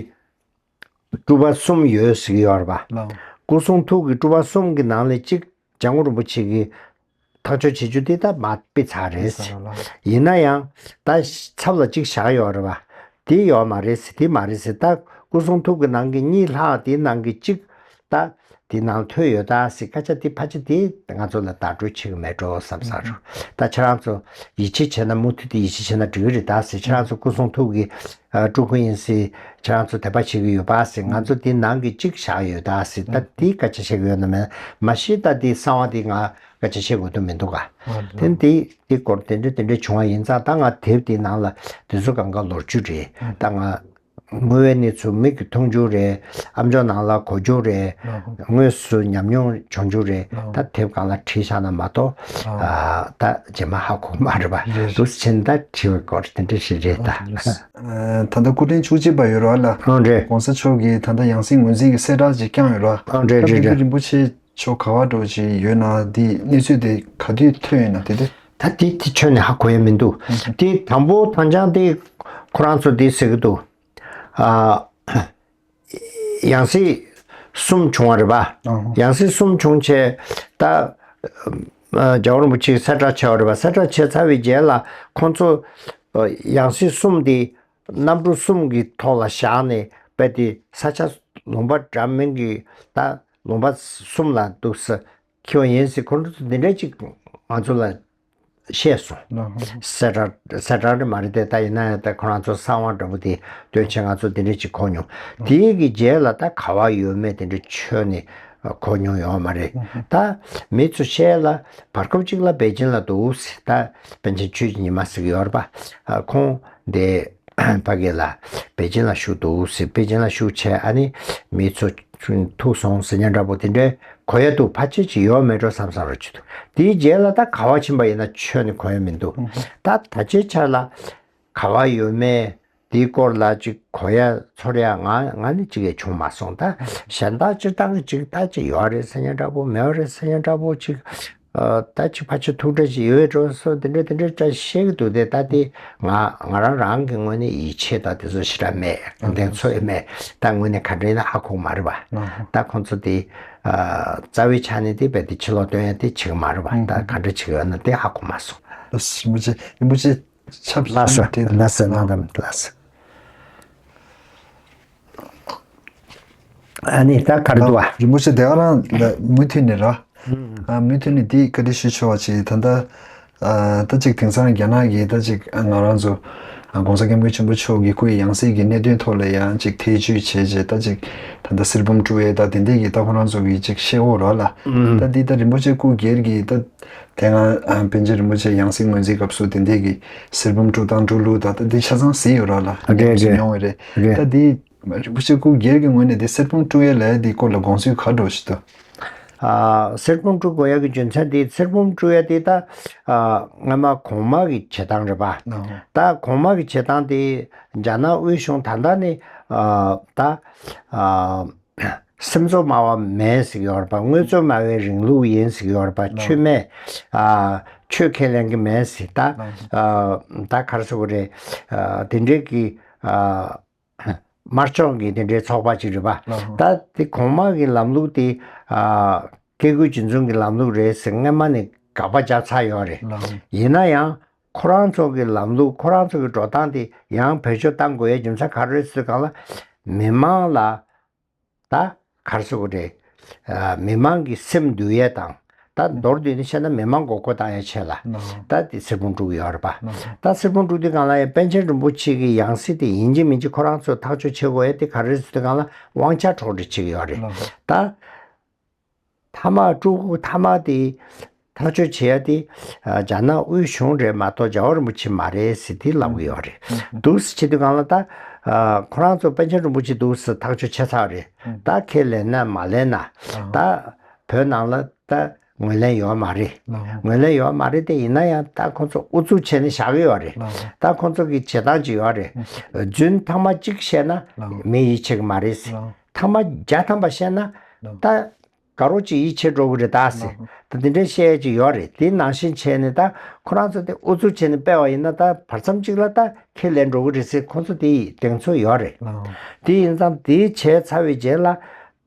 སྤྲུལ་པ་གསུམ་ཡོད་ཟེར་གྱི་ཡོད་རེད་པ། ལགས། སྐུ་གསུང་ཐུགས་ཀྱི་སྤྲུལ་པ་གསུམ་གྱི་ནང་ལས་གཅིག་འཇམ་མགོན་རིན་པོ་ཆེ་གིས་ཐག་གཅོད་བྱེད་རྒྱུ་དེ་ད་མ་ཕུད་ཚར་རེད། ཕུད་ཚར་རེད་ལགས། ཡིན་ན་ཡང་ད་ཚབ་ལ་གཅིག་བཞག་ཡོད་རེད་པ། དེ་ཡོད་མ་རེད་ཟེར། དེ་མ་རེད་ཟེར། ད་སྐུ་གསུང་ཐུགས་ཀྱི་ནང་གི་གཉིས་ལྷག་དེའི་ནང་གི་གཅིག་ད་དེ་ནང་ཐོན་ཡོད་ད་ཟེར་སྐད་ཆ་དེ་ཕལ་ཆེར་དེ་ང་ཚོ་ལ་བརྡ་སྤྲོད་བྱེད་ཀྱི་མེད་འགྲོ་བསམ་བསམ་རུང་། ད་ཁྱེད་རང་ཚོ་ཡིད་ཆེས་བྱས་ན། མུ་མཐུད་དེ་ཡིད་ཆེས་བྱས་ན་འགྲིག་གི་རེད་ད་ཟེར། ཁྱེད་རང་ཚོ་སྐུ་གསུང་ཐུགས་ཀྱི་ཨ་སྤྲུལ་སྐུ་ཡིན་ཟེར། ཁྱེད་རང་ཚོ་དད་པ་བྱེད་ཀྱི་ཡོད་པ་ཟེར། ང་ཚོ་དེ་ནང་གི་གཅིག་བཞག་ཡོད་ད་ཟེར། ད་དེའི་སྐད་ཆ་བཤད་ཀྱི་ཡོད་ན་མེད་ན། མ་གཞི་ད་དེ་གསང་བ་དེ་ང་སྐད་ཆ་བཤད་དགོས་དོན་མི་འདུག་ག་ཨ་དེ་དེ་དེ་སྐོར་དེ་འདྲ་དེ་འདྲ་བྱུང་བ་ཡིན་ཙང་། ད་ང་དེབ་དེའི་ནང་ལ་དེ་ཚོ་གང་ག་ལོ་རྒྱུས་རེད། ད་ང་དངོས་ཡོད་གནས་ཚུལ་མིག་གིས་མཐོང་རྒྱུ་རེད། ཨམ་ཅོག་ནང་ལ་གོ་རྒྱུ་རེད། ལགས། དངོས་སུ་ཉམས་མྱོང་བྱུང་རྒྱུ་རེད། ལགས། ད་དེབ་སྒང་ལ་བྲིས་བཞག་ན་མ་གཏོགས། ལགས། ཨ་ད་རྗེས་མ་ཧ་གོ་མ་རེད་པ། རེད། འདུག་སེ་བྱས་ནས་ད་བྲིས་པའི་སྐོར་དེ་འདྲ་ཞིག་རེད་ད། ལགས། ཨ་ད་ལྟ་སྐུ་ཕྲེང་བཅུ་གཅིག་པ་ཡོད་རེད་པ་ལགས། ཨང་རེད། ༸གོང་ས་མཆོག་གིས་ད་ལྟ་ཡང་སྲིད་ངོས་འཛིན་གྱི་གསལ་བསྒྲགས་ཅིག་བསྐྱངས་ཡོད་རེད་པ། ཨང་རེད་ད་རེད་དཔལ་རྒྱལ་རེད། རིན་པོ་ཆེ་མཆོག་ག་པར་འགྲོ་ཅིག་ཡོད་ན། འདི་གནས་ཚུལ་དེ་ག་དུས་ཐོན་ཡོད་ན། དེ་དེ་ ད་དེ་དེ་ཁྱོན་ནས་ཧ་གོ་ཡ་མི་འདུག་དེ་དང་པོ་དང་ཅང་དེ་ཁོ་རང་ཚོ་དེ་ཟེར་གི་འདུག་ཨ། ཡང་སྲིད་གསུམ་བྱུང་བ་རེད་པ། ཨོ། ཡང་སྲིད་གསུམ་བྱུང་བྱས་ད། ཨ། རྒྱལ་བ་རིན་པོ་ཆེ་གསལ་བསྒྲགས་བྱས་པ་རེད་པ། གསལ་བསྒྲགས་བྱས་ཚར་བའི་རྗེས་ལ་ཁོང་ཚོ། ཨ། ཡང་སྲིད་གསུམ་དེ་གནམ་གྲུ་གསུམ་གྱི་ཐོག་ལ་བཞག་ནས་རྦད་དེ་ས་ཆ་ལུང་པ་འདྲ་མིན་གྱི་ད་ལུང་པ་གསུམ་ལ་འདུག་སེ་འཁྱེར་བ་ཡིན་ཟེར། ཁོང་ཚོ་འདི་འདྲ་ཅིག་ང་ཚོ་ལ་བཤད་སོང་། ལགས། གསལ་བསྒྲགས་གསལ་བསྒྲགས་རེད་མ་རེད་དེ། ད་ཡིན་ན་ཡང་ད་ཁོ་རང་ཚོ་གསང་བ་འདྲ་པོ་དེ་སྟོན་བྱས་ང་ཚོ་འདི་འདྲ་ཅིག་གོ་མྱོང་། དེའི་གི་རྗེས་ལ་ད་ག་བ་ཡོད་མེད་དེ་འདྲ་ཁྱོན་ནས་གོ་མྱོང་ཡོད་མ་རེད། ད་མི་ཚོ་བཤད་ལ་བར་སྐབས་ཅིག་ལ་པེ་ཅིན་ལ་འདུག་ཟེར། ད་པཎ་ཆེན་ཆོས་ཀྱི་ཉི་མ་ཟེར་གི་ཡོད་རེད་པ། ཁོང་དེ་ཕ་གི་ལ་པེ་ཅིན་ལ་བཞུགས་འདུག་ཟེར། པེ་ཅིན་ལ་བཞུགས་བྱས་ཨ་ནི་མི་ཚོ་ཐུག་སོང་ཟེར་མཁན་འདྲ་པོ་དེ་འདྲའི་གོ་ཡ་འདུག་ཕལ་ཆེར་ཅིག་ཡོད་མེད་འགྲོ་བསམ་བསམ་རོ་ཅིག་འདུག་དེའི་རྗེས་ལ་ད་ག་བ་ཕྱིན་པ་ཡིན་ན་ཁྱོན་ནས་གོ་ཡ་མི་འདུག་ད་ད་ཆའི་ཆ་ལ་ག་བ་ཡོད་མེད་དེའི་སྐོར་ལ་ཅིག་གོ་ཡ་ཚོར་ཡ་ང་ང་ནི་ཅིག་ཡང་བྱུང་མ་སོང་། ད་གཞན་དག་སྤྱིར་བཏང་གི་ཅིག་ད་ཅིག་ཡོད་རེད་ཟེར་མཁན་འདྲ་པོ་མེད་རེད་ཟེར་མཁན་འདྲ་པོ་ཅིག་ཨ། ད་ཅིག་ཕལ་ཆེར་ཐུགས་ཁྲལ་ཅིག་ཡོད་འགྲོ་སོ་དེ་འདྲ་དེ་འདྲ་བཀྲ་ཤིས་ཤིག་འདུག་སྟེ། ད་དེ་ང་ང་རང་རང་གི་ངོས་ནས་ཡིད་ཆེས་དང་དེ་ཚོ་ཞེ་དྲག་མེད། གདེང་ཚོད་མེད། ད་དངོས་གནས་ག་འདྲ་ཡིན་ན་ཧ་གོ་མ་རེད་པ། ད་ཁོང་ཚོ་དེ་ཨ། རྩ་བའི་ཆ་ནས་དེ་རྦད་དེ་ཕྱི་ལོགས་སྟོན་ཡ་དེ་བྱེད་ཀྱི་མ་རེད་པ། ད་ག་འདྲ་བྱེད་ཀྱི་ཡོད་ན་དེ་ཧ་གོ་མ་སོང་། ལགས་སོ། རིན་པོ་ཆེ་རིན་པོ་ཆེ་ཆབ་ལགས་སོ། ལགས་སོ། གནང་དང་ལགས་སོ། ཨ་ནི་ད་ག་རེ་འདུག་བ། རིན་པོ་ཆེ་དེ་ག་རང་ལ་མུ་མཐུད་ནས་ར། ཨ། མུ་མཐུད་ནས་འདི་བཀའ་འདྲི་ཞུ་ཆོག་པ་ཅིག་ད་ལྟ་ཨ། ད་ཅིག་དེང་སང་རྒྱ་ནག་གི་ད་ཅིག་ང་རང་ཚོ་ཨ། ༸གོང་ས་༸སྐྱབས་མགོན་ཆེན་པོ་མཆོག་གི་སྐུའི་ཡང་སྲིད་ཀྱི་གནད་དོན་ཐོག་ལ་ཡང་ཅིག་ཐེ་བྱུས་བྱས་རྗེས་ད་ཅིག་ད་ལྟ་གསེར་བུམ་དཀྲུག་ཡས་ད་དེ་འདྲས་ཀྱི་ད་ཁོ་རང་ཚོ་གི་ཅིག་བཤད་འོ་ར་ལ། ད་འདི་ད་རིན་པོ་ཆེ་སྐུ་སྒེར་གྱི་ད་དེ་སྔ་ཨ། པཎ་ཆེན་རིན་པོ་ཆེ་ཡང་སྲིད་ངོས་འཛིན་སྐབས་སུ་དེ་འདྲས་ཀྱི་གསེར་བུམ་དཀྲུག་སྟངས་དཀྲུག་ལུགས་ད་ད་འདི་ཆ་ཚང་གཟིགས་ཡོད་ར་ལ། རེད་རེད། མྱོང་བ་རེད། རེད། ད་འདི་རིན་པོ་ཆེ་སྐུ་སྒེར་གྱི་ངོས་ནས་འདི་གསེར་བུམ་དཀྲུག་ཡས་ལ་འདི་སྐོར་ལ་དགོངས་ཚུལ་ག་འདྲ་ཞིག་འདུག་ཨ། གསེར་བུམ་དཀྲུག་དགོས་ཡ་གི་རྒྱུ་མཚན་དེ་གསེར་བུམ་དཀྲུག་ཡ་དེ་ད་ཨ། སྔ་མ་གོང་མ་གི་བྱེད་སྟངས་རེད་པ། ད་གོང་མ་གི་བྱེད་སྟངས་དེ་རྒྱ་ནག་དབུས་གཞུང་ད་ལྟ་ནི་ཨ། ད་ཨ། སེམས་གཙོ་སྨྲ་བ་མེད་ཟེར་གྱི་ཡོད་རེད་པ། དངོས་གཙོ་སྨྲ་བའི་རིང་ལུགས་ཡིན་ཟེར་གྱི་ཡོད་རེད་པ། ཆོས་མེད་ཨ། ཆོས་ཁས་ལེན་གྱི་མེད་ཟེར། ད་ཨ། ད་ག་རེ་ཟེར་དགོས་རེད། ཨ། དེ་འདྲའི་གི་ཨ། དམར་ཕྱོགས་ཀྱི་དེ་འདྲའི་ཚོགས་པ་ཅིག་རེད་པ། ད་དེ་གོང་མ་གི་ལམ་ལུགས་དེ་ཨ། བཀས་བཀོད་རྒྱུད་འཛིན་གྱི་ལམ་ལུགས་རེད་ཟེར་སྔོན་མ་ནས་དགག་པ་བརྒྱབ་ཚར་ཡོད་རེད། ཡིན་ན་ཡང་ཁོ་རང་ཚོ་གི་ལམ་ལུགས་ཁོ་རང་ཚོ་གི་འགྲོ་སྟངས་དེ་ཡང་བེད་སྤྱོད་གཏང་དགོས་ཡའི་རྒྱུ་མཚན་ག་རེ་རེད་ཟེར་སྒང་ལ། མི་མང་ལ་ད་ག་རེ་ཟེར་དགོས་རེད། ཨ། མི་མང་གི་སེམས་འདུལ་ཡས་དང་ད་མདོར་བསྡུས་ནས་བཤད་ན་མི་མང་མགོ་སྐོར་བཏང་ཡས་ཆེད་ལ། ད་དེ་གསེར་བུམ་དཀྲུག་གི་ཡོད་རེད་པ། ད་གསེར་བུམ་དཀྲུག་དུས་སྒང་ལ་ཡང་པཎ་ཆེན་རིན་པོ་ཆེ་གི་ཡང་སྲིད་དེ་ཡིན་གཅིག་མིན་གཅིག་ཁོ་རང་ཚོས་ཐག་གཅོད་བྱེད་དགོས་ཡས་དེ་ག་རེ་རེད་ཟེར་དུས་སྒང་ལ་དབང་ཆ་འཕྲོག་སྒྲིག་བྱེད་ཀྱི་ཡོད་རེད། ད་མཐའ་མ་དཀྲུག་མཐའ་མ་དེ་ཐག་གཅོད་བྱེད་ཡ་དེ་ཨ། རྒྱ་ནག་དབུས་གཞུང་རེད་མ་གཏོགས་རྒྱལ་བ་རིན་པོ་ཆེ་མ་རེད་ཟེར་དེ་ལབ་གི་ཡོད་རེད། འདུག་སེ་བྱེད་དུས་སྒང་ལ་ད་ཨ། ཁོ་རང་ཚོ་པཎ་ཆེན་རིན་པོ་ཆེ་འདུག་སེ་ཐག་གཅོད་བྱས་ཚར་རེད། ད་ཁས་ལེན་ན་མ་ལེན་ན་ད་བོད་ནང་ལ་ད་ངོས་ལེན་ཡོད་མ་རེད། ངོས་ལེན་ཡོད་མ་རེད་དེ། ཡིན་ན་ཡང་ད་ཁོ་ཚོ་ཨུ་ཚུགས་བྱས་ནས་བཞག་གི་ཡོད་རེད། ད་ཁོ་ཚོ་གི་བྱེད་སྟངས་ཅིག་ཡོད་རེད། རྫུན་ཐེངས་མ་གཅིག་བཤད་ན་མི་ཡིད་ཆེས་གི་མ་རེད་ཟེར། ཐེངས་མ་བརྒྱ་ཐམ་པ་བཤད་ན་ད་དགའ་རོགས་ཅིག་ཡིད་ཆེས་འགྲོ་གི་རེད་ད་ཟེར། ད་དེ་འདྲའི་བཤད་ཡས་ཅིག་ཡོད་རེད། དེ་ནང་བཞིན་བྱས་ནས་ད་ཁོ་རང་ཚོ་དེ་ཨུ་ཚུགས་བྱས་ནས་སྤེལ་བ་ཡིན་ན་ད་བར་མཚམས་གཅིག་ལ་ད་ཁས་ལེན་འགྲོ་གི་རེད་ཟེར་ཁོ་ཚོ་དེ་ཡི་གདེང་ཚོད་ཡོད་རེད། དེ་ཡིན་ཙང་དེ་བྱས་ཚར་བའི་རྗེས་ལ་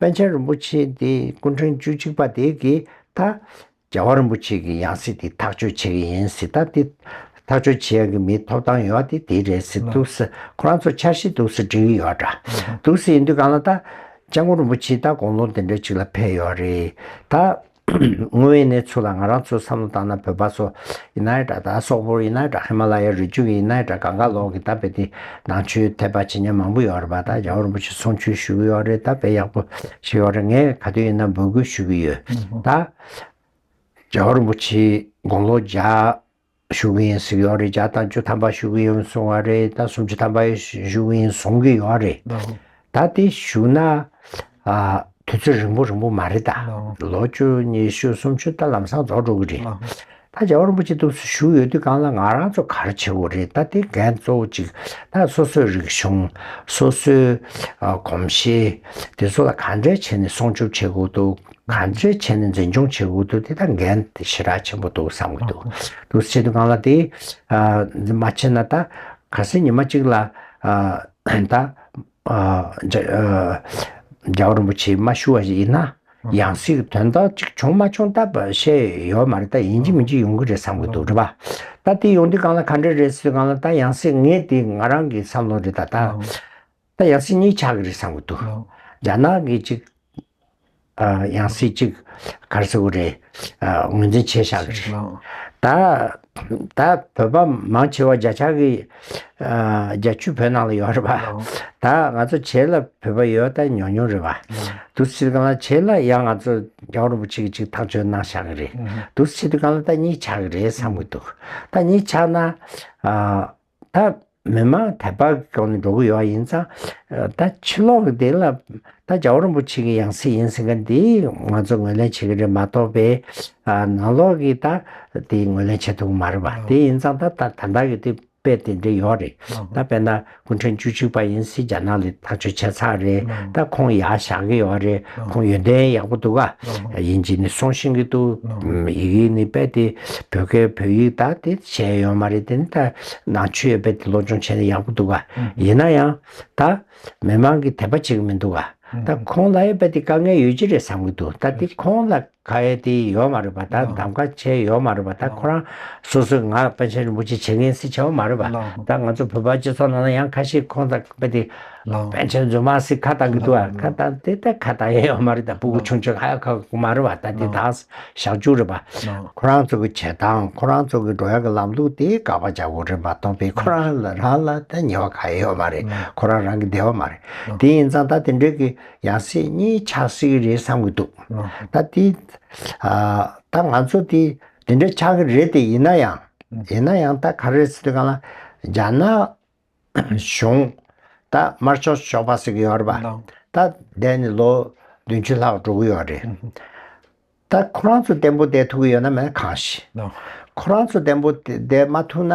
པཎ་ཆེན་རིན་པོ་ཆེ་དེ་སྐུ་ཕྲེང་བཅུ་གཅིག་པ་དེ་གིས་ད་རྒྱལ་བ་རིན་པོ་ཆེ་གི་ཡང་སྲིད་དེ་ཐག་གཅོད་བྱེད་ཀྱི་ཡིན་ཟེར། ད་དེ་ཐག་གཅོད་བྱེད་ཡག་གི་མིའི་ཐོབ་ཐང་ཡོད་དེ་དེ་རེད་ཟེར། འདུག་སེ་ཁོ་རང་ཚོ་འཆར་གཞི་འདུག་སེ་སྒྲིག་གི་ཡོད་འདྲ། འདུག་སེ་ཡིན་དུས་སྒང་ལ་ད་སྐྱབས་མགོན་རིན་པོ་ཆེ་ད་དགུང་ལོ་འདི་འདྲ་ཅིག་ལ་ཕེབས་ཡོད་རེད་ད། དངོས་ཡོད་གནས་ཚུལ་ལ་ང་རང་ཚོ་བསམ་བློ་བཏང་ན་བོད་པ་ཚོ་ཡིན་ན་ཡང་འདྲ། ད་སོག་པོ་ཡིན་ན་ཡང་འདྲ། ཧི་མ་ལ་ཡའི་རི་རྒྱུད་ཀྱི་ཡིན་ན་ཡང་འདྲ། གང་ག་ལོག་གི་ད་བོད་དེ་ནང་ཆོས་དད་པ་བྱེད་མཁན་མང་པོ་ཡོད་རེད་པ། ད་རྒྱལ་བ་རིན་པོ་ཆེ་གསུང་ཆོས་ཞུ་གི་ཡོད་རེད། ད་དཔེ་ཡག་པོ་ཞིག་ཡོད་རེད། ངས་ག་དུས་ཡིན་ན་འབོད་སྐུལ་ཞུ་གི་ཡོད་ད། རྒྱལ་བ་རིན་པོ་ཆེ་དགུང་ལོ་བརྒྱ་བཞུགས་ཀྱི་ཡིན་ཟེར་གྱི་ཡོད་རེད། བརྒྱ་དང་བཅུ་ཐམ་པ་བཞུགས་ཀྱི་ཡིན་གསུང་བ་རེད། ད་སུམ་ཅུ་ཐམ་པ་བཞུགས་ཀྱི་ཡིན་གསུང་གི་ཡོད་རེད། ད་དེ་བཞུགས་ན་ཨ། དུས་ཚོད་རིང་པོ་རིང་པོ་མ་རེད་ད། ལོ་བཅུ་ཉི་ཤུ་སུམ་ཅུ་ད་ལམ་སང་རྫོགས་འགྲོ་གི་རེད། ད་རྒྱལ་བ་རིན་པོ་ཆེ་འདུག་སེ་བཞུགས་ཡོད་དུས་སྒང་ལ་ང་རང་ཚོ་ག་རེ་བྱེད་དགོས་རེད། ད་དེ་འགན་གཙོ་བོ་གཅིག་ད་སོ་སོའི་རིག་གཞུང་། སོ་སོའི་ཨ་གོམས་གཤིས་དེ་ཚོ་ལ་ག་འདྲས་བྱས་ནས་སྲུང་སྐྱོབ་བྱེད་དགོས་འདུག་ག་འདྲས་བྱས་ནས་འཛིན་སྐྱོང་བྱེད་དགོས་འདུག་དེ་ད་འགན་དེ་ཞེ་དྲག་ཆེན་པོ་འདུག་བསམ་གྱི་འདུག་འདུག་སེ་བྱེད་དུས་སྒང་ལ་དེ་ཨ་མ་བྱས་ན་ད་གལ་སྲིད་ཉི་མ་གཅིག་ལ་ཨ་ད་ཨ་རྒྱལ་ཨ་རྒྱལ་བ་རིན་པོ་ཆེ་མ་བཞུགས་པ་ཞིག་ཡིན་ན། ཡང་སྲིད་དོན་དག་ཅིག་བྱུང་མ་བྱུང་ད་བཤད་ཡོད་མ་རེད། ད་ཡིན་གཅིག་མིན་གཅིག་ཡོང་གི་རེད་བསམ་གྱི་འདུག་རེད་པ། ད་དེ་ཡོང་དུས་སྒང་ལ་ག་འདྲ་རེད་ཟེར་དུས་སྒང་ལ་ད་ཡང་སྲིད་ངས་དེ་ང་རང་གི་བསམ་བློ་རེད། ད་ད་ད་ཡང་སྲིད་གཉིས་ཆགས་ཀྱི་རེད་བསམ་གྱི་འདུག་རྒྱ་ནག་གི་ཅིག་ཨ་ཡང་སྲིད་ཅིག་ག་རེ་ཟེར་དགོས་རེད། ཨ་ངོས་འཛིན་བྱས་བཞག་གི་རེད། ད་ད་བོད་པ་མང་ཆེ་བ་བརྒྱ་ཆ་གི་ཨ་བརྒྱད་ཅུ་བོད་ནང་ལ་ཡོད་རེད་པ། ད་ང་ཚོ་བྱེས་ལ་བོད་པ་ཡོད་ད་ཉུང་ཉུང་རེད་པ། འདུག་སེ་བྱེད་དུས་སྒང་ལ་བྱེས་ལ་ཡང་ང་ཚོ་རྒྱལ་བ་རིན་པོ་ཆེ་གིས་ཅིག་ཐག་གཅོད་གནང་བཞག་གི་རེད། འདུག་སེ་བྱེད་དུས་སྒང་ལ་ད་གཉིས་ཆགས་ཀྱི་རེད་བསམ་གྱི་འདུག་ད་གཉིས་ཆགས་ན་ཨ་ད་མི་མང་དད་པ་གི་སྒང་ནས་འགྲོ་གི་ཡོད་པ་ཡིན་ཙང་། ད་ཕྱི་ལོགས་ཀྱི་དེ་ལ་ད་རྒྱལ་བ་རིན་པོ་ཆེ་གི་ཡང་སྲིད་ཡིན་ཟེར་མཁན་དེ་ང་ཚོ་ངོས་ལེན་བྱེད་ཀྱི་རེད་མ་གཏོགས་པའི་ཨ་ནང་ལོགས་ཀྱི་ད་དེ་ངོས་ལེན་བྱེད་ཐུབ་ཀྱི་མ་རེད་པ། དེ་ཡིན་ཙང་ད་ད་ད་ལྟ་གི་དེ་དཔེ་དེ་འདྲ་ཡོད་རེད། ད་དཔེར་ན་སྐུ་ཕྲེང་བཅུ་གཅིག་པ་ཡིན་སྲིད་རྒྱ་ནག་ལ་ཐག་གཅོད་བྱས་ཚར་རེད། ད་ཁོང་ཡར་བཞག་གི་ཡོད་རེད། ཁོང་ཡོན་ཏན་ཡག་པོ་འདུག་ག་ཡིན་གཅིག་ནས་གསུང་ཤེས་ཀྱི་འདུག་ཡི་གེ་ནི་དཔེ་དེ་བོད་སྐད་བོད་ཡིག་ད་དེ་བྱས་ཡོད་མ་རེད། དེ་ནི་ད་ནང་ཆོས་ཡོད་པས་དེ་སློབ་སྦྱོང་བྱས་ནས་ཡག་པོ་འདུག་ག་ཡིན་ན་ཡང་ད་མི་མང་གིས་དད་པ་བྱེད་ཀྱི་མི་འདུག་ག་ད་ཁོང་ལ་ཡོད་པས་དེ་དཀའ་ངལ་ཡོད་ཀྱི་རེད་བསམ་གྱི་འདུག་ད་དེ་ཁོང་ལ་ག་ཡེ་དེ་ཡོད་མ་རེད་པ། ད་གདམ་ག་བྱས་ཡོད་མ་རེད་པ། ད་ཁོ་རང་སོ་སོས་ང་པཎ་ཆེན་རིན་པོ་ཆེ་བྱེད་མཁན་ཟེར་བྱས་ཡོད་མ་རེད་པ། ད་ང་ཚོ་བོད་པ་སྤྱི་ཚོགས་ནང་ལ་ཡང་ཁ་ཤས་ཁོང་དང་དཔེ་དེ་པཎ་ཆེན་རྫུན་མ་ཟེར་ཁ་བཏང་གི་འདུག་ཨ། ཁ་བཏང་དེ་ད་ཁ་བཏང་ཡས་ཡོད་མ་རེད། ད་སྤུ་གུ་ཆུང་ཆུང་ཧ་ཡ་ཁ་གུ་མ་རེད་པ། ད་དེ་དག་ཞག་བཅུ་རེད་པ། ཁོ་རང་ཚོ་གི་བྱེད་སྟངས་ཁོ་རང་ཚོ་གི་འགྲོ་ཡག་གི་ལམ་ལུགས་དེ་དགག་པ་རྒྱག་དགོས་རེད་མ་གཏོགས་པའི་ཁོ་རང་ལ་རང་ལ་ད་ཉེས་པ་ག་ཡོད་མ་རེད། ཁོ་རང་རང་གི་བདེ་བ་མ་རེད། དེ་ཡིན་ཙང་ད་དེ་འདྲའི་གི་ཡང་སྲིད་གཉིས་ཆགས་སྲིད་ཀྱི་རེད་བསམ་གྱི་འདུག་ད་དེ་ཨ་ད་ང་ཚོ་དེ་དེ་འདྲ་ཆགས་ཀྱི་རེད། དེ་ཡིན་ན་ཡང་ཡིན་ན་ཡང་ད་ག་རེ་ཟེར་དུས་སྒང་ལ་རྒྱ་ནག་གཞུང་ད་དམར་ཕྱོགས་ཕྱོགས་པ་ཟེར་གྱི་ཡོད་རེད་པ། ད་འདས་ནས་ལོ་བདུན་ཅུ་ལྷག་འགྲོ་གི་ཡོད་རེད། ད་ཁོ་རང་ཚོ་བརྟན་པོ་བསྡད་ཐུབ་ཀྱི་ཡོད་ན་མེད་ན་གང་ཤེས། ཁོ་རང་ཚོ་བརྟན་པོ་བསྡད་མ་ཐུབ་ན་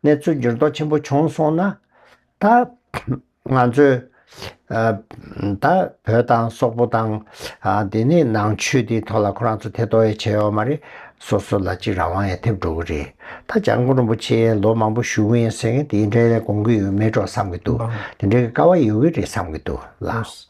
གནས་ཚུལ་འགྱུར་ལྡོག་ཆེན་པོ་བྱུང་སོང་ན་ད་ང་ཚོས་ཨ་ད་བོད་དང་སོག་པོ་དང་ཨ་དེ་ནས་ནང་ཆོས་དེའི་ཐོག་ལ་ཁོ་རང་ཚོ་ཐེ་གཏོགས་ཡང་བྱས་ཡོད་མ་རེད། སོ་སོ་ལ་ཅིག་རང་དབང་ཡང་ཐེབས་འགྲོ་གི་རེད། ད་འཇམ་མགོན་རིན་པོ་ཆེ་ལོ་མང་པོ་བཞུགས་ཡིན་ཟེར་མཁན་དེ་འདྲའི་ལས་དགོངས་ཀྱི་ཡོད་མེད་འགྲོ་བསམ་གྱི་འདུག་དེ་འདྲའི་ཀ་བ་ཡོད་ཀྱི་རེད་བསམ་གྱི་འདུག་ལགས།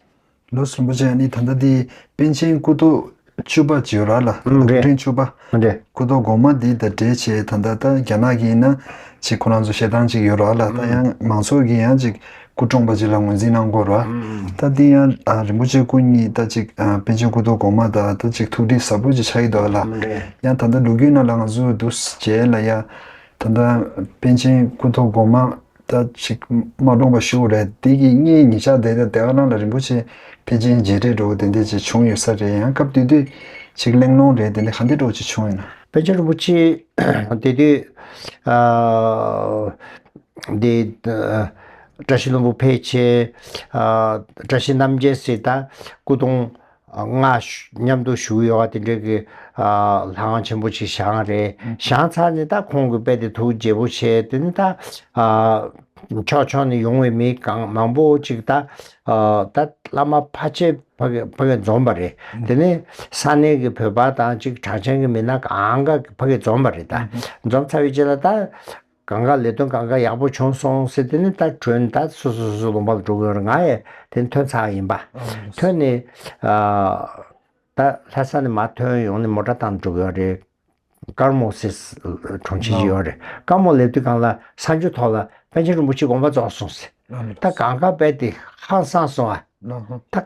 ལགས་སོ། རིན་པོ་ཆེ་ཨ་ནི་ད་ལྟ་འདི་པཎ་ཆེན་སྐུ་ཐོག་བཅུ་པ་ཅིག་ཡོད་ར་ལ། ཨུམ་རེད། སྐུ་ཕྲེང་བཅུ་པ། ཨུམ་རེད། སྐུ་ཐོག་གོང་མ་འདི་ད་གྲས་བྱས་ད་ལྟ་ད་རྒྱ་ནག་གི་ཡིན་ན་ཅིག་ཁོ་རང་ཚོ་བཤད་སྟངས་ཅིག་ཡོད་ར་ལ། ད་ཡང་མང་ཚོགས་ཀྱི་ཡང་ཅིག་སྐུ་གྲོངས་པ་ཅིག་ལ་ངོས་འཛིན་གནང་དགོས་ར། ད་འདི་ཡང་ཨ་རིན་པོ་ཆེ་སྐུ་ཉིད་ད་ཅིག་ཨ་པཎ་ཆེན་སྐུ་ཐོག་གོང་མ་ད་ད་ཅིག་ཐུགས་འདྲིས་ཟབ་པོ་ཅིག་ཆགས་ཀྱི་འདུག་ལ། ཨུམ་རེད། ཡང་ད་ལྟ་ལོ་རྒྱུས་ནང་ལ་ང་ཚོ་འདུག་བྱས་ལ་ཡ་ད་ལྟ་པཎ་ཆེན་སྐུ་ཐོག་གོང་མ། ད་ཅིག་མ་གྲོངས་པ་ཞུ་རེད། དེ་གི་སྔོན་ཉེ་ཆར་དེ་དེ་ག་ནང་ལ་རིན་པོ་ཆེ་ཕལ་ཆེར་མཇལ་འཕྲད་འགྲོ་དེ་འདྲ་ཅིག་བྱུང་ཡོད་ས་རེད། ཡང་སྐབས་དེ་དུས་ཅིག་གླེང་སློང་རེད་དེ་འདྲ་ག་འདྲ་འགྲོ་ཅིག་བྱུང་ཡོད་ན། པཎ་ཆེན་རིན་པོ་ཆེ་དེ་དུས་ཨ་དེ་ཨ་བཀྲ་ཤིས་ལྷུན་པོ་ཕལ་ཆེར་ཨ་བཀྲ་ཤིས་རྣམ་རྒྱལ་ཟེར་ད་སྐུ་གདུང་ལྔ་མཉམ་དུ་བཞུགས་ཡོད་པ་དེ་འདྲའི་གི་ལྷ་ཁང་ཆེན་པོ་ཅིག་བཞེངས་རེད། བཞེངས་ཚར་ནས་ད་ཁོང་གི་དཔེ་དེ་ཐུགས་དགྱེས་པོ་བྱས། དེ་ནས་ད་ཕྱོགས་ཕྱོགས་ནས་ཡོང་བའི་མི་གང་མང་པོ་ཅིག་ད་ད་བླ་མ་ཕལ་ཆེར་ཕ་གི་ཕ་གི་འཛོམས་པ་རེད། དེ་ནས་ས་གནས་ཀྱི་བོད་པ་དང་ཅིག་གྲགས་ཅན་གྱི་མི་སྣ་གང་ག་ཕ་གི་འཛོམས་པ་རེད། ད་འཛོམས་ཚར་བའི་རྗེས་ལ་ད། གང་ག་ལས་དོན་གང་ག་ཡག་པོ་བྱུང་སོང་ཟེར། དེ་ནི་ད་གྲོན་ད་སོ་སོ་སོ་སོ་ལུང་པ་ལ་འགྲོ་གི་ཡོད་རེད། ང་ཡང་དེ་ཐོན་ཚར་ཡིན་པ། ཐོན་ནས་ཨ་ད་ལྷ་ས་ནས་མར་ཐོན་ཡོང་ནས་མོ་ཊ་བཏང་འགྲོ་གི་ཡོད་རེད། ཀརྨ་ཟེར་གྲོང་ཁྱེར་ཞིག་ཡོད་རེད། ཀརྨ་སླེབས་དུས་སྒང་ལ་ས་འགྱོ་ཐོག་ལ་པཎ་ཆེན་རིན་པོ་ཆེ་དགོངས་པ་རྫོགས་སོང་ཟེར། ད་གང་ག་དཔེ་དེ་ཧང་སངས་སོང་ཨ། ད།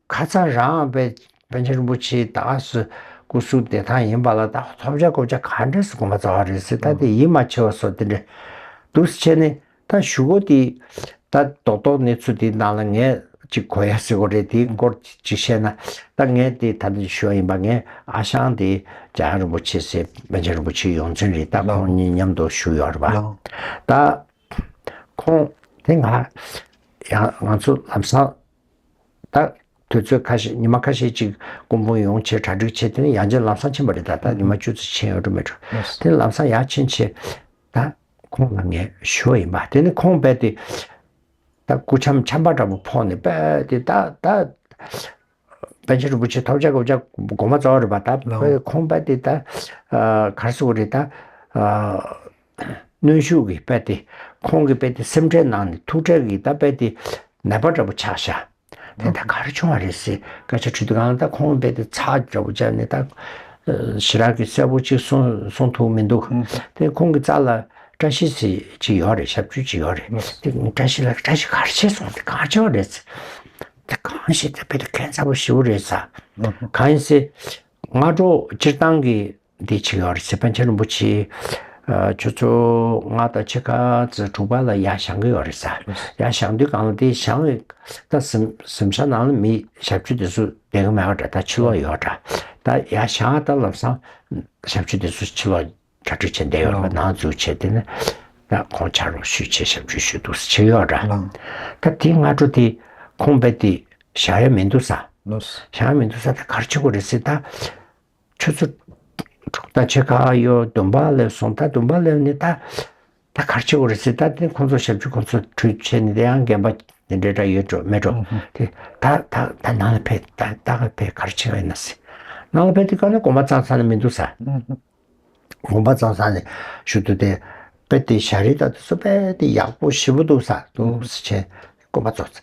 ཁ་སང་རང་པཎ་པཎ་ཆེན་རིན་པོ་ཆེ་ད་ག་སུ་སྐུ་གཟུགས་བདེ་ཐང་ཡིན་པ་ལ་ད་ཐོབ་བྱ་དགོས་བྱ་ག་འདྲས་སུ་དགོངས་པ་རྫོགས་པ་རེད་ཟེར། ད་དེ་ཡིད་མ་ཆེས་པ་བཟོ་དེ་འདྲས་འདུག་སེ་བྱས་ནས་ད་གཞུག་གུ་དེ་ད་རྡོག་རྡོག་གནས་ཚུལ་དེའི་ནང་ལ་ངས་ཅིག་གོ་ཡ་ཟེར་དགོས་རེད། དེའི་སྐོར་ཅིག་བཤད་ན། ད་ངས་དེ་ད་ལྟ་ཞུ་བ་ཡིན་པ། ངའི་ཨ་ཞང་དེ་འཇམ་དབྱངས་རིན་པོ་ཆེ་ཟེར་པཎ་ཆེན་རིན་པོ་ཆེའི་ཡོངས་འཛིན་རེད། ད་ཁོང་གཉིས་མཉམ་དུ་བཞུགས་ཡོད་རེད་པ། ད་ཁོང་དེ་ང་ཡང་ང་ཚོ་ལམ་སང་། ད་ དུས་ཚོད་ཁ་ཤས་ཉི་མ་ཁ་ཤས་ཅིག་སྐུ་འབུམ་ཡོང་བྱས་གྲ་སྒྲིག་བྱས། དེ་ནས་ཡང་ཅིན་ལམ་སང་ཕྱིན་པ་རེད། ད་ད་ཉི་མ་བཅུ་ཙམ་ཕྱིན་ཡོད་འགྲོ་མེད་འགྲོ། དེ་ལམ་སང་ཡར་ཕྱིན་བྱས་ད་ཁོང་ལ་ངས་ཞུ་བ་ཡིན་པ། དེ་ནས་ཁོང་རྦད་དེ་ད་སྐུ་འཆམ་འཆམ་པ་འདྲ་པོ་ཕོག་ནས་རྦད་དེ་ད་ད་པཎ་ཆེན་རིན་པོ་ཆེ་ཐོབ་བྱ་དགོས་བྱ་དགོངས་པ་རྫོགས་རེད་པ། ད་ལའོ། རྦད་ཁོང་རྦད་དེ་ད་ཨ་ག་རེ་ཟེར་དགོས་རེད། ད་ཨ་གནོན་ཤུགས་ཀྱིས་རྦད་དེ་ཁོང་གི་རྦད་དེ་སེམས་ཁྲལ་ནང་ནས་ཐུགས་ཁྲལ་གྱིས་ད་རྦད་དེ་ནད་པ་འདྲ་པོ་ཆགས་ཤག་དེ་ད་ག་རེ་བྱུང་བ་རེད་ཟེར་སྐད་ཆ་དྲིས་དུས་སྒང་ལ། ད་ཁོང་རྦད་དེ་ཚ་འདྲ་པོ་བྱས་ནས་ད་ཨ་ཞེ་དྲག་གི་གསལ་པོ་ཅིག་གསུང་གསུང་ཐུབ་མི་འདུག་དེ་ཁོང་གི་རྩ་ལ་བཀྲ་ཤིས་ཟེར་ཅིག་ཡོད་རེད། ཞབས་ཞུ་ཅིག་ཡོད་རེད། དེ་བཀྲ་ཤིས་ལ་བཀྲ་ཤིས་ག་རེ་བྱས་སོང་། དེ་ག་རེ་བྱས་པ་རེད་ཟེར། དེ་གང་ཞིག་དེ་རྦད་དེ་ཁྱད་མཚར་པོ་ཞེ་པོ་རེད་ཟེར། གང་ཡིན་ཟེར། སྔ་དྲོ་སྤྱིར་བཏང་གི་འདི་བྱེད་ཀྱི་ཡོད་རེད་ཟེར། པཎ་ཆེན་རིན་པོ་ཆེ་ཨ་ཆུ་ཚོད་ལྔ་དང་ཕྱེད་ཀ་ཙམ་དྲུག་པ་ལ་ཡར་བཞེངས་ཀྱི་ཡོད་རེད་ཟེར། ཡར་བཞེངས་དུས་སྒང་ལ་དེ་བཞེངས་ད་གཟིམ་གཟིམ་ཤག་ནང་ལ་མི་ཞབས་ཕྱི་དེ་ཚོ་བསྡད་ཀྱི་མེད་པ་འདྲ། ད་ཕྱི་ལོགས་ཡོད་འདྲ། ད་ཡར་བཞེངས་ད་ལམ་སང་ཞབས་ཕྱི་དེ་ཚོ་ཕྱི་ལོགས་གྲ་སྒྲིག་བྱས་བསྡད་ཡོད་པ། ནང་འཛུལ་བྱས་དེ་ནས་ད་ཁོང་ཕྱག་རོགས་ཞུས་བྱས་ཞབས་ཕྱི་ཞུས་འདུག་ཟེར་བྱེད་ཀྱི་ཡོད་འདྲ། ད་དེ་སྔ་དྲོ་དེ་ཁོང་རྦད་དེ་བཞེངས་ཡ་མི་འདུག་ཟེར། བཞེངས་ཡ་མི་འདུག་ཟེར། ད་ག་རེ་བྱེད་དགོས་རེད་ཟེར། ད་ཆུ་ཚོད་དྲུག་དང་ཕྱེད་ཀ་ཡོད། བདུན་པ་སླེབས་སོང་། ད་བདུན་པ་སླེབས་ནས་ད་ད་ག་རེ་བྱེད་དགོས་རེད་ཟེར། ད་དེ་ཁོང་ཚོ་ཞབས་ཕྱི་ཁོང་ཚོ་གྲོས་བྱས་ནས། དེ་ཡང་རྒན་པ་དེ་འདྲ་འདྲ་ཡོད་འགྲོ་མེད་འགྲོ། དེ་ད་ད་ད་ནང་ལ་ཕེབས། ད་ད་ག་ཕེབས་ག་རེ་བྱེད་ཀྱི་ཡིན་ན་ཟེར། ནང་ལ་ཕེབས་དུས་སྒང་ལ་དགོངས་པ་བརྩམས་ས་ནས་མི་འདུག་ཟེར། དགོངས་པ་བརྩམས་ས་ནས་ཞུ་དུས་དེ་རྦད་དེ་ཞལ་རས་དང་དེ་ཚོ་རྦད་དེ་ཡག་པོ་ཞེ་པོ་འདུག་ཟེར། འདུག་ཟེར་བྱས་དགོངས་པ་རྫོགས་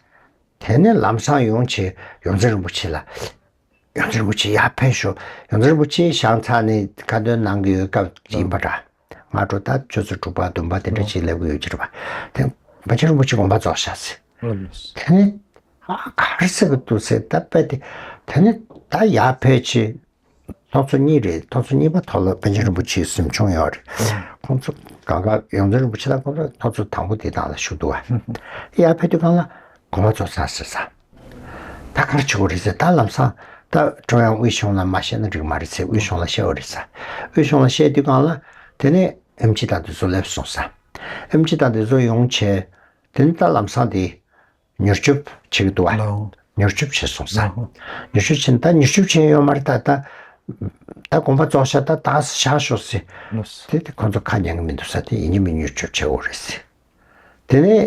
ཚར། དེ་ནས་ལམ་སང་ཡོང་བྱས་ཡོངས་འཛིན་རིན་པོ་ཆེ་ལ། ཡོངས་འཛིན་རིན་པོ་ཆེ་ཡར་ཕེབས་ཤོག་ཡོངས་འཛིན་རིན་པོ་ཆེ་བཞེངས་ཚར་ནས་ཁ་འདོན་གནང་གི་ཡོད་སྐབས་ཡིན་པ་འདྲ། སྔ་དྲོ་ད་ཆུ་ཚོད་དྲུག་པ་བདུན་པ་དེ་འདྲ་ཅིག་སླེབས་ཀྱི་ཡོད་ཀྱི་རེད་པ། དེ་པཎ་ཆེན་རིན་པོ་ཆེ་དགོངས་པ་རྫོགས་ཤག་ཟེར། དེ་ནས་ཨ་ག་རེ་ཟེར་གི་འདུག་ཟེར། ད་རྦད་དེ་དེ་ནས་ད་ཡར་ཕེབས་བྱས། ཐོག་ཚོ་གཉིས་རེད། ཐོག་ཚོ་གཉིས་པ་ཐོག་ལ་པཎ་ཆེན་རིན་པོ་ཆེའི་གཟིམ་ཆུང་ཡོད་རེད། ཁོང་ཚོ་གང་ག་ཡོངས་འཛིན་རིན་པོ་ཆེ་དང་ཁོང་ཚོ་ཐོག་ཚོ་དང་པོ་དེ་དག་ལ་བཞུགས་འདུག་བ། ཡར་ཕེབས་དུས་སྒང་ལ་དགོངས་པ་རྫོགས་ཚར་ཟེར་ཟེར། ད་ག་རེ་བྱེད་དགོས་རེད་ཟེར། ད་ལམ་སང་ད་ཀྲུང་དབྱང་དབུས་གཞུང་ལ་མ་བཤད་ན་འགྲིག་མ་རེད་ཟེར། དབུས་གཞུང་ལ་བཤད་དགོས་རེད་ཟེར། དབུས་གཞུང་ལ་བཤད་དུས་སྒང་ལ་དེ་ནས་ཨེམ་ཆི་དང་དེ་ཚོ་སླེབས་སོང་ཟེར། ཨེམ་ཆི་དང་དེ་ཚོ་ཡོང་བྱས་དེ་ནས་ད་ལམ་སང་དེ་མྱུར་སྐྱོབ་བྱེད་ཀྱི་འདུག་བ། ལའོ། མྱུར་སྐྱོབ་བྱས་སོང་ཟེར། ལའོ། མྱུར་སྐྱོབ་བྱས་ནས་ད་མྱུར་སྐྱོབ་བྱས་ཡོད་མ་རེད། ད་ད་ད་དགོངས་པ་རྫོགས་ཤག་ད་ད་བཞག་ཤོག་ཟེར། ལོས། དེ་དེ་ཁོང་ཚོ་ཁ་ཉན་གི་མི་འདུག་ཟེར། དེ་ཡིན་གཅིག་མིན་གཅིག་མྱུར་སྐྱོབ་བྱེད་དགོས་རེད་ཟེར། དེ་ནས་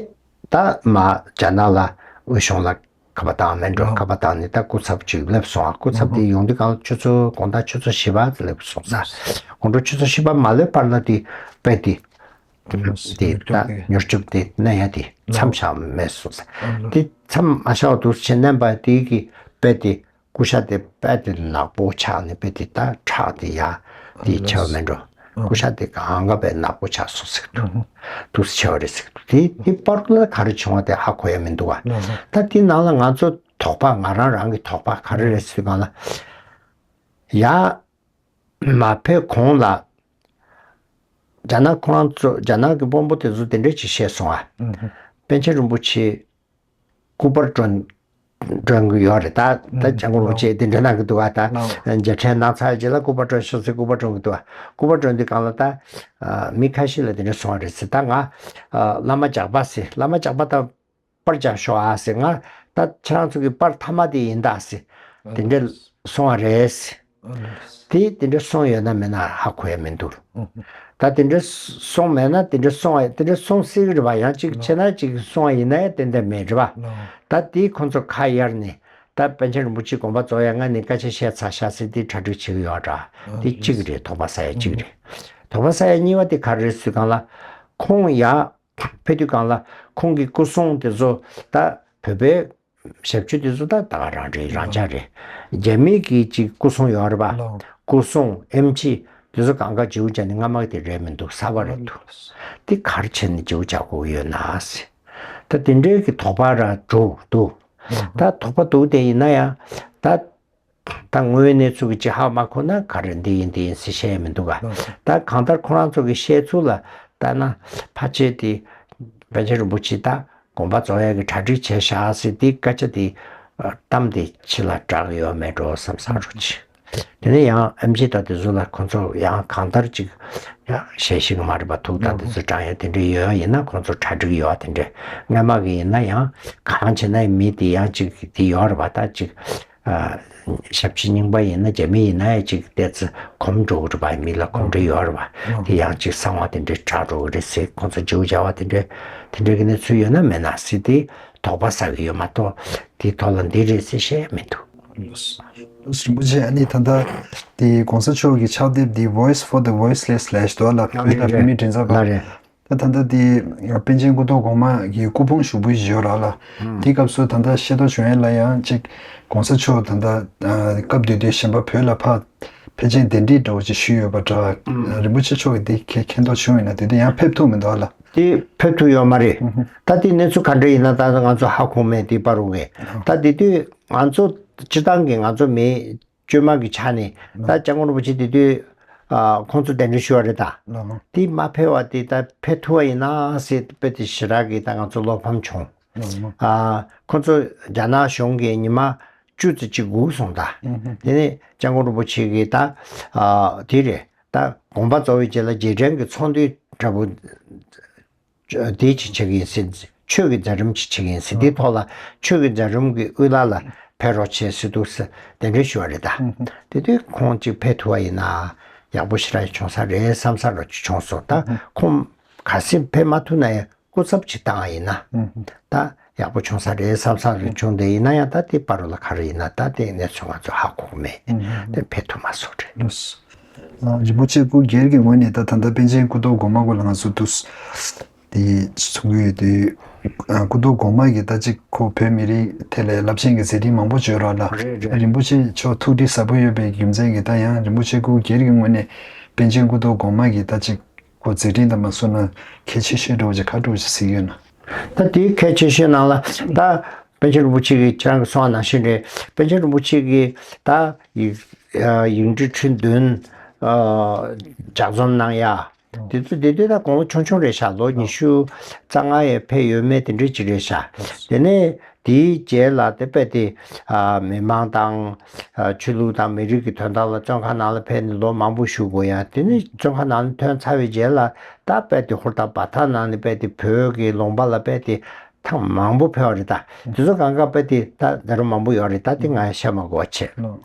ད་མར་རྒྱ་ནག་ལ་དབུས་གཞུང་ལ་ཁ་པར་བཏང་མེད་འགྲོ། ལའོ། ཁ་པར་བཏང་ནས་ད་སྐུ་ཚབ་ཅིག་སླེབས་སོང་། ཨ་སྐུ་ཚབ་དེ་ཡོང་དུས་སྒང་ལ་ཆུ་ཚོད་དགོང་དག་ཆུ་ཚོད་བཞི་པ་ཙམ་སླེབས་སོང་ཟེར། དགོང་དྲོ་ཆུ་ཚོད་བཞི་པ་མ་སླེབས་བར་ལ་དེ་དཔེ་དེ། དེ་ད་མྱུར་སྐྱོབ་དེ་མནན་ཡ་དེ་མཚམས་བཞག་མེད་སོང་ཟེར། དེ་མཚམས་མ་བཞག་པ་འདུག་བྱས་མནན་པ་དེ་གི་དཔེ་དེ་ཀུ་ཤ་དེ་དཔེ་དེ་ནག་པོ་ཆགས་ནས་དཔེ་དེ་ད་ཁྲག་དེ་ཡ་དེ་ཆེ་བ་མེད་འགྲོ། ཀུ་ཤ་དེ་གང་ག་དཔེ་ནག་པོ་ཆགས་སོང་ཟེར་གི་འདུག་འདུག་སེ་ཆེ་བ་རེད་ཟེར་གི་འདུག་དེ་དེ་བར་དུ་ལ་ག་རེ་བྱུང་བ་དེ་ཧ་གོ་ཡ་མི་འདུག་བ། ད་དེ་ནང་ལ་ང་ཚོ་དོགས་པ་ང་རང་རང་གི་དོགས་པ་ག་རེ་རེད་ཟེར་གང་ལ། ཡ། མ་ཕེབས་གོང་ལ། རྒྱ་ནག་ཁོ་རང་ཚོ་རྒྱ་ནག་གི་དཔོན་པོ་དེ་ཚོ་དེ་འདྲས་ཅིག་བཤད་སོང་ཨ། ཨུ་ཧུ། པཎ་ཆེན་རིན་པོ་ཆེ་སྐུ་པར་སྒྲོན་སྒྲོན་གི་ཡོད་རེད་ད། ད་ཨུ་སྐྱབས་མགོན་རིན་པོ་ཆེ་དེ་འདྲས་གནང་གི་འདུག་ཨ། ད་ལའོ། མཇལ་འཕྲད་གནང་ཚར་རྗེས་ལ་སྐུ་པར་སྒྲོན་ཤོག་ཟེར་སྐུ་པར་སྒྲོན་གི་འདུག་ཨ། སྐུ་པར་སྒྲོན་དུས་སྒང་ལ་ད་ཨ་མི་ཁ་ཤས་ལ་དེ་འདྲས་གསུངས་པ་རེད་ཟེར། ད་ང་ཨ་བླ་མ་ཇག་པ་ཟེར། བླ་མ་ཇག་པ་ད། པར་རྒྱག་ཤོག་ཨ་ཟེར། ང་ད་ཁྱེད་རང་ཚོ་གི་པར་མཐའ་མ་དེ་ཡིན་ད་ཟེར། དེ་འདྲས་གསུངས་པ་རེད་ཟེར། དེ་དེ་འདྲས་གསུངས་ཡོད་ན་མེད་ན་ཧ་གོ་ཡ་མི་འདུག་ད་དེ་འདྲས་གསུངས་མེད་ན་དེ་འདྲས་གསུངས་པ་དེ་འདྲས་གསུངས་སྲིད་གི་རེད་པ། ཡང་གཅིག་བྱས་ན་གཅིག་གསུངས་པ་ཡིན་ན་ཡང་ཏན་ཏན་མེད་རེད་པ། ད་དེ་ཁོང་ཚོ་ཁ་གཡར་ནས་ད་པཎ་ཆེན་རིན་པོ་ཆེ་དགོངས་པ་རྫོགས་ཡ་ང་ནས་སྐད་ཆ་བཤད་ཚར་ཤག་ཟེར་དེ་གྲ་སྒྲིག་བྱེད་གི་ཡོད་འདྲ། དེ་གཅིག་རེད། དོགས་པ་ཟ་ཡ་གཅིག་རེད། དོགས་པ་ཟ་ཡ་གཉིས་པ་དེ་ག་རེ་རེད་ཟེར་གང་ལ། ཁོང་ཡ། ཕེབས་དུས་སྒང་ལ་ཁོང་གི་སྐུ་སྲུང་དེ་ཚོ་ད་བོད་པའི་ཞབས་ཕྱི་དེ་ཚོ་ད་ད་ག་རང་རེད། རང་འཇགས་རེད། རྒྱ་མི་གི་ཅིག་སྐུ་སྲུང་ཡོད་རེད་པ། ལོ། སྐུ་སྲུང་ཨེམ་ཆི་དེ་ཚོ་གང་ག་བརྗེ་པོ་བྱས་ནས་སྔ་མ་གི་དེ་རེད་མི་འདུག་གསར་པ་རེད་འདུག་དེ་ག་རེ་བྱས་ནས་བརྗེ་པོ་བྱ་དགོས་ཀྱི་ཡོད་ན་ཟེར། ད་དེ་འདྲའི་གི་དོགས་པ་ར་འདུག་འདུག་ད་དོགས་པ་འདུག་དེ་ཡིན་ན་ཡང་ད། ད་དངོས་ཡོད་གནས་ཚུལ་གྱི་ཅིག་ཧ་མ་གོ་ན་ག་རེ་འདི་ཡིན་འདི་ཡིན་ཟེར་བཤད་ཡ་མི་འདུག་ག་ལགས་སོ། ད་གང་ལྟར་ཁོ་རང་ཚོ་གི་བཤད་ཚུལ་ལ་ལྟ་ན་ཕལ་ཆེར་དེ་པཎ་ཆེན་རིན་པོ་ཆེ་ད་དགོངས་པ་རྫོགས་ཡ་གི་གྲ་སྒྲིག་བྱས་བཞག་ཟེར་དེ་སྐད་ཆ་དེ་གཏམ་དེ་ཕྱི་ལ་གྲགས་ཡོད་མེད་འགྲོ་བསམ་བསམ་རོགས་གྱིས། དེ་ནས་ཡང་ཨེམ་ཆི་དང་དེ་ཚོ་ལ་ཁོང་ཚོ་ཡང་གང་ལྟར་ཅིག་ཡང་ཞལ་བཞེས་ཀྱི་མ་རེད་པ། ཐུགས་དང་དེ་ཚོ་དྲང་ཡ་དེ་འདྲ་ཡོད་ཡིན་ན་ཁོང་ཚོ་གྲ་སྒྲིག་ཡོད་དེ་འདྲ། སྔ་མ་གི་ཡིན་ན་ཡང་གང་བྱས་ན་མི་དེ་ཡང་ཅིག་དེ་ཡོད་རེད་པ། ད་ཅིག་ཨ་ཞབས་ཕྱི་རྙིང་པ་ཡིན་ན་རྒྱ་མི་ཡིན་ན་ཡང་ཅིག་ཏོག་ཙམ་གོམས་འགྲོ་གི་རེད་པ། མི་ལ་གོམས་འདྲིས་ཡོད་རེད་པ། དེ་ཡང་ཅིག་གསང་བ་དེ་འདྲ་གྲགས་འགྲོ་གི་རེད་ཟེར། ཁོང་ཚོ་བརྗེ་པོ་བྱ་བ་དེ་འདྲ་དེ་འདྲ་གི་གནས་ཚུལ་ཡོད་ན་མེད་ན་ཟེར་དེ་དོགས་པ་ཟ་གི་ཡོད་མ་གཏོགས་དེའི་ཐོག་ལ་འདི་རེད་ཟེར་བཤད་མི་འདུག། ལགས་སོ། རིན་པོ་ཆེ། ཨ་ནི་ད་ལྟ་དེ་གོང་ས་མཆོག་གི་ཕྱག་དེབ་དེ་Voice for the Voiceless ལབ་ཞིག་འདུག་ལ། བོད་ལ་བོད་མིའི་མགྲིན་ཚབ་པ། ལགས་རེད། ད་ད་ལྟ་དེ་པཎ་ཆེན་སྐུ་ཐོག་གོང་མ་གི་སྐུ་ཕུང་ཞུགས་འབུལ་ཞིག་ཡོད་ར་ལ། དེའི་སྐབས་སུ་ད་ལྟ་ཤེས་རྟོགས་བྱུང་ཡས་ལ་ཡང་ཅིག་གོང་ས་མཆོག་ད་ལྟ་ཨ་སྐབས་དེ་དུས་གཞན་པ་བོད་ལ་ཕར་ཕལ་ཆེར་གདན་འདྲེན་འདྲ་བོ་ཅིག་ཞུས་ཡོད་པ་འདྲ། རིན་པོ་ཆེ་མཆོག་གིས་དེ་མཁྱེན་མཁྱེན་རྟོགས་བྱུང་ཡོད་ན། དེ་དུས་ཡང་ཕེབས་ཐུབ་མི་འདུག་ལ། དེ་ཕེབས་ཐུབ་ཡོད་མ་རེད། ད་དེ་གནས་ཚུལ་ག་འདྲ་ཡིན་ན་ད་ང་ཚོ་ཧ་གོ་མེད། དེ་བར་རུ་གས་ད་དེ་དུས་ང་ཚོ་སྤྱིར་བཏང་གི་ང་ཚོ་མི་བཅོས་མ་གི་ཆ་ནས་ད་སྐྱབས་མགོན་རིན་པོ་ཆེ་དེ་དུས་ཨ་ཁོང་ཚོ་གདན་འདྲེན་ཞུ་བ་རེད་ད། ལགས་ལགས། དེ་མ་ཕེབས་པ་དེ་ད་ཕེབས་ཐུབ་པ་ཡིན་ན་ཟེར་དཔེ་དེ་ཞེ་དྲག་གི་ད་ང་ཚོ་བློ་ཕམ་བྱུང་། ལགས་ལགས། ཨ་ཁོང་ཚོ་རྒྱ་ནག་གཞུང་གིས་ཉི་མ་བཅུ་ཙམ་ཅིག་སྒུག་སོང་ད། ཨུ་ཧུ། དེ་ནས་སྐྱབས་མགོན་རིན་པོ་ཆེ་གིས་ད་ཨ་དེ་རེད། ད་དགོངས་པ་རྫོགས་པའི་རྗེས་ལ་རྗེས་དྲན་གྱི་ཚོགས་འདུ་འདྲ་པོ་དེ་ཅིག་བྱེད་ཀྱི་ཡིན་ཟེར། ཆོས་ཀྱི་མཛད་རིམ་ཅིག་བྱེད་ཀྱི་ཡིན་ཟེར། དེའི་ཐོག་ལ་ཆོས་ཀྱི་མཛད་རིམ་གྱི་དབུ་བླ་ལ་ཕེབས་རོགས་བྱེད་ཟེར་འདུག་ཟེར་གདན་འདྲེན་ཞུ་བ་རེད་ད། ཨུ་ཧུ། དེ་དུས་ཁོང་ཅིག་ཕེབས་ཐུབ་པ་ཡིན་ན་ཡག་པོ་ཞེ་དྲག་བྱུང་ས་རེད་བསམ་ས་རོ་ཅིག་བྱུང་སོང་ད། ཨུ་ཧུ། ཁོང་གལ་སྲིད་ཕེབས་མ་ཐུབ་ན་ཡང་སྐུ་ཚབ་ཅིག་བཏང་བ་ཡིན་ན། ཨུ་ཧུ། ད་ཡག་པོ་བྱུང་ས་རེད་བསམ་ས་རེ་བྱུང་། དེ་ཡིན་ན་ཡང་ད་དེ་བར་རུ་ལ་ག་རེ་ཡིན་ན་ད་དེ་གནས་ཚུལ་ང་ཚོ་ཧ་གོ་གི་མེད། ཨུ་ཧུ། དེ་ཕེབས་ཐུབ་མ་སོང་རེད། ལགས་སོ། ཨ་རིན་པོ་ཆེ་སྐུ་སྒེར་གྱི་ངོས་ནས་ད་ད་ལྟ་པཎ་ཆེན་སྐུ་ཐོག་གོང་མ་སྐོར་ལ་ང་ཚོ་འདུག་དེ་གསུང་གི་ཡོད་དུས། ཨ་སྐུ་ཐོག་གོང་མ་གིས་ད་ཅིག་ཁོ་བོད་མི་རིགས་ཐད་ལ་རླབས་ཆེན་གྱི་མཛད་རིམ་མང་པོ་བྱོས་རོགས་ལ། རེད་རེད། རིན་པོ་ཆེ་མཆོག་ཐུགས་འདྲིས་ཟབ་པོ་ཡོད་པའི་རྒྱུ་མཚན་གྱིས་ད་ཡང་རིན་པོ་ཆེ་སྐུ་སྒེར་གྱི་ངོས་ནས་པཎ་ཆེན་སྐུ་ཐོག་གོང་མ་གིས་ད་ཅིག་ཁོ་མཛད་རིམ་དང་མ་སོང་ན་གལ་ཆེ་ཤོས་འདྲ་བོ་ཅིག་ག་འདྲ་བོ་ཅིག་གཟིགས་ཡོད་ན། ད་དེའི་གལ་ཆེ་ཤོས་ནང་ལ་ད་པཎ་ཆེན་རིན་པོ་ཆེ་གིས་ཁྱེད་རང་གིས་གསུངས་པ་ནང་བཞིན་རེད། པཎ་ཆེན་རིན་པོ་ཆེ་གིས་ད་ཡིག་ཡིག་འབྲུ་ཁྲི་བདུན་ཨ་ལྗགས་རྩོམ་གནང་ཡ། དེ་ཚོ་དེ་དུས་ད་དགུང་ལོ་ཆུང་ཆུང་རེད་ཤག་ལོ་ཉི་ཤུ་རྩ་ལྔ་ཡས་ཕེབས་ཡོད་མེད་དེ་འདྲ་ཅིག་རེད་ཤག་དེ་ནས་དེའི་རྗེས་ལ་དེ་དཔེ་དེ་ཨ་མི་མང་དང་ཨ་ཆོས་ལུགས་དང་མི་རིགས་ཀྱི་དོན་དག་ལ་བཙོན་ཁང་ནང་ལ་ཕེབས་ནས་ལོ་མང་པོ་བཞུགས་དགོས་ཡ། དེ་ནས་བཙོན་ཁང་ནང་ལ་ཐོན་ཚར་བའི་རྗེས་ལ་ད་དཔེ་དེ་ཧུར་ཐག་འབད་ཐག་གནང་ནས་དཔེ་དེ་བོད་ཀྱི་ལུང་པ་ལ་དཔེ་དེ་ཐེངས་མང་པོ་ཕེབས་པ་རེད་ད། དེ་ཚོ་གང་ག་དཔེ་དེ་ད་ད་རུང་མང་པོ་ཡོད་རེད། ད་དེ་ང་བཤད་མ་དགོས་པ་བྱས།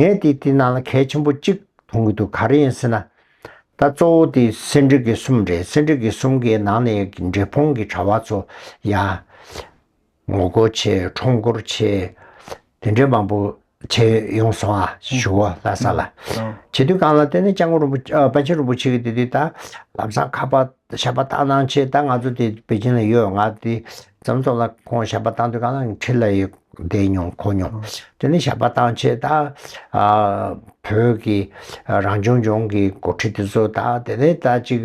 ངས་དེ་དེ་ནང་ལ་གལ་ཆེན་པོ་གཅིག་མཐོང་གི་འདུག་ག་རེ་ཡིན་ཟེར་ན། ད་གཙོ་བོ་དེ་སེ་འབྲུ་དགེ་གསུམ་རེད། སེ་འབྲུ་དགེ་གསུམ་གྱི་ནང་ནས་འབྲས་སྤུངས་ཀྱི་གྲྭ་པ་ཚོ་ཡ་ངོ་རྒོལ་བྱས། ཁྲོམ་སྐོར་བྱས། དེ་འདྲའི་མང་པོ་བྱས་ཡོང་སོང་ཨ། ཞུ་བ་ལྷ་ས་ལ། བྱེད་དུས་གང་ལ་དེ་ནས་སྐྱབས་མགོན་རིན་པོ་ཆེ་ཨ་པཎ་ཆེན་རིན་པོ་ཆེ་གིས་དེ་དུས་ད་ལམ་སང་ཁ་པར་ཞལ་པར་བཏང་གནང་བྱས། ད་ང་ཚོ་དེ་པེ་ཅིན་ལ་ཡོད། ང་དེ་འཛོམས་ཚོགས་ལ་ཁོང་ཞལ་པར་བཏང་དུས་གང་ལ་ཁྲི་ལ་ཡོད། བསྡད་མྱོང་གོ་མྱོང་། དེ་ནས་ཞལ་པར་བཏང་བྱས་ད་ཨ་བོད་ཀྱི་ཨ་རང་སྐྱོང་ལྗོངས་ཀྱི་འགོ་ཁྲིད་དེ་ཚོ་ད་དེ་ནས་ད་ཅིག་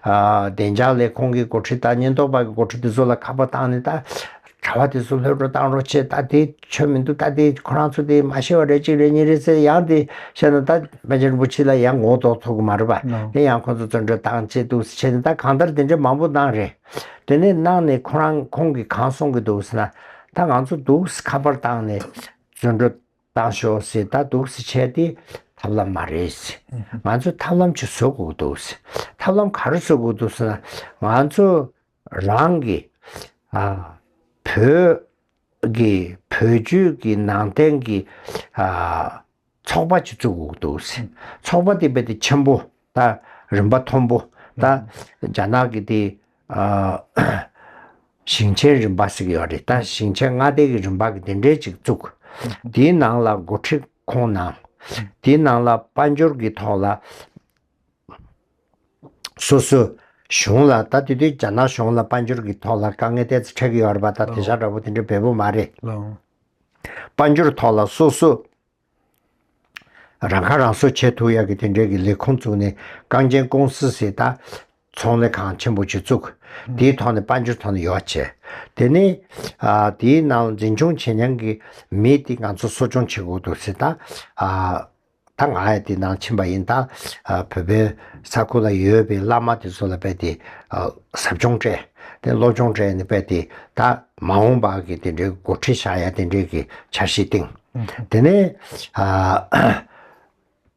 ཨ་བདེ་འཇགས་ལས་ཁུངས་ཀྱི་འགོ་ཁྲིད་དང་ཉེན་རྟོག་པ་གི་འགོ་ཁྲིད་དེ་ཚོ་ལ་ཁ་པར་བཏང་ནས་ད་གྲྭ་པ་དེ་ཚོ་ལྷོད་འགྲོ་བཏང་རོགས་བྱེད། ད་དེ་ཆོ་མི་འདུག་ད་དེ་ཁོ་རང་ཚོ་དེ་མ་ཤེས་པ་རེད། ཅིག་རེད་གཉིས་རེད་ཟེར། ཡང་དེ་བཤད་ན་ད་པཎ་ཆེན་རིན་པོ་ཆེ་ལ་ཡང་ངོ་ཐོག་ཐུག་གི་མ་རེད་པ། ལགས། དེ་ཡང་ཁོ་ཚོ་བཙོན་གྲོལ་བཏང་བྱས་འདུག་ཟེར་བྱས་ནས་ད་གང་ལྟར་དེ་འདྲ་མང་པོ་གནང་རེད། དེ་ནས་གནང་ནས་ཁོ་རང་ཁོང་གིས་གང་གསུང་གི་འདུག་ཟེར་ན། ད་ང་ཚོ་འདུག་སེ་ཁ་པར་བཏང་ནས་བཙོན་གྲོལ་བཏང་ཤོག་ཟེར། ད་འདུག་སེ་བྱས་ཏེ་ཐབས་ལམ་མ་རེད་ཟེར། ང་ཚོས་ཐབས་ལམ་ཅིག་བཟོ་དགོས་འདུག་ཟེར། ཐབས་ལམ་ག་རེ་བཟོ་དགོས་འདུག་ཟེར་ན། ང་ཚོ་རང་གི་ཨ་བོད་ཀྱི་བོད་བརྒྱུད་ཀྱི་ནང་བསྟན་གྱི་ཨ་ཚོགས་པ་ཅིག་བཙུགས་དགོས་འདུག་ཟེར། ཚོགས་པ་དེ་དཔེ་དེ་ཆེན་པོ། ད་རིམ་པ་མཐོན་པོ། ད་རྒྱ་ནག་གི་དེ་ཨ་ཞིང་ཆེན་རིམ་པ་ཟེར་གྱི་ཡོད་རེད། ད་ཞིང་ཆེན་མངའ་སྡེ་གི་རིམ་པ་གི་དེ་འདྲའི་ཅིག་བཙུགས། དེའི་ནང་ལ་འགོ་ཁྲིད་ཁོང་གནང་། དེའི་ནང་ལ་དཔལ་འབྱོར་གྱི་ཐོག་ལ་སོ་སོ་གཞུང་ལ། ད་དེ་དུས་རྒྱ་ནག་གཞུང་ལ་དཔལ་འབྱོར་གྱི་ཐོག་ལ་དཀའ་ངལ་ཏོག་ཙམ་འཕྲད་ཀྱི་ཡོད་རེད་པ། ད་དེང་སང་འདྲ་པོ་དེ་འདྲ་འབེལ་པོ་མ་རེད། ལགས། དཔལ་འབྱོར་ཐོག་ལ་སོ་སོ་རང་ཁ་རང་གསོ་བྱེད་ཐུབ་ཡག་གི་དེ་འདྲའི་གི་ལས་ཁུངས་བཙུགས་ནས། གངས་ཅན་ཀུང་སི་ཟེར་ད་ཚོང་ལས་ཁང་ཆེན་པོ་ཅིག་བཙུགས། དེའི་ཐོག་ནས་དཔལ་འབྱོར་ཐོག་ནས་ཡོ་བྱས། དེ་ནས་ཨ་དེའི་ནང་འཛིན་སྐྱོང་བྱེད་མཁན་གྱི་མི་དེ་ང་ཚོ་གསོ་སྐྱོང་བྱེད་དགོས་འདུག་ཟེར། ད་ཨ་ད་ང་ཡང་དེ་ནང་ཕྱིན་པ་ཡིན། ད་ཨ་བོད་པའི་ས་ཁུལ་ལ་ཡོད་པའི་བླ་མ་དེ་ཚོ་ལ་དཔེ་དེ་ཨ་ཟབ་སྦྱོང་སྤྲད། དེ་སློབ་སྦྱོང་སྤྲད་ནས་དཔེ་དེ་ད་མ་འོངས་པ་གི་དེ་འདྲའི་འགོ་ཁྲིད་བཞག་ཡ་དེ་འདྲའི་གི་འཆར་གཞི་བཏིང་། དེ་ནས་ཨ་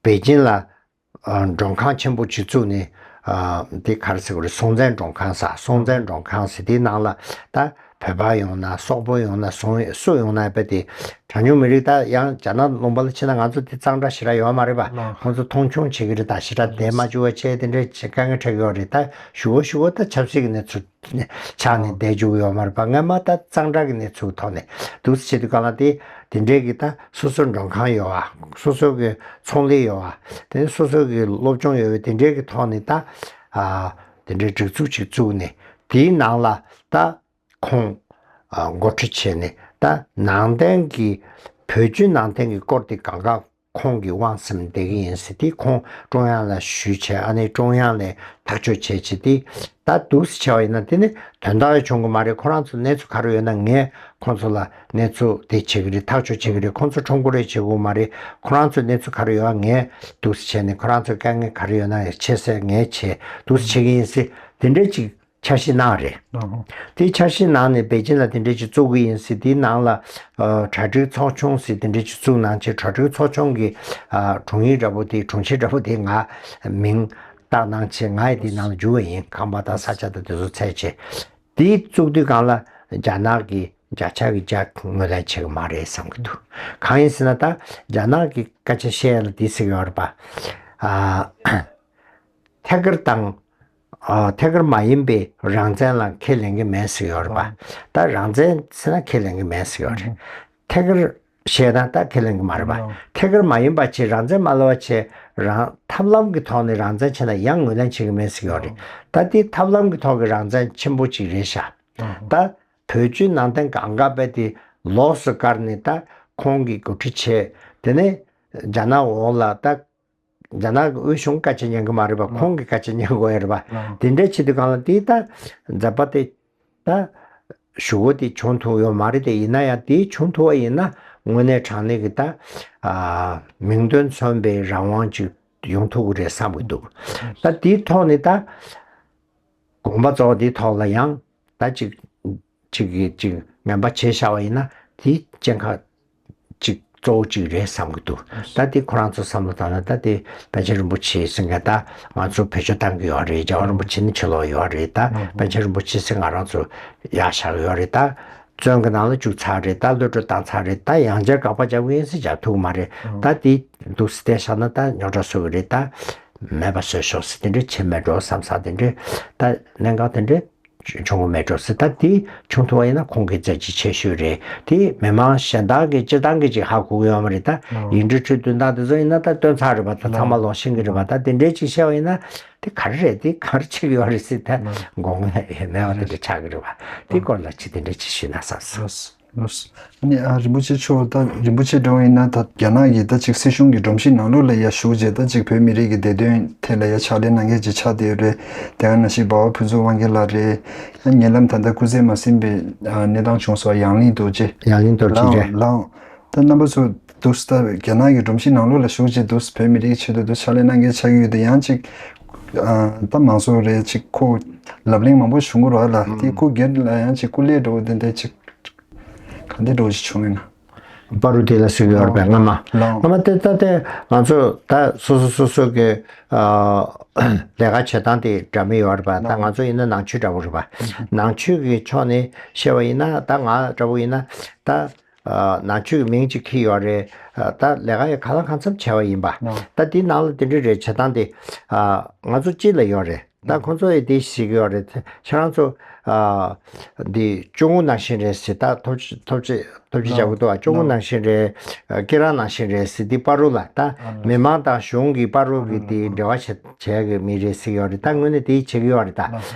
པེ་ཅིན་ལ་ཨ་མགྲོན་ཁང་ཆེན་པོ་ཅིག་བཙུགས་ནས། ཨ་དེ་ག་རེ་ཟེར་དགོས་རེད། སྲོང་བཙན་མགྲོན་ཁང་ཟེར། སྲོང་བཙན་མགྲོན་ཁང་ཟེར། དེའི་ནང་ལ་ད་བོད་པ་ཡོང་ན་སོག་པོ་ཡོང་ན་སུ་སུ་ཡོང་ན་ཡང་དཔེ་དེ་གྲངས་ཉུང་མི་རིགས། ད་ཡང་རྒྱ་ནག་ལུང་པ་ལ་ཕྱིན་ན་ང་ཚོ་དེ་གཙང་སྦྲ་ཞེ་དྲག་ཡོད་མ་རེད་པ། ལགས། ཁོང་ཚོ་མཐོང་ཆུང་བྱེད་ཀྱི་རེད། ད་ཞེ་དྲག་བསྡད་མ་བཅུག་པ་བྱས། དེ་འདྲའི་བྱེད་དཀའ་ངལ་འཕྲད་ཀྱི་ཡོད་རེད། ད་ཞུ་བ་ཞུ་བ་ད་ཆབ་སྲིད་ཀྱི་གནས་ཚུལ་ཆགས་ནས་བསྡད་བཅུག་གི་ཡོད་མ་རེད་པ། སྔ་མ་ད་གཙང་སྦྲ་གི་གནས་ཚུལ་ཐོག་ནས་འདུག་སེ་བྱེད་དུས་སྒང་ལ། དེ་དེ་འདྲའི་གི་ད་སོ་སོའི་མགྲོན་ཁང་ཡོད་པ། སོ་སོ་གི་ཚོང་ལས་ཡོད་པ། དེ་ནས་སོ་སོ་གི་སློབ་སྦྱོང་ཡོད་པའི་དེ་འདྲའི་གི་ཐོག་ནས། ད་ཨ་དེ་འདྲའི་སྒྲིག་འཛུགས་ཅིག་བཙུགས་ནས། དེའི་ནང་ལ་ད་ཁོང་ཨ་འགོ་ཁྲིད་བྱས་ནས། ད་ནང་བསྟན་གྱི་བོད་བརྒྱུད་ནང་བསྟན་གྱི་སྐོར་དེ་གང་ག་ཁོང་གིས་དབང་ཟིན་བསྡད་ཀྱི་ཡིན་ཟེར། དེ་ཁོང་ཀྲུང་དབྱང་ལ་ཞུས་བྱས། ཨ་ནི་ཀྲུང་དབྱང་ནས་ཐག་གཅོད་བྱས་བྱས། དེ་ད་འདུག་སེ་བྱས་པ་ཡིན་ན་དེ་ནི་དོན་དག་ཡང་བྱུང་གི་མ་རེད། ཁོ་རང་ཚོ་གནས་ཚུལ་ག་རེ་ཡོད་ན་ངས་ཁོང་ཚོ་ལ་གནས་ཚུལ་དེ་བྱེད་ཀྱི་རེད། ཐག་གཅོད་བྱེད་ཀྱི་རེད། ཁོང་ཚོ་ཁྲོམ་སྐོར་རེ་བྱེད་དགོས་མ་རེད། ཁོ་རང་ཚོའི་གནས་ཚུལ་ག་རེ་ཡོད་ན་ངས་འདུག་སེ་བྱས་ནས། ཁོ་རང་ཚོའི་དཀའ་ངལ་ག་རེ་ཡོད་ན་ཡང་ཁྱེད་ཚོས་ངས་བྱས། འདུག་སེ་བྱེད་ཀྱི་ཡིན་ཟེར། དེ་འདྲའི་ཅིག་འཆར་གཞི་གནང་རེད། ཨོ། དེ་འཆར་གཞི་ནང་ནས་པེ་ཅིན་ལ་དེ་འདྲའི་ཅིག་བཙུགས་ཀྱི་ཡིན་ཟེར། དེའི་ནང་ལ་ཨ་གྲ་སྒྲིག་ཚོགས་ཆུང་ཟེར་དེ་འདྲའི་ཅིག་བཙུགས་གནང་བྱས། གྲ་སྒྲིག་ཚོགས་ཆུང་གི་ཨ་དྲུང་ཡིག་འདྲ་པོ་དེ། དྲུང་ཆེ་འདྲ་པོ་དེ་ང་མིང་བཏགས་གནང་བྱས། ང་ཡི་དེའི་ནང་ལ་འཇུག་པ་ཡིན། ཁང་པ་དང་ས་ཆ་དང་དེ་ཚོ་བཙལ་བྱས། དེ་བཙུགས་དུས་སྒང་ལ་རྒྱ་ནག་གིས་བརྒྱ་ཆ་གི་བརྒྱ་ངོས་ལེན་བྱེད་ཀྱི་མ་རེད་བསམ་གྱི་འདུག་གང་ཡིན་ཟེར་ན། ད་རྒྱ་ནག་གི་སྐད་ཆ་བཤད་ཡ་ལ་དེ་ཟེར་གྱི་ཡོད་རེད་པ། ཨ་ཐད་ཀར་དང་། ཨ་ཐད་ཀར་མ་ཡིན་པའི་རང་བཙན་ལ་ཁས་ལེན་གྱི་མེད་ཟེར་ཡོད་རེད་པ། ཨ། ད་རང་བཙན་ཟེར་ན་ཁས་ལེན་གྱི་མེད་ཟེར་ཡོད་རེད། ཨ། ཐད་ཀར་བཤད་ན་ད་ཁས་ལེན་གྱི་མ་རེད་པ། ཨ། ཐད་ཀར་མ་ཡིན་པ་བྱས། རང་བཙན་མ་ལབ་པ་བྱས། རང་ཐབས་ལམ་གྱི་ཐོག་ནས་རང་བཙན་བྱས་ན་ཡང་ངོས་ལེན་བྱེད་ཀྱི་མེད་ཟེར་ཡོད་རེད། ཨ། ད་དེ་ཐབས་ལམ་གྱི་ཐོག་གི་རང་བཙན་ཆེན་པོ་ཅིག་རེད་ཤག་ཨ། ད་བོད་བརྒྱུད་ནང་བསྟན་གང་ག་དཔེ་དེ་ལོགས་སུ་བཀར་ནས། ད་ཁོང་གིས་འགོ་ཁྲིད་བྱས། དེ་ནས་རྒྱ་ནག་འོག་ལ་ད་རྒྱ་ནག་གི་དབུས་གཞུང་སྐད་ཆ་ཉན་གྱི་མ་རེད་པ། ཁོང་གི་སྐད་ཆ་ཉན་དགོས་ཡ་རེད་པ། ལགས། དེ་འདྲ་བྱེད་དུས་སྒང་ལ་དེ་ད་མཛད་པ་དེ་ད་ཞུ་སྒོ་དེ་བྱུང་ཐུབ་ཡོད་མ་རེད། དེ་ཡིན་ན་ཡང་དེ་བྱུང་ཐུབ་པ་ཡིན་ན་དངོས་གནས་དྲང་གནས་ཀྱི་ད་ཨ་མིང་དོན་མཚོན་པའི་རང་དབང་ཅིག་ཡོང་ཐུབ་ཀྱི་རེད་བསམ་གྱི་འདུག་ད་དེའི་ཐོག་ནས་ད་དགོངས་པ་རྫོགས། དེའི་ཐོག་ལ་ཡང་ད་ཅིག་ཅིག་གིས་ཅིག་ངན་པ་བྱས་བཞག་པ་ཡིན་ན་དེ་གཅིག་གཅིག་གཙོ་བོ་གཅིག་རེད་བསམ་གྱི་འདུག་ད་དེ་ཁོ་རང་ཚོ་བསམ་བློ་བཏང་ན། ད་དེ་པཎ་ཆེན་རིན་པོ་ཆེ་ཟེར་མཁན་ད་ང་ཚོ་བེད་སྤྱོད་བཏང་གི་ཡོད་རེད། རྒྱལ་བ་རིན་པོ་ཆེ་ནི་ཕྱི་ལོགས་ཡོད་རེད། ད་པཎ་ཆེན་རིན་པོ་ཆེ་ཟེར་ང་རང་ཚོ་ཡར་བཞག་གི་ཡོད་རེད། ད་བཙོན་གྱི་ནང་ལ་བཅུག་ཚར་རེད། ད་གློད་བཀྲོལ་བཏང་ཚར་རེད། ད་ཡང་བསྐྱར་དགག་པ་རྒྱག་གི་ཡིན་ཟེར་རྒྱག་ཐུབ་མ་རེད། ད་དེ་འདུག་སེ་བསྡད་བཞག་ན་ད་རྙོག་དྲ་བཟོ་གི་རེད། ད་མེད་པ་བཟོས་ཤོག་ཟེར། དེ་འདྲ་བྱེད་མེད་འགྲོ་བསམ་ས། དེ་འདྲ་ད་གནད་འགག་དེ་འདྲ་བྱུང་གི་མེད་འགྲོ་ཟེར། ད་དེ་བྱུང་ཐུབ་པ་ཡིན་ན་ཁོང་གི་མཛད་རྗེས་ཆེ་ཤོས་རེད། དེ་མི་མང་གཞན་དག་གིས་སྤྱིར་བཏང་གིས་ཅིག་ཧ་གོ་གི་ཡོད་མ་རེད། ད་ཨོ། ཡིག་འབྲུ་ཁྲི་བདུན་དང་དེ་ཚོ་ཡིན་ན་ད་བཏོན་ཚར་རེད་པ། ད་ཚང་མ་ལོག་ཤེས་ཀྱི་རེད་པ། ད་དེ་འདྲའི་ཅིག་བཤད་པ་ཡིན་ན་དེ་ག་རེ་རེད། དེ་ག་རེ་བྱེད་ཀྱི་ཡོད་རེད་ཟེར། ད་ཨོ། དགོངས་པ་མེད་པ་དེ་འདྲ་ཆགས་ཀྱི་རེད་པ། དེ་སྐོར་ལ་ཅིག་དེ་འདྲ་ཅིག་ཞུས་ན་བསམ་སོང་། ལགས་སོ། ལགས་སོ། ཨ་ནི་ཨ་རིན་པོ་ཆེ་མཆོག་ད་རིན་པོ་ཆེ་འདྲ་བོ་ཡིན་ན་ད་རྒྱ་ནག་གི་ད་ཅིག་སྲིད་གཞུང་གི་སྒྲོམ་གཞི་ནང་ལོགས་ལ་ཡར་ཞུགས་རྗེས། ད་ཅིག་བོད་མི་རིགས་ཀྱི་བདེ་དོན་ཐད་ལ་ཡར་ཕྱག་ལས་གནང་མཁན་ཅིག་ཆགས་བསྡད་ཡོད་རེད། དེ་ཡང་ནང་བཞིན་འབའ་བ་ཕུན་ཚོགས་དབང་རྒྱལ་ལགས་རེད། ད་ཉེ་ལམ་ད་ལྟ་སྐུ་ཚེ་མ་ཟིན་པའི་ཨ་གནས་སྟངས་བྱུང་སོང་། ཡང་གླིང་རྡོ་རྗེ། ཡང་གླིང་རྡོ་རྗེ་ལགས་རེད། ལགས། ད་རྣམ་པ་ཚོ་འདུག་སེ་ད་རྒྱ་ནག་གི་སྒྲོམ་གཞི་ནང་ལོགས་ལ་ཞུགས་རྗེས་འདུག་སེ་བོད་མི་རིགས་ཆེད་དུ་འདུག་ཕྱག་ལས་གནང་མཁན་ཆགས་ཀྱི་ཡོད་དེ། ཡང་ཅིག་ཨ་ད་མང་ཚོགས་རེད། ཅིག་ཁོ་ལབ་གླེང་མང་པོ་བྱུང་གི་རེད་ལ། དེ་ཁོ་སྒེར་ལ་ཡང་ཅིག་སྐུ་ལས་འགྲོ་དེ་འདྲ་ཅིག་ག་འདྲ་འགྲོ་ཞིག་བྱུང་ཡོད་ན། བར་དུ་དེ་ལ་ཟེར་གྱི་ཡོད་རེད་པས། སྔ་མ་ལགས། སྔ་མ་དེ་ད་ལྟ་ང་ཚོ་ད་སོ་སོ་སོ་སོ་གི་ཨ་ལས་ཀ་བྱེད་སྟངས་དེ་འདྲ་མི་ཡོད་རེད་པ། ད་ང་ཚོ་ཡིན་ན་ནང་ཆོས་འདྲ་པོ་རེད་པ། ནང་ཆོས་ཀྱི་ཕྱོགས་ནས་བཤད་པ་ཡིན་ན། ད་ང་འདྲ་པོ་ཡིན་ན་ད་ཨ་ནང་ཆོས་ཀྱི་མིང་ཅིག་འཁྱེར་ཡོད་རེད། ཨ་ད་ལས་ཀ་ཡང་གང་ལ་གང་འཚམ་བྱས་པ་ཡིན་པ། ད་དེའི་ནང་ལ་དེ་འདྲ་རེད། བྱེད་སྟངས་དེ་ཨ་ང་ཚོ་སྤྱི་ལ་ཡོད་རེད། ད་ཁོང་ཚོ་ཡི་དེ་ཤེས་ཀྱི་ཡོད་རེད། ཁྱེད་རང་ཚོ་ཨ་འདི་སྐྱོ་ངོ་ནང་བཞིན་རེད་ཟེར། ད་ཐོབ་ཆེ་ཐོབ་ཆེ་ཐོབ་ཆེ་བྱ་དགོས་འདུག་ཨ་སྐྱོ་ངོ་ནང་བཞིན་རེད། ཨ་སྐྱེ་རང་ནང་བཞིན་རེད་ཟེར། འདི་བར་དུ་ལ་ད་མི་མང་དང་གཞུང་གི་བར་དུ་གི་དེ་འབྲེལ་བ་བྱེད་བྱེད་ཀྱི་མི་རེད་ཟེར་གྱི་ཡོད་རེད། ད་དངོས་གནས་དེ་བྱེད་ཀྱི་ཡོད་རེད། ད་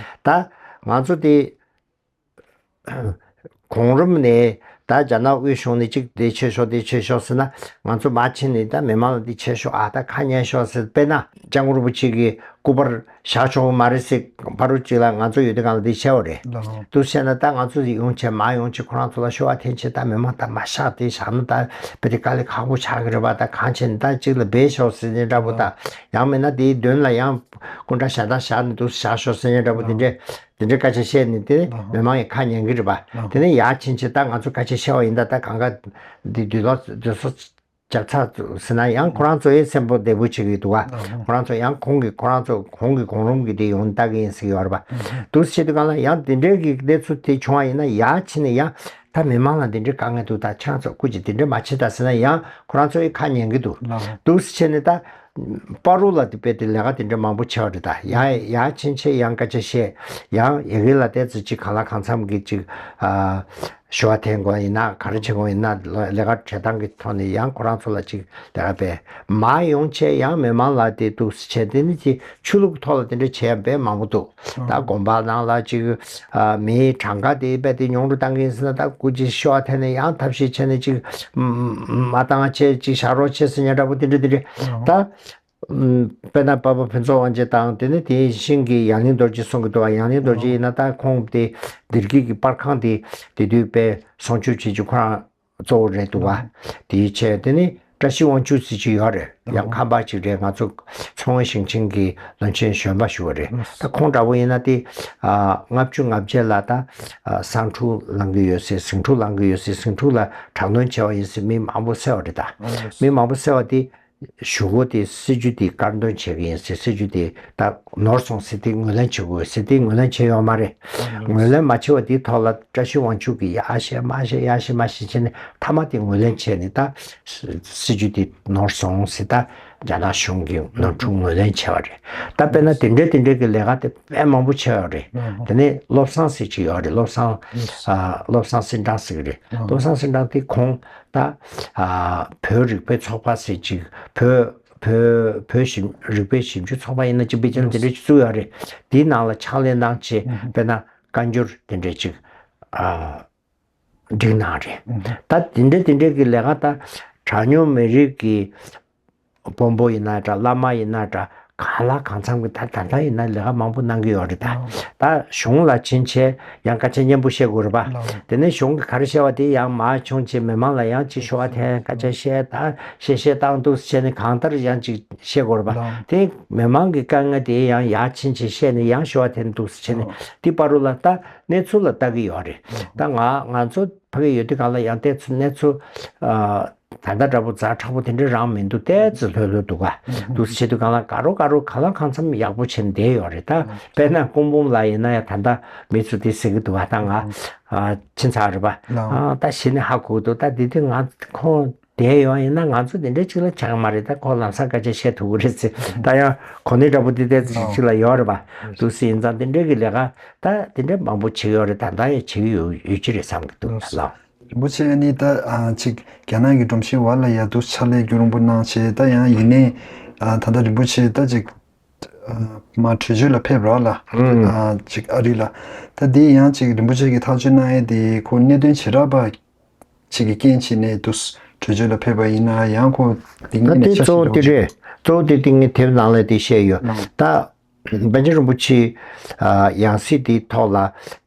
ད་ང་ཚོ་དེ་གོང་རིམ་ནས་ད་རྒྱ་ནག་དབུས་གཞུང་ནས་ཅིག་འདི་བྱེད་ཤོག་འདི་བྱེད་ཤོག་ཟེར་ན། ང་ཚོ་མར་ཕྱིན་ནས་ད་མི་མང་ལ་འདི་བྱེད་ཤོག་ཨ་ད་ཁ་ཉན་ཤོག་ཟེར། དཔེར་ན་སྐྱབས་མགོན་རིན་པོ་ཆེ་གི་སྐུ་པར་བཞག་ཆོག་གི་མ་རེད་ཟེར། བར་དུ་ཅིག་ལ་ང་ཚོ་ཡོད་དུས་སྒང་ལ་འདི་བྱས་པ་རེད། ལགས། འདུག་བྱས་ན་ད་ང་ཚོ་ཡོང་བྱས་མར་ཡོང་བྱས་ཁོ་རང་ཚོ་ལ་ཤོ་བ་འཐེན་བྱས། ད་མི་མང་ད་མར་བཞག་དེ་བཞག་ན་ད་དཔེ་དེ་དཀའ་ལས་ཁག་པོ་ཆགས་ཀྱི་རེད་པ། ད་གང་བྱས་ན་ད་ཅིག་ལ་སྦས་ཤོག་ཟེར་མཁན་འདྲ་པོ། ད་ཡང་མིན་ན་དེའི་མདུན་ལ་ཡང་སྐུ་འདྲ་གཞན་དག་བཞག་ནས་འདུག་བཞག་ཤོག་ཟེར་མཁན་འདྲ་པོ། དེ་འདྲས་དེ་འདྲའི་སྐད་ཆ་བཤད་ནས་དེ་ནས་མི་མང་ཡི་ཁ་ཉན་གྱི་རེད་པ། དེ་ནས་ཡར་ཕྱིན་བྱས་ད་ང་ཚོ་སྐད་ཆ་བཤད་པ་ཡིན་ད། ད་གང་ག་འདི་འདུས་ལོ་འདུས་སོ། རྒྱབ་ཚར་ཟེར་ན་ཡང་ཁོ་རང་ཚོ་ཡང་སེམས་པོ་བདེ་པོ་བྱེད་ཀྱི་འདུག་ག་ཁོ་རང་ཚོ་ཡང་ཁོང་གི་ཁོ་རང་ཚོ་ཁོང་གི་གོང་རིམ་གྱི་དེ་ཡོང་ལྟ་གི་ཡིན་ཟེར་གྱི་ཡོད་རེད་པ། འདུག་སེ་བྱེད་དུས་གང་ལ་ཡང་དེ་འདྲའི་གི་གནས་ཚུལ་དེ་བྱུང་བ་ཡིན་ན་ཡར་ཕྱིན་ནས་ཡང་ད་མི་མང་ལ་འདི་འདྲའི་དཀའ་ངལ་འདུག་ད་ཁྱེད་རང་ཚོ་སྐུ་མཁྱེན་དེ་འདྲ་མ་བྱེད་ད་ཟེར་ན་ཡང་ཁོ་རང་ཚོ་ཡི་ཁ་ཉན་གྱི་འདུག་འདུག་སེ་བྱས་ནས་ད། པ་རུ་ལ་དེ་དཔེ་དེ་ལས་ཀ་དེ་འདྲ་མང་པོ་བྱས་པ་རེད་ད། ཡང་ཡང་ཕྱིན་ཆད་ཡང་སྐད་ཆ་བཤད། ཡང་ཡ་གི་ལ་བལྟས་ཚེ་ཅིག་གང་ལ་གང་འཚམ་གི་ཅིག་ཨ། ཞུ་བ་འཐེན་དགོས་ཡིན་ན་ག་རེ་བྱེད་དགོས་ཡིན་ན་ལས་ཀ་བྱེད་སྟངས་ཀྱི་ཐོག་ནས་ཡང་ཁོ་རང་ཚོ་ལ་ཅིག་ལས་ཀ་སྤེལ། མར་ཡོང་བྱས་ཡང་མི་མང་ལ་དེ་འདུག་སེ་བྱས་དེ་ནི་ཅིག་ཆོས་ལུགས་ཐོག་ལ་དེ་འདྲ་བྱས་ཡང་དཔེ་མང་པོ་འདུག་ད་དགོན་པ་ནང་ལ་ཅིག་ཨ། མིའི་གྲངས་ཀ་དེ་དཔེ་དེ་ཉུང་རུ་བཏང་གི་ཡིན་ཟེར་ན་ད་སྐུ་མཁྱེན་ཞུ་བ་འཐེན་ནས་ཡང་ཐབས་ཤེས་བྱས་ནས་ཅིག་མ་བཏང་བྱས་ཅིག་བཞག་རོགས་བྱས་ཟེར་ཉེན་འདྲ་པོ་དེ་འདྲ་དེ་འདྲ་ད། དཔེར་ན་པ་ཕ་ཕུན་ཚོགས་དབང་ཆེན་དང་དེ་ནས་དེ་བཞིན་གྱི་ཡང་གླིང་རྡོ་རྗེ་གསུང་གི་འདུག་བ། ཡང་གླིང་རྡོ་རྗེ་ཡིན་ན་ད་ཁོང་དེ་སྡེ་དགེ་གི་པར་ཁང་དེ་དེ་དུས་དཔེ་སྲུང་སྐྱོབ་བྱེད་རྒྱུ་ཁོ་རང་གཙོ་བོ་རེད་འདུག་བ། དེའི་ཆེད་དེ་ནི་བཀྲ་ཤིས་དབང་ཕྱུག་ཟེར་གྱི་ཡོད་རེད། ཡང་ཁམས་པ་ཅིག་རེད། ང་ཚོ་མཚོ་སྔོན་ཞིང་ཆེན་གྱི་བློན་ཆེན་གཞོན་པ་ཞིག་རེད། ད་ཁོང་འདྲ་བོ་ཡིན་ན་དེ་ལྔ་བཅུ་ང་བརྒྱད་ལ་ད་སང་ཕྲུག་ལང་གི་ཡོད་ཟེར། ཟིང་ཕྲུག་ལང་གི་ཡོད་ཟེར། ཟིང་ཕྲུག་ལ་དྲག་གནོན་བྱས་པ་ཡིན་ཟེར་མི་མང་པོ་བསད་པ་རེད་ད། མི་མང་པོ་བསད་པ་དེ། གཞུག་གུ་དེ་སྲིད་ཇུས་དེ་དཀར་འདོན་བྱེད་ཀྱི་ཡིན་ཟེར། སྲིད་ཇུས་དེ་ད་ནོར་སོང་ཟེར་དེ་ངོས་ལེན་བྱེད་དགོས་ཟེར། དེ་ངོས་ལེན་བྱས་ཡོད་མ་རེད། ངོས་ལེན་མ་བྱས་པ་དེའི་ཐོག་ལ་བཀྲ་ཤིས་དབང་ཕྱུག་གིས་ཡར་བཤད་མར་བཤད་ཡར་བཤད་མར་བཤད་བྱས་ནས་མཐའ་མ་དེ་ངོས་ལེན་བྱས་ནས་ད་སྲིད་ཇུས་དེ་ནོར་སོང་ཟེར། ད་རྒྱ་ནག་གཞུང་གིས་ནོར་འཁྲུལ་ངོས་ལེན་བྱས་པ་རེད། ད་དཔེར་ན་དེ་འདྲའི་དེ་འདྲའི་གི་ལས་ཀ་དེ་དཔེ་མང་པོ་བྱས་ཡོད་རེད། དེ་ནས་བློ་བཟང་ཟེར་གྱི་ཡོད་རེད། བློ་བཟང་ཨ། བློ་བཟང་སེང་ཊང་ཟེར་གྱི་རེད། བློ་བཟང་སེང་ཊང་དེ་ཁོང་ད་ཨ། བོད་རིག་པའི་ཚོགས་པ་ཟེར་ཅིག་བོད་བོད་བོད་ཞིབ་རིག་པའི་ཞིབ་འཇུག་ཚོགས་པ་ཡིན་ན་ཅིག་དཔེ་ཆ་དེ་འདྲ་ཅིག་བཙུགས་ཡོད་རེད། དེའི་ནང་ལ་ཕྱག་ལས་གནང་བྱས་དཔེར་ན་བཀའ་འགྱུར་དེ་འདྲ་ཅིག་ཨ། བསྒྲིགས་གནང་རེད། ད་དེ་འདྲ་དེ་འདྲ་གི་ལས་ཀ་ད་གྲངས་ཉུང་མི་རིགས་ཀྱི་དཔོན་པོ་ཡིན་ན་འདྲ། བླ་མ་ཡིན་ན་འདྲ། གང་ལ་གང་འཚམ་གྱི་ད་ད་ལྟ་ཡིན་ན་ལས་ཀ་མང་པོ་གནང་གི་ཡོད་རེད་ད། ད་གཞུང་ལ་ཕྱིན་བྱས་ཡང་སྐད་ཆ་སྙན་པོ་བཤད་དགོས་རེད་པ། དེ་ནས་གཞུང་གིས་ག་རེ་བཤད་པ་དེ་ཡང་མར་མཆོང་བྱས་མི་མང་ལ་ཡང་ཅིག་ཞུ་བ་འཐེན། སྐད་ཆ་བཤད་ད་བཤད་བཤད་བཏང་འདུག་བྱས་ནས་གང་ལྟར་ཡང་ཅིག་བཤད་དགོས་རེད་པ། དེ་མི་མང་གི་དཀའ་ངལ་དེ་ཡང་ཡར་ཕྱིན་བྱས་བཤད་ནས་ཡང་ཞུ་བ་འཐེན་འདུག་བྱས་ནས་དེ་བར་དུ་ལ་ད་གནས་ཚུལ་ལ་ལྟ་གི་ཡོད་རེད། ད་ང་ང་ཚོ་ཕ་གི་ཡོད་དུས་གང་ལ་ཡང་དེ་ཚོ་གནས་ཚུལ་ཨ། ད་ལྟ་འདྲ་པོ་ཛ་དྲག་པོ་དེ་འདྲ་རང་མི་འདུག་ཏོག་ཙམ་ལྷོད་ལྷོད་འདུག་ག་འདུག་སེ་བྱེད་དུས་གང་ལ་དགའ་རོགས་དགའ་རོགས་གང་ལ་གང་འཚམ་ཡག་པོ་བྱས་ནས་བསྡད་ཡོད་རེད་ད། དཔེར་ན་སྐུ་འབུམ་ལགས་ཡིན་ན་ཡང་ད་ལྟ་མི་ཚོ་དེ་ཟེར་གི་འདུག་ག་ད་ང་ཨ། ཕྱིན་ཚར་རེད་པ། ཨ། ད་གཞི་ནས་ཧ་གོ་འདུག་ད་དེ་དུས་ང་ཁོང་བསྡད་ཡོང་ཡིན་ན་ང་ཚོ་དེ་འདྲ་ཅིག་ལ་ཆགས་ཀྱི་མ་རེད། ད་ཁོང་ལམ་སང་སྐད་ཆ་བཤད་ཐུབ་ཀྱི་རེད་ཟེར། ད་ཡང་གོ་གནས་འདྲ་པོ་དེ་ཏོག་ཙམ་ཅིག་ལ་ཡོད་རེད་པ། འདུག་སེ་ཡིན་ཙང་དེ་འདྲ་གི་ལས་ཀ་ད་དེ་འདྲ་མང་པོ་བྱེད་ཀྱི་ཡོད་རེད། ད་ལྟ་ཡང་བྱེད་ཀྱི་ཡོད་ཡོད་ཀྱི་རེད་བསམ་གྱི་འདུག་ལགས། རིན་པོ་ཆེ་ཨ་ནི་ད་ཨ་ཅིག་རྒྱ་ནག་གི་སྒྲོམ་གཞི་བར་ལ་ཡ་འདུག་ཕྱག་ལས་རྒྱུན་རིང་པོ་གནང་བྱས། ད་ཡང་ཡིན་ནའི་ཨ་ད་ལྟ་རིན་པོ་ཆེ་ད་ཅིག་ཨ་མར་བྲོས་བྱོལ་ལ་ཕེབས་ར་ལ། ཨ་ཅིག་ཨ་རི་ལ། ད་དེ་ཡང་ཅིག་རིན་པོ་ཆེ་གིས་ཐག་གཅོད་གནང་ཡས་དེ་ཁོ་གནད་དོན་བྱེ་བྲག་པ་ཅིག་གི་རྐྱེན་བྱས་ནས་འདུག་བྲོས་བྱོལ་ལ་ཕེབས་པ་ཡིན་ན་ཡང་ཁོ་དེ་ད་ངས་ནས་དེ་ཆ་གཙོ་བོ་ཞིག་དེ་འགྲོ་རེད། གཅིག་གཙོ་བོ་དེ་དེ་ངས་དེབ་ནང་ལ་དེ་བཤད་ཡོད་ད། པཎ་ཆེན་རིན་པོ་ཆེའི་ཡང་སྲིད་དེའི་ཐོག་ལ་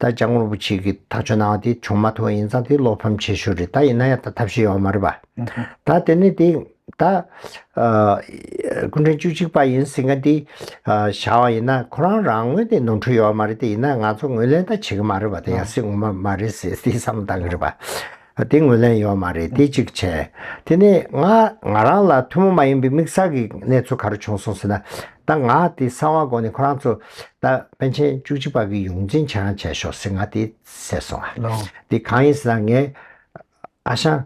ད་སྐྱབས་མགོན་རིན་པོ་ཆེ་གིས་ཐག་གཅོད་གནང་བ་དེ་བྱུང་མ་ཐུབ་པ་ཡིན་ཙང་དེ་བློ་ཕམ་ཆེ་ཤོས་རེད། ད་ཡིན་ན་ཡང་ད་ཐབས་ཤེས་ཡོད་མ་རེད་པ། ད་དེ་ནི་དེ་ད་སྐུ་ཕྲེང་བཅུ་གཅིག་པ་ཡིན་ཟེར་མཁན་དེ་བཞག་པ་ཡིན་ན་ཁོ་རང་རང་ངོས་ནས་ནོར་འཁྲུལ་ཡོད་མ་རེད། དེ་ཡིན་ན་ང་ཚོ་ངོས་ལེན་ད་བྱེད་ཀྱི་མ་རེད་པ། དེ་ཡང་སྲིད་ངོ་མ་མ་རེད་ཟེར་དེ་བསམ་བློ་བཏང་གི་རེད་པ། དེ་ངོས་ལེན་ཡོད་མ་རེད། དེ་གཅིག་བྱས། དེ་ནས་ང་ང་རང་ལ་ཐུན་མོང་མ་ཡིན་པའི་དམིགས་བསལ་གྱི་གནས་ཚུལ་ག་རེ་བྱུང་སོང་ཟེར་ན། ད་ང་དེ་གསང་བ་སྒོ་ནས་ཁོ་རང་ཚོ་ད་པཎ་ཆེན་བཅུ་གཅིག་པ་གི་ཡོངས་འཛིན་བྱེད་རང་བྱས་ཤོག་ཟེར་ང་དེ་ཟེར་སོང་ཨ། དེ་གང་ཡིན་ཟེར་ན་ངས་ཨ་ཞང་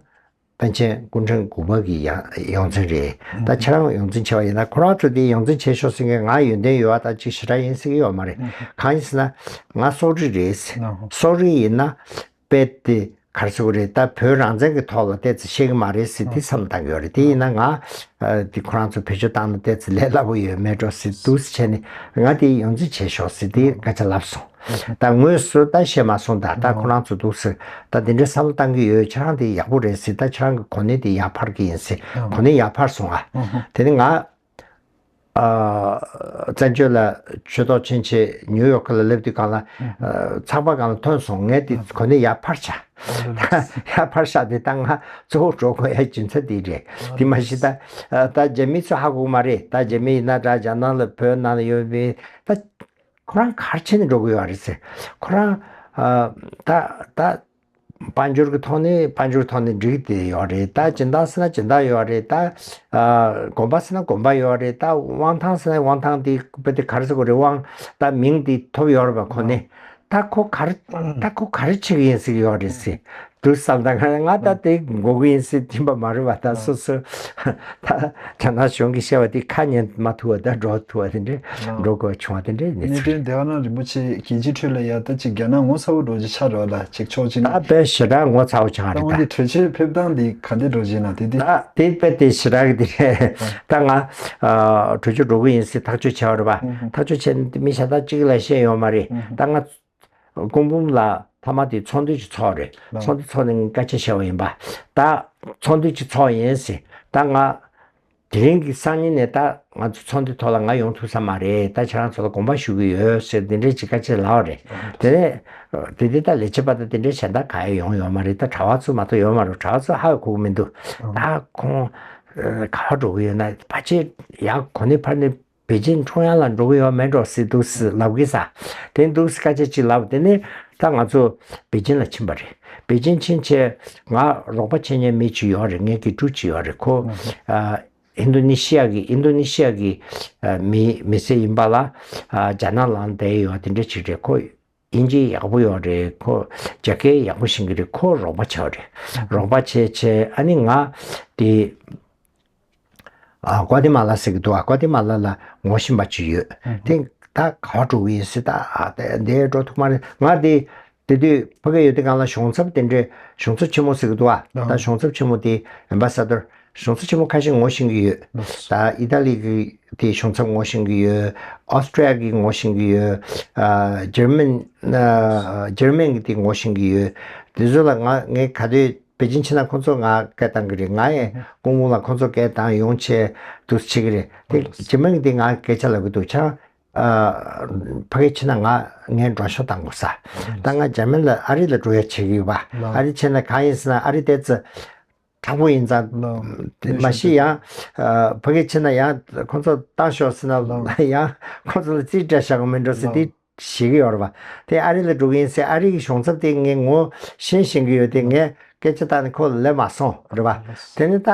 པཎ་ཆེན་སྐུ་ཕྲེང་དགུ་པ་གི་ཡང་ཡོངས་འཛིན་རེད། ད་ཁྱེད་རང་ཡོངས་འཛིན་བྱས་པ་ཡིན་ན་ཁོ་རང་ཚོ་དེ་ཡོངས་འཛིན་བྱས་ཤོག་ཟེར་མཁན་ང་ཡོན་ཏན་ཡོད་པ་ད་ཅིག་ཞེ་དྲག་ཡིན་ཟེར་གྱི་ཡོད་མ་རེད། གང་ཡིན་ཟེར་ན་ང་སོག་རིགས་རེད། སོག་རིགས་ཡིན་ན་དཔེ་དེ། ག་རེ་ཟེར་དགོས་རེད། ད་བོད་རང་བཙན་གྱི་ཐོག་ལ་ཏོག་ཙམ་བཤད་ཀྱི་མ་རེད་ཟེར་དེ་བསམ་བློ་བཏང་གི་ཡོད་རེད། དེ་ཡིན་ན་ང་ཨ་དེ་ཁོ་རང་ཚོ་བེད་སྤྱོད་བཏང་ན་ཏོག་ཙམ་ལས་སླ་པོ་ཡོད་མེད་འགྲོ་ཟེར་འདུག་སེ་བྱས་ནས་ང་དེ་ཡོངས་འཛིན་བྱས་ཤོག་ཟེར་དེ་སྐད་ཆ་ལབ་སོང་། ད་དངོས་སུ་ད་བཤད་མ་སོང་། ད་ད་ཁོ་རང་ཚོ་འདུག་སེ་ད་དེ་འདྲའི་བསམ་བློ་བཏང་གི་ཡོད། ཁྱེད་རང་དེ་ཡག་པོ་རེད་ཟེར། ད་ཁྱེད་རང་གི་གོ་གནས་དེ་ཡར་འཕར་གི་ཡིན་ཟེར། གོ་གནས་ཡར་འཕར་སོང་ཨ། དེ་ནི་ང་ཨ་བཙན་བྱོལ་ལ་ཆོས་ཐོག་ཕྱིན་ཆད་ཉིའུ་ཡོག་ལ་སླེབས་དུས་གང་ལ་ཨ་ཚགས་པར་སྒང་ལ་ཐོན་སོང་། ངས་དེ་གོ་གནས་ཡར་འཕར་ཆགས། ཡར་འཕར་ཆགས་དེ་ད་ང་གཙོ་བོ་འགྲོ་དགོས་ཡ་རྒྱུ་མཚན་དེ་རེད། དེ་མ་གཞི་ད་ད་རྒྱ་མི་ཚོ་ཧ་གོ་གི་མ་རེད། ད་རྒྱ་མི་ཡིན་ན་འདྲ་རྒྱ་ནག་ལ་བོད་ནང་ལ་ཡོད་མི་ད་ཁོ་རང་ག་རེ་བྱས་ནས་འགྲོ་གི་ཡོད་རེད་ཟེར། ཁོ་རང་ཨ་ད་ད། དཔལ་འབྱོར་གྱི་ཐོག་ནས་དཔལ་འབྱོར་ཐོག་ནས་འགྲིག་བསྡད་ཡོད་རེད། ད་སྦྱིན་བདག་ཟེར་ན་སྦྱིན་བདག་ཡོད་རེད། ད་ཨ་དགོན་པ་ཟེར་ན་དགོན་པ་ཡོད་རེད། ད་དབང་ཐང་ཟེར་ན་དབང་ཐང་དེ་དཔེ་དེ་ག་རེ་ཟེར་དགོས་རེད། དབང་ད་མིང་དེ་ཐོབ་ཡོད་རེད་པ་ཁོ་ནས། ད་ཁོ་ག་རེ་ད་ཁོ་ག་རེ་བྱེད་ཀྱི་ཡིན་ཟེར་གྱི་ཡོད་རེད་ཟེར་འདུག་བསམ། ད་ང་ང་ད་དེ་དགོས་ཀྱི་ཡིན་ཟེར་ཐིམ་པ་མ་རེད་པ། ད་སོ་སོ་ད་རྒྱ་ནག་གཞུང་གིས་བཤད་པ་དེ་ཁ་ཉན་མ་ཐུབ་པ། ད་འགྲོ་ཐུབ་པ་དེ་འདྲས་འགྲོ་དགོས་བྱུང་བ་དེ་འདྲས་གནས་ཚུལ། གནས་བརྟན་སྡེ་པ་རྣམ་རིན་པོ་ཆེ་རྒྱལ་སྤྱིའི་ཁྲོད་ལ་ཡ་ད་ཅིག་རྒྱ་ནག་ངོ་ཚ་བོ་འགྲོ་ཅིག་ཆགས་འགྲོ་ལ་ཅིག་ཕྱོགས་གཅིག་ནས། ད་དཔེ་ཞེ་དྲག་ངོ་ཚ་བོ་ཆགས་ད་རེད། ད་འོན་ཏེ་གྲོས་ཆོད་ཕེབས་སྟངས་འདི་ག་འདྲ་འགྲོ་བཞིན་ན་དེ་དེ། ད་དེ་དཔེ་དེ་ཞེ་དྲག་གི་དེ་རེད། ད་ང་ཨ་གྲོས་ཆོད་འགྲོ་གི་ཡིན་ཟེར་ཐག་གཅོད་བྱས་པ་རེད་པ། ཐག་གཅོད་བྱས་ནས་མི་གཞན་དག་གཅིག་ལ་བཤད་ཡོད་མ་རེད། ད་ང་སྐུ་འབུམ་ལ་མཐའ་མ་དེ་ཚོགས་འདུ་ཅིག་ཚོགས་རེད། ཚོགས་འདུ་ཚོགས་ནས་ངས་སྐད་ཆ་བཤད་པ་ཡིན་པ། ད་ཚོགས་འདུ་ཅིག་ཚོགས་ཡིན་ཟེར། ད་ང་དེ་རིང་གི་སང་ཉིན་ནས་ད་ང་ཚོ་ཚོགས་འདུའི་ཐོག་ལ་ང་ཡོང་ཐུབ་ས་མ་རེད། ད་ཁྱེད་རང་ཚོ་ལ་དགོངས་པ་ཞུ་གི་ཡོད་ཟེར་འདི་འདྲས་ཅིག་སྐད་ཆ་ལབ་པ་རེད། དེ་ནས་དེ་དེ་ད་ལས་བྱེད་པ་དང་དེ་འདྲས་གཞན་དག་ག་ཡང་ཡོང་ཡོད་མ་རེད། ད་གྲྭ་བ་ཚོ་མ་གཏོགས་ཡོད་མ་རེད། གྲྭ་བ་ཚོ་ཧ་གོ་གི་མི་འདུག་ད་ཁོང་ག་པར་འགྲོ་གི་ཡོད་ན། ཕལ་ཆེར་ཡང་གོ་ནི་ཕར་ནི་པེ་ཅིན་ཁྲོང་ཡང་ལ་འགྲོ་གི་ཡོད་མེད་འགྲོ་སྲིད་འདུག་ཟེར་ལབ་གི་ས། དེ་འདུག་སྐད་ཆ་ཅིག་ལབ། དེ་ནས་ད་ང་ཚོ་པེ་ཅིན་ལ་ཕྱིན་པ་རེད། པེ་ཅིན་ཕྱིན་བྱས་ང་རོགས་པ་བྱེད་མཁན་མི་ཅིག་ཡོད་རེད། ངའི་དགེ་ཕྲུག་ཅིག་ཡོད་རེད། ཁོ་ཨ་ཨིན་དོ་ནི་ཤི་ཡ་གི་ཨིན་དོ་ནི་ཤི་ཡ་གི་ཨ་མི་མི་སེར་ཡིན་པ་ལ། ཨ་རྒྱ་ནག་ལ་བསྡད་ཡོད་དེ་འདྲ་ཅིག་རེད། ཁོ་དབྱིན་ཇི་ཡག་པོ་ཡོད་རེད། ཁོ་རྒྱ་སྐད་ཡག་པོ་ཤེས་ཀྱི་རེད། ཁོ་རོགས་པ་བྱས་རེད། རོགས་པ་བྱས་བྱས་ཨ་ནི་ང་དེ་ཨ་ཀོ་ཏི་མ་ལ་ཟེར་གི་འདུག་ཨ་ཀོ་ཏི་མ་ལ་ལ་ངོ་ཤེས་པ་ཅིག་ཡོད། དེ་ད་ག་པར་འགྲོ་གི་ཡིན་ཟེར། ད་ཨ་དེ་འདིར་འགྲོ་ཐུབ་མ་རེད། ང་དེ་དེ་དུས་ཕ་གི་ཡོད་དུས་སྒང་ལ་གཞུང་ཚབ་དེ་འདྲའི་གཞུང་ཚབ་ཆེན་མོ་ཟེར་གི་འདུག་ཨ། ད་གཞུང་ཚབ་ཆེན་མོ་དེ་ཨེམ་བྷ་ས་ཌར། གཞུང་ཚབ་ཆེན་མོ་ཁ་ཤས་ངོ་ཤེས་ཀྱི་ཡོད། ད་ཨི་ཏ་ལི་གི་དེ་གཞུང་ཚབ་ངོ་ཤེས་ཀྱི་ཡོད། ཨོ་སི་ཀྲི་ཡ་གི་ངོ་ཤེས་ཀྱི་ཡོད། ཨ་འཇར་མན་ཨ་འཇར་མན་གི་དེ་ངོ་ཤེས་ཀྱི་ཡོད། དེ་ཚོ་ལ་ང་ངས་ག་དུས་པེ་ཅིན་ཕྱིན་ན་ཁོང་ཚོ་ང་སྐད་བཏང་གི་རེད། ང་ཡང་སྐུ་ངོ་ལ་ཁོང་ཚོ་སྐད་བཏང་ཡོང་བྱས་འདུག་བྱེད་ཀྱི་རེད། དེ་འཇར་མན་གི་དེ་ང་སྐད་ཆ་ལབ་གི་འདུག་ཁྱེད་རང་ཨ་ཕ་གི་ཕྱིན་ན་ང་ངའི་མགྲོན་ཤོག་བཏང་དགོས་ས། ད་ང་འཇར་མན་ལ་ཨ་རི་ལ་འགྲོ་ཡ་བྱེད་ཀྱི་ཡོད་པ། ཨ་རི་ཕྱིན་ན་གང་ཡིན་ཟེར་ན་ཨ་རི་ཏོག་ཙམ་དྲག་པོ་ཡིན་ཙང་། ལགས། མ་གཞི་ཡང་ཨ་ཕ་གི་ཕྱིན་ན་ཡང་ཁོང་ཚོ་བཏང་ཤོག་ཟེར་ན། ལགས། ཡང་ཁོང་ཚོ་ལ་རྩིས་སྤྲད་བཞག་གི་མིན་འགྲོ་ཟེར། ལགས། དེ་ཤེས་ཀྱི་ཡོད་རེད་པ། དེ་ཨ་རི་ལ་འགྲོ་གི་ཡིན་ཟེར། ཨ་རི་གི་གཞུང་ཚབ་དེ་ངས་ངོ་ཤེས་ཤེས་ཀྱི་ཡོད་དེ། ངས་སྐད་ཆ་བཏང་ནས་ཁོ་ལ་སླེབས་མ་སོང་རེད་པ། དེ་ནས་ད་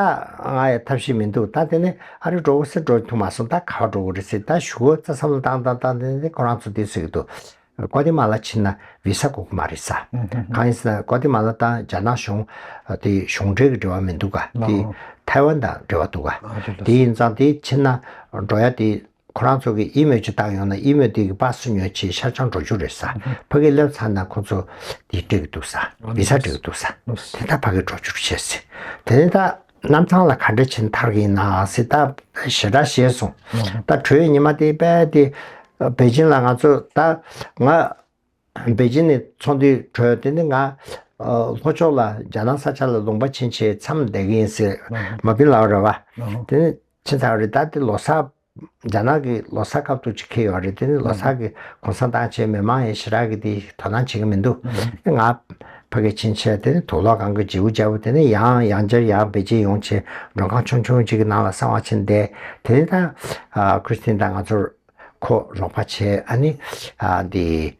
ང་ཡང་ཐབས་ཤེས་མི་འདུག་ད་དེ་ནས་ཨ་རི་འགྲོ་དགོས་ཟེར་འགྲོ་ཐུབ་མ་སོང་། ད་ག་པར་འགྲོ་དགོས་རེད་ཟེར། ད་ཞུ་བོ་རྩ་བསམ་བློ་བཏང་བཏང་བཏང་། དེ་ནས་ཁོ་རང་ཚོ་དེ་ཟེར་གྱི་འདུག་ཀོ་ཏི་མ་ལ་ཕྱིན་ན་བི་ས་དགོས་ཀྱི་མ་རེད་ས། གང་ཡིན་ཟེར་ན་ཀོ་ཏི་མ་ལ་དང་རྒྱ་ནག་གཞུང་དེ་གཞུང་འབྲེལ་གྱི་འབྲེལ་བ་མི་འདུག་ག་དེ་ཐའེ་ཝན་དང་འབྲེལ་བ་འདུག་ག་དེ་ཡིན་ཙང་དེ་ཕྱིན་ན་འགྲོ་ཡ་དེ། ཁོ་རང་ཚོ་གིས་ཨི་མེལ་ཅིག་བཏང་ཡོང་ན་ཨི་མེལ་དེ་གི་པ་སི་ཉོས་བྱས་ཤར་བྱང་འགྲོ་རྒྱུ་རེད་ས། ཕ་གིར་སླེབས་ཚར་ན་ཁོ་ཚོ་དེ་སྤྲད་ཀྱི་འདུག་ས། བི་ས་སྤྲད་ཀྱི་འདུག་ས། དེ་ད་ཕ་གིར་འགྲོ་རྒྱུར་བྱས་ཟེར། དེ་ནས་ད་གནམ་ཐང་ལ་ག་འདྲ་བྱས་ནས་ཐར་གི་ཡིན་ན་ཟེར་ད་ཞེ་དྲག་ཞེད་སོང་། ད་གྲོས་ཉི་མ་དེ་པས་དེ་པེ་ཅིན་ལ་ང་ཚོ་ད་ང་པེ་ཅིན་ནས་ཚོགས་འདུའི་གྲོས་དེ་ནས་ང་ལྷོ་ཕྱོགས་ལ་རྒྱ་ནག་ས་ཆ་ལ་ལུང་པ་ཕྱིན་བྱས་མཚམས་བསྡད་ཀྱི་ཡིན་ཟེར་མ་པིན་ལབ་རེད་པ། དེ་ནས་ཕྱིན་ཚར་བ་རེད། ད་དེ་ལོ་གསར། རྒྱ་ནག་གི་ལོ་གསར་སྐབས་དུ་ཅིག་འཁེལ་ཡོད་རེད། དེ་ནི་ལོ་གསར་གི་གུང་སེང་བཏང་བྱས་མི་མང་ཡང་ཞེ་དྲག་གི་དེ་དོ་སྣང་བྱེད་ཀྱི་མི་འདུག་ང་ཕ་གིར་ཕྱིན་བྱས་དེ་ནི་དུག་ལོག་སྒང་གི་བརྗེ་པོ་བརྒྱབ། དེ་ནི་ཡང་ཡང་བསྐྱར་ཡང་པེ་ཅིན་ཡོང་བྱས་མགྲོན་ཁང་ཆུང་ཆུང་ཅིག་གི་ནང་ལ་གསང་བ་ཕྱིན་བསྡད། དེ་ནི་ད་ཨ་ཁྲི་སྟིན་དང་ང་ཚོར་ཁོ་རོགས་པ་བྱས། ཨ་ནི་ཨ་འདི་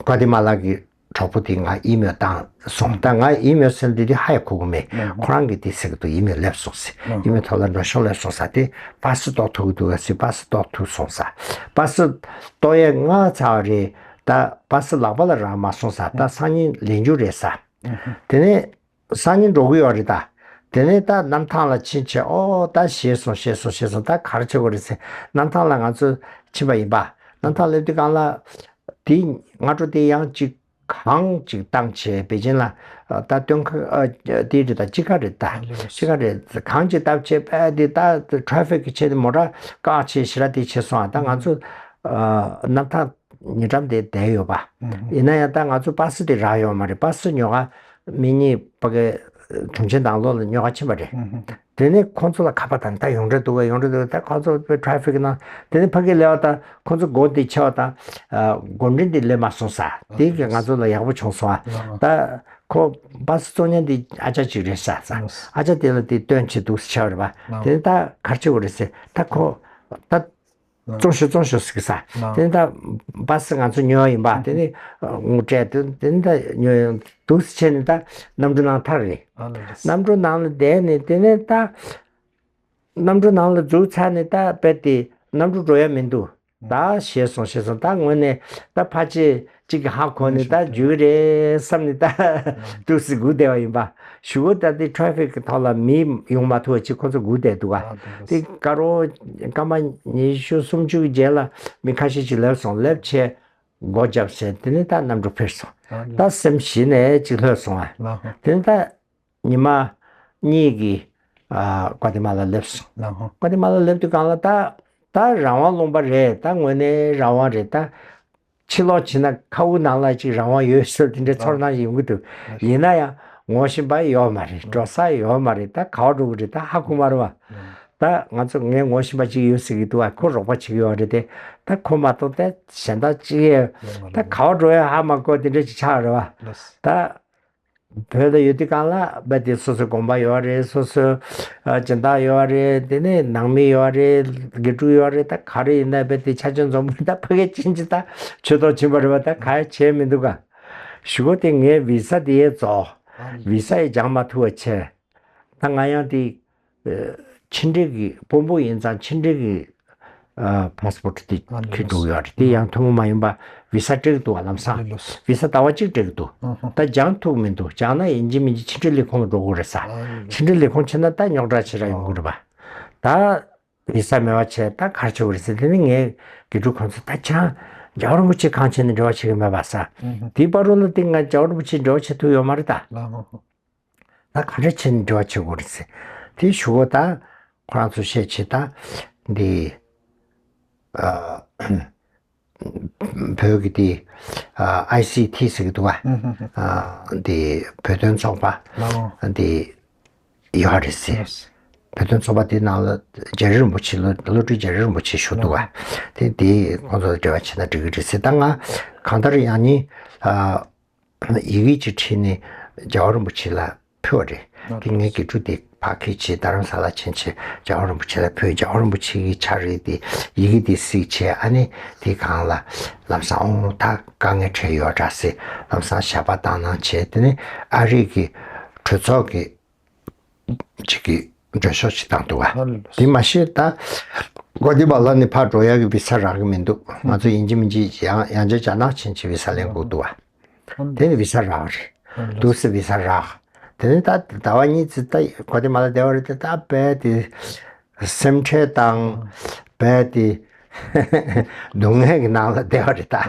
ཀོ་ཏི་མ་ལ་གི་གྲོགས་པོ་དེ་ང་ཨི་མེལ་བཏང་སོང་། ད་ང་ཨི་མེལ་ཟེར་འདི་དེ་ཧ་ཡང་གོ་གི་མེད། ཁོ་རང་གིས་དེ་ཟེར་གི་འདུག་ཨི་མེལ་སླེབས་སོང་ཟེར། ཨི་མེལ་ཐོག་ལ་མགྲོན་ཤོག་སླེབས་སོང་ཟེར། དེ་པ་སི་གཏོང་ཐུབ་ཀྱི་འདུག་ག་ཟེར། པ་སི་གཏོང་ཐུབ་སོང་ཟེར། པ་སི་གཏོང་ཡས་སྔ་ཚར་བ་རེད། ད་པ་སི་ལག་པ་ལ་རག་མ་སོང་ཟེར། ད་སང་ཉིན་ལེན་རྒྱུ་རེད་ཟེར། དེ་ནས་སང་ཉིན་འགྲོ་གི་ཡོད་རེད་ད། དེ་ནས་ད་གནམ་ཐང་ལ་ཕྱིན་བྱས་ཨོ་ད་ཞེད་སོང་ཞེད་སོང་ཞེད་སོང་། ད་ག་རེ་བྱེད་དགོས་རེད་ཟེར། གནམ་ཐང་ལ་ང་ཚོ་ཕྱིན་པ་ཡིན་པ། གནམ་ཐང་སླེབས་དུས་སྒང་ལ་དེ་སྔ་དྲོ་དེ་ཡང་ཅིག་གངས་ཅིག་བཏང་བྱས་པེ་ཅིན་ལ་ད་སྟོན་ཁ་ཨ་དེ་རེད་ད། དཔྱིད་ཀ་རེད་ད། དཔྱིད་ཀ་རེད། གངས་ཅིག་བཏབ་བྱས་པས་དེ་ད་ཊ་རེ་ཕིག་གི་ཆེད་དུ་མོ་ཊ་བཀག་བྱས་ཞེ་དྲག་དེ་བྱས་སོང་ཨ། ད་ང་ཚོ་ཨ་གནམ་ཐང་ཉེ་འགྲམ་དེ་བསྡད་ཡོད་པ། ཡིན་ན་ཡང་ད་ང་ཚོ་པ་སི་དེ་རག་ཡོད་མ་རེད། པ་སི་ཉོ་ག་མི་གཉིས་ཕ་གི་གྲོང་ཁྱེར་ནང་ལོགས་ལ་ཉོ་ག་ཕྱིན་པ་རེད། དེ་ནས་ཁོང་ཚོ་ལ་ཁ་པར་བཏང་། ད་ཡོང་གྲབས་འདུག་གས། ཡོང་གྲབས་འདུག་གས། ད་ཁོང་ཚོ་ཊ་རེ་ཕིག་ནང་། དེ་ནས་ཕ་གི་སླེབས་པ་དང་ཁོང་ཚོ་སྒོ་དེ་ཕྱེ་བ་དང་སྒོ་འདྲེན་དེ་སླེབས་མ་སོང་ཟེར། དེ་གིས་ང་ཚོ་ལ་ཡག་པོ་བྱུང་སོང་ཨ། ད་ཁོ་པ་སི་བཙོང་མཁན་དེ་ཨ་ཅག་ཅིག་རེད་ཟེར། ཨ་ཅག་དེ་ལ་དེ་སྟོན་བྱས་འདུག་ཟེར་བྱས་པ་རེད་པ། དེ་ནས་ད་ག་རེ་བྱེད་དགོས་རེད་ཟེར། ད་ཁོ་ད། བཙོང་ཤོག་བཙོང་ཤོག་ཟེར་གི་ས། དེ་ནི་ད་པ་སེ་ང་ཚོ་ཉོ་ཡིན་པ། དེ་ནི་དངུལ་སྤྲད་དེ་དེ་ནི་ད་ཉོ་ཡོང་འདུག་སེ་བྱས་ནས་ད་གནམ་གྲུ་ནང་ཐར་རེད། གནམ་གྲུ་ནང་ལ་བསྡད་ནས་དེ་ནས་ད་གནམ་གྲུ་ནང་ལ་འཛུལ་ཚར་ནས་ད་རྦད་དེ་གནམ་གྲུ་འགྲོ་ཡ་མི་འདུག་ད་ཞེད་སོང་ཞེད་སོང་། ད་ངོས་ནས་ད་ཕལ་ཆེར་གཅིག་གི་ཧ་གོ་ནས་ད་འགྲོ་གི་རེད་བསམ་ནས་ད་འདུག་སེ་སྒུག་བསྡད་པ་ཡིན་པ། གཞུག་གུ་ད་དེ་ཊ་རེ་ཕིག་གི་ཐོག་ལ་མི་ཡོང་མ་ཐུབ་པ་ཅིག་ཁོ་ཚོ་སྒུག་བསྡད་འདུག་ག་དེ་དཀར་པོ་སྐར་མ་ཉི་ཤུ་སུམ་ཅུ་གི་རྗེས་ལ་མི་ཁ་ཤས་ཅིག་སླེབས་སོང་། སླེབས་བྱས་སྒོ་བརྒྱབ་བྱས་དེ་ནས་ད་གནམ་གྲུ་འཕུར་སོང་། ད་སེམས་གཞི་ནས་ཅིག་ལྷོད་སོང་ཨ། དེ་ནས་ད་ཉི་མ་གཉིས་ཀྱི་ཨ་ཀོ་ཏི་མ་ལ་སླེབས་སོང་། ཀོ་ཏི་མ་ལ་སླེབས་དུས་སྒང་ལ་ད་ད་རང་དབང་ལུང་པ་རེད། ད་དངོས་གནས་རང་དབང་རེད། ད་ཕྱིར་ལོག་བྱས་ན་མཁའ་དབུགས་ནང་ལ་ཅིག་རང་དབང་ཡོད་ཟེར་དེ་འདྲའི་ཚོར་སྣང་ཞིག་ཡོང་གི་འདུག་ཡིན་ན་ཡང་ངོ་ཤེས་པ་ཡོད་མ་རེད། འགྲོ་ས་ཡོད་མ་རེད། ད་ག་པར་འགྲོ་གི་རེད། ད་ཧ་གོ་མ་རེད་བ། ད་ང་ཚོ་ངའི་ངོ་ཤེས་པ་ཅིག་ཡོད་ཟེར་གི་འདུག་བ། ཁོ་རོགས་པ་བྱེད་ཀྱི་ཡོད་རེད་དེ། ད་ཁོ་མ་གཏོགས་ད་གཞན་དག་ཅིག་ཡོད། ད་ག་པར་འགྲོ་ཡ་ཧ་མ་གོ་དེ་འདྲ་ཅིག་ཆགས་རེད་བ། ད་བོད་ལ་ཡོད་དུས་སྒང་ལ་རྦད་དེ་སོ་སོའི་དགོན་པ་ཡོད་རེད། སོ་སོའི་ཨ་སྦྱིན་བདག་ཡོད་རེད། དེ་ནས་ནང་མི་ཡོད་རེད། དགེ་ཕྲུག་ཡོད་རེད། ད་ག་རེ་ཡིན་ན་རྦད་དེ་ཆ་ཆེན་འཛོམས་ད་ཕ་གི་ཕྱིན་ཅི་ད་ཆོས་ཐོག་ཕྱིན་པ་རེད་བ། ད་ག་ཡ་བྱས་མི་འདུག་ག་གཞུག་གུ་དེ་ངའི་བི་ས་དེ་ཡས་རྫོགས། བི་ས་ཡས་སྦྱང་མ་ཐུབ་པ་བྱས། ད་ང་ཡང་དེ་ཕྱི་འབྲེལ་གྱི་དཔོན་པོ་ཡིན་ཙང་ཕྱི་འབྲེལ་གྱི་ཨ་ཕ་སི་པོར་ཊི་དེ་ཁྱེར་འགྲོ་གི་ཡོད་རེད། དེ་ཡང་ཐུན་མོང་མ་ཡིན་པ་བི་ས་སྤྲད་ཀྱི་འདུག་བ། ལམ་སང་བི་ས་ཟླ་བ་གཅིག་སྤྲད་ཀྱི་འདུག་ད་སྦྱང་ཐུབ་མི་འདུག་སྦྱང་ན་ཡིན་གཅིག་མིན་གཅིག་ཕྱི་འབྲེལ་ལས་ཁུངས་ལ་འགྲོ་དགོས་རེད་ས། ཕྱི་འབྲེལ་ལས་ཁུངས་ཕྱིན་ན་ད་རྙོག་དྲ་ཆེ་ར་ཡོང་གི་རེད་པ། ད་བི་ས་མེད་པ་བྱས་ད་ག་རེ་བྱེད་དགོས་རེད་ཟེར། དེ་ནི་ངའི་དགེ་ཕྲུག་ཁོང་ཚོ་ད་ཁྱེད་རང་རྒྱལ་བ་རིན་པོ་ཆེ་གང་བྱས་ནས་འབྲེལ་བ་བྱེད་ཀྱི་མེད་པ་ས། དེའི་བར་དུ་ལ་དེ་ང་རྒྱལ་བ་རིན་པོ་ཆེ་འབྲེལ་བ་བྱེད་ཐུབ་ཡོད་མ་རེད་ད། ད་ག་འདྲ་བྱས་ནས་འབྲེལ་བ་བྱེད་དགོས་རེད་ཟེར། དེའི་གཞུག་གུ་ད་ཁོ་རང་ཚོ་བཤད་བྱས་ད་འདི་ཨ་བོད་ཀྱི་འདི་ཨ་ཨའི་སི་ཐི་ཟེར་གྱི་འདུག་ག་ཨ་འདི་བོད་དོན་ཚོགས་པ་འདི་ཡོད་རེད་ཟེར། བོད་དོན་ཚོགས་པ་འདི་ནང་ལ་རྒྱ་རི་རིན་པོ་ཆེ་བློ་བློ་གྲོས་རྒྱ་རི་རིན་པོ་ཆེ་བཞུགས་འདུག་ག་དེ་འདི་ཁོང་ཚོ་ལ་འབྲེལ་བ་བྱས་ན་འགྲིག་གི་རེད་ཟེར། ད་ང་གང་ལྟར་ཡང་ནི་ཨ། ཡི་གེ་ཅིག་བྲིས་ནས་རྒྱལ་བ་རིན་པོ་ཆེ་ལ་ཕུལ་བ་རེད། དེ་ངའི་དགེ་ཕྲུག་དེ་ཕར་འཁྱེར་བྱས་རྡ་རམ་ས་ལ་ཕྱིན་བྱས་རྒྱལ་བ་རིན་པོ་ཆེ་ལ་ཕུལ། རྒྱལ་བ་རིན་པོ་ཆེ་གིས་ཕྱག་བྲིས་ཏེ་ཡི་གེ་དེ་གཟིགས་བྱས། ཨ་ནི་དེ་སྒང་ལ་ལམ་སང་ཨོ་ད་དཀའ་ངལ་འཕྲད་ཡོད་འདྲ་ཟེར། ལམ་སང་ཞལ་པར་བཏང་གནང་བྱས། དེ་ནས་ཨ་རི་གི་གྲོས་ཚོགས་ཀྱི་ཅིག་གི་འགྲོ་ཕྱོགས་ཤིག་བཏང་འདུག་བ། དེ་མ་གཞི་ད་གོ་དི་མ་ལ་ནས་ཕར་འགྲོ་ཡག་གི་བི་ས་རག་གི་མི་འདུག་ང་ཚོ་ཡིན་གཅིག་མིན་གཅིག་ཡང་ཡང་བསྐྱར་རྒྱ་ནག་ཕྱིན་བྱས་བི་ས་ལེན་དགོས་འདུག་བ། དེ་ནི་བི་ས་རག་རེད། འདུག་སེ་བི་ས་རག་དེ་ནི་ད་ཟླ་བ་གཉིས་ཙམ་ད་གོ་དི་མ་ལ་བསྡད་པ་རེད་དེ། ད་རྦད་དེ་སེམས་ཁྲལ་དང་རྦད་དེ་སྡུག་བསྔལ་གྱི་ནང་ལ་བསྡད་པ་རེད། ད་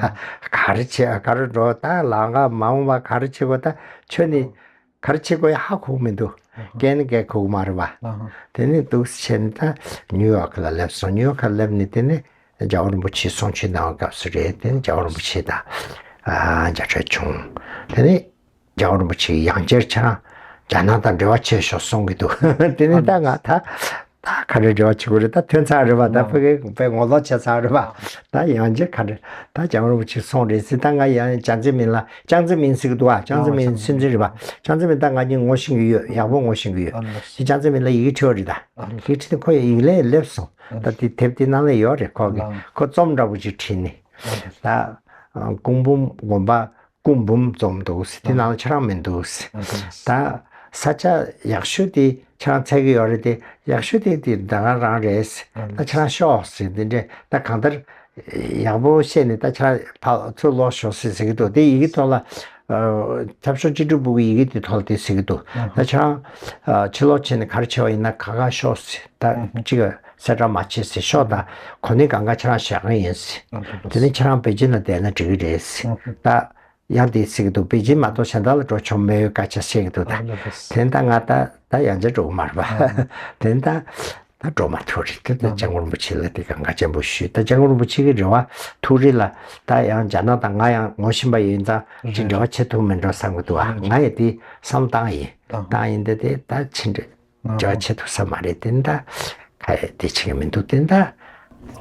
ག་རེ་བྱེད་ག་རེ་འགྲོ། ད་ལམ་ཁ་མ་འོངས་པ་ག་རེ་བྱེད་དགོས། ད་ཁྱོད་ནི་ག་རེ་བྱེད་དགོས་ཡ་ཧ་གོ་གི་མི་འདུག་སྐད་ནི་སྐད་གོ་གི་མ་རེད་བ། དེ་ནས་འདུག་སེ་བྱས་ནས་ད་ནིའུ་ཡོག་ལ་སླེབས་སོང་། ནིའུ་ཡོག་ལ་སླེབས་ནས་དེ་ནས་རྒྱལ་བ་རིན་པོ་ཆེ་གསུང་ཆོས་གནང་བའི་སྐབས་སུ་རེད། དེ་ནས་རྒྱལ་བ་རིན་པོ་ཆེ་དང་ཨ་མཇལ་འཕྲད་བྱུང་། དེ་ནས་རྒྱལ་བ་རིན་པོ་ཆེ་ཡང་བསྐྱར་ཁྱེད་རང་རྒྱ་ནག་དང་འབྲེལ་བ་བྱས་ཤོག་གསུང་གི་འདུག་དེ་ནས་ད་ང་ད་ད་ག་རེ་འབྲེལ་བ་བྱེད་དགོས་རེད། ད་ཐོན་ཚར་རེད་བ། ད་ཕ་གི་དཔེ་ངོ་ལོག་བྱས་ཚར་རེད་བ། ད་ཡང་བསྐྱར་ག་རེ་ད་རྒྱལ་བ་རིན་པོ་ཆེ་གསུང་རེད་ཟེར། ད་ང་ཡང་ཅང་ཙེ་ྨིན་ལ་ཅང་ཙེ་སྨིན་ཟེར་གི་འདུག་བ། ཅང་ཙེ་སྨིན་སྲིད་འཛིན་རེད་བ། ཅང་ཙེ་སྨིན་ད་ང་གཉིས་ངོ་ཤེས་ཀྱི་ཡོད། ཡག་པོ་ངོ་ཤེས་ཀྱི་ཡོད། དེ་ཅང་ཙེ་སྨིན་ལ་ཡི་གེ་བྲིས་པ་རེད། ད་ཡི་གེ་བྲིས་ནས་ཁོ་ཡི་གེ་ལས་སླེབས་སོང་། ད་དེ་དེབ་དེ་ནང་ལ་ཡོད་རེད། ཁོ་གི་ཁོ་རྩོམ་འདྲ་པོ་ཅིག་བྲིས་ནས་ད་སྐུ་འབུམ་དགོན་པ་སྐུ་འབུམ་རྩོམ་འདུག་ཟེར། དེ་ནང་ལ་ཁྱེད་རང་མི་འདུག་ཟེར། ད་ས་ཆ་ཡག་ཤོས་དེ་ཁྱེད་རང་འཚོལ་གི་ཡོད་རེད་དེ། ཡག་ཤོས་དེ་དེ་ད་ག་རང་རེད་ཟེར། ད་ཁྱེད་རང་ཤོག་ཟེར། དེ་འདྲས་ད་གང་ལྟར་ཡག་པོ་བཤད་ནས་ད་ཁྱེད་རང་ཕར་ཚུར་ལོག་ཤོག་ཟེར་ཟེར་གི་འདུག་དེ་ཡི་གེ་ཐོག་ལ་ཨ་ཐབས་མཆོག་ཅི་འགྲུབ་བུ་གི་ཡི་གེ་དེ་ཐོག་ལ་དེ་ཟེར་གི་འདུག་ད་ཁྱེད་རང་ཨ་ཕྱིར་ལོག་བྱས་ནས་ག་རེ་བྱེད་པ་ཡིན་ན་ག་ག་ཤོག་ཟེར། ད་གཅིག་གསལ་བསྒྲགས་མ་བྱེད་ཟེར། ཤོག་ད་གོ་གནས་གང་ག་ཁྱེད་རང་བཞག་གི་ཡིན་ཟེར། དེ་ནས་ཁྱེད་རང་པེ་ཅིན་ལ་བསྡད་ན་འགྲིག་གི་རེད་ཟེར། ད་ཡང་དེ་ཟེར་གི་འདུག་པེ་ཅིན་མ་གཏོགས་གཞན་དག་ལ་འགྲོ་ཆོག་མེད་པའི་སྐད་ཆ་བཤད་གི་འདུག་ད་དེ་ད་ང་ད་ད་ཡང་བསྐྱར་འགྲོ་གི་མ་རེད་པ། དེ་ད་ད་འགྲོ་མ་ཐུབ་རེད། དེ་ད་སྐྱབས་མགོན་རིན་པོ་ཆེ་ལ་དེ་གང་ག་ཅན་པོ་ཞུས། ད་སྐྱབས་མགོན་རིན་པོ་ཆེ་གི་རེ་བ་ཐུགས་རེ་ལ་ད་ཡང་རྒྱ་ནག་དང་ང་ཡང་ངོ་ཤེས་པ་ཡིན་ཙང་ཅིག་འབྲེལ་བ་བྱེད་ཐུབ་མིན་འགྲོ་བསམ་གི་འདུག་ཨ། ང་ཡང་དེ་བསམ་བཏང་ཡིན། བཏང་ཡིན་དེ་དེ་ད་ཕྱིན་འགྲོ་འབྲེལ་བ་བྱེད་ཐུབ་ས་མ་རེད། དེ་ད་ཁ་ཡ་དེ་བྱེད་གི་མི་འདུག་དེ་ད་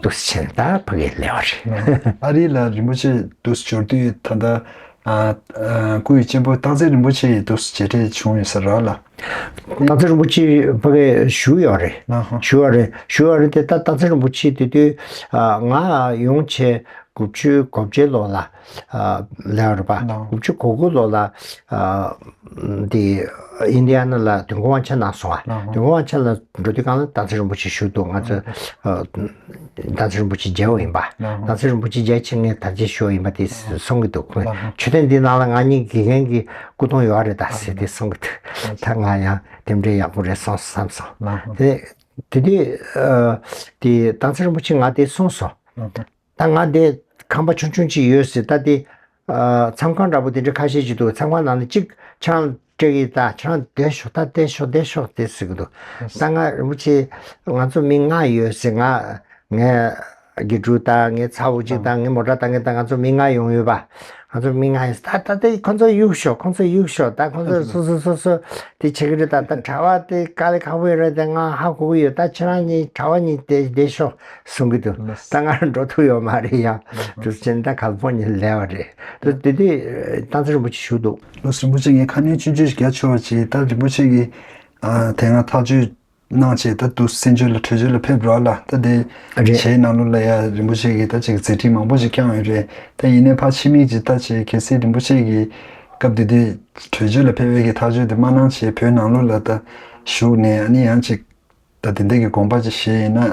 འདུག་སེ་ད་ཕ་གིར་སླེབས་པ་རེད། ཨ་རི་ལ་རིན་པོ་ཆེ་འདུག་སེ་འབྱོར་དུས་ད་ལྟ་ ཨ། ཨ། སྐུ་ཡི་གཅེན་པོ་སྟག་འཚེར་རིན་པོ་ཆེ་ཡི་འདུག་མཇལ་འཕྲད་བྱུང་ཡོད་ས་རེད་ལ། སྟག་འཚེར་རིན་པོ་ཆེ་ཕ་གིར་བཞུགས་ཡོད་རེད། ཨ་ཧ། བཞུགས་ཡོད་རེད། བཞུགས་ཡོད་རེད་དེ། ད་སྟག་འཚེར་རིན་པོ་ཆེ་དེ་དུས། ཨ། ང་ཡོང་བྱས་དགུ་བཅུ་གོ་བརྒྱད་ལོ་ལ། ཨ། སླེབས་པ་རེད་པ། ཨ། དགུ་བཅུ་གོ་དགུ་ལོ་ལ། ཨ། དེ་ཨིན་ཌི་ཡ་ན་ལ་དུས་འཁོར་དབང་ཆེན་གནང་སོང་བ། ཨ་ཧ། དུས་འཁོར་དབང་ཆེན་ལ་འགྲོ་དུས་སྒང་ལ་སྟག་འཚེར་རིན་པོ་ཆེ་བཞུགས་འདུག་ང་ཚོ། ཨ། སྟག་འཚེར་རིན་པོ་ཆེ་མཇལ་བ་ཡིན་པ། ཨ་ཧ། སྟག་འཚེར་རིན་པོ་ཆེ་མཇལ་ཕྱིན་ངས་ད་ཅི་ཞུ་བ་ཡིན་པ་དེ་གསུང་གི་འདུག་ཨ་ཧ། མཆོད་རྟེན་འདི་ནང་ལ་ང་གཉིས་དགེ་རྒན་གྱི་སྐུ་གདུང་ཡོད་རེད་ད་ཟེར་ཏེ་གསུང་གི་འདུག་ཨ་ཧ། ད་ང་ཡང་དེ་འདྲའི་ཡག་པོ་རེད་སོང་བསམ་སོང་། ཨ་ཧ། དེ་དེ་དུས། ཨ། དེ་སྟག་འཚེར་རིན་པོ་ཆེ་ང་དེ་གསུངས་སོང་། ཨ་ཧ། ད་ང་འདི་ཁང་པ་ཆུང་ཆུང་ཅིག་ཡོད་ཟེར། ད་དེ། ཨ། མཚམས་ཁང་འདྲ་པོ་དེ་འདྲ་ཁ་ཤས་ཅིག་འདུག་མཚམས་ཁང་ནང་ནས་གཅིག་ཁྱེད་རང་སྤྲད་ཀྱི། ད་ཁྱེད་རང་བསྡད་ཤོག་ད་བསྡད་ཤོག་བསྡད་ཤོག་དེ་ཟེར་གྱི་འདུག་ད་ང་རིན་པོ་ཆེ། ང་ཚོ་མི་ལྔ་ཡོད་ཟེར། ང་ངའི་དགེ་ཕྲུག་དང་ངའི་ཚ་བོ་གཅིག་དང་ངའི་མོ་ཊ་བཏང་མཁན་དང་ང་ཚོ་མི་ལྔ་ཡོང་ཡོད་པ། ང་ཚོ་མི་ལྔ་ཡོད་ཟེར། ད་ད་ལྟ་ཁོ་ཚོ་གཡུག་ཤོག་ཁོ་ཚོ་གཡུག་ཤོག་ད་ཁོ་ཚོ་སོ་སོ་སོ་སོ་དེ་བྱེད་ཀྱི་རེད། ད་ད་གྲྭ་པ་དེ་དཀའ་ལས་ཁག་པོ་ཡོད་རེད། དེ་ང་ཧ་གོ་གི་ཡོད། ད་ཁྱེད་རང་གཉིས་གྲྭ་པ་གཉིས་དེ་བསྡད་ཤོག་གསུང་གི་འདུག་ད་ང་འགྲོ་ཐུབ་ཡོད་མ་རེད། ཡང་དུས་ཚོད་ད་ཁ་ལ་ཕོག་ནས་སླེབས་པ་རེད། དེ་དུས་སྟག་འཚེར་རིན་པོ་ཆེ་བཞུགས་འདུག་ལགས་སོ། རིན་པོ་ཆེ་ངས་ཁ་སྣོན་ཆུང་ཆུང་ཞིག་རྒྱག་ཆོག་པ་ཅིག་ད་རིན་པོ་ཆེ་གིས། ཨ། དེ་སྔ་ཐག་གཅོད་གནང་བྱས་ད་དུ་བཙན་བྱོལ་ལ་བྲོས་བྱོལ་ལ་ཕེབས་རོགས་ལ། ད་དེ་རེད། གཞས་ནང་ལོགས་ལ་ཡ་རིན་པོ་ཆེ་གིས་ད་ཅིག་མཛད་འཕྲིན་མང་པོ་ཞིག་བསྐྱངས་ཡོད་རེད། ད་ཡིན་ནའི་ཕར་ཕྱི་མིག་ཅིག་ལྟ་བྱས་གལ་སྲིད་རིན་པོ་ཆེ་གིས་སྐབས་དེ་དུས་བྲོས་བྱོལ་ལ་ཕེབས་པའི་གི་ཐག་གཅོད་དེ་མ་གནང་བྱས་བོད་ནང་ལོགས་ལ་ད་བཞུགས་ནས། ཨ་ནི་ཡང་ཅིག་ད་དེ་འདྲ་གི་དགོངས་པ་ཅིག་བཞེས་ཡིན་ན།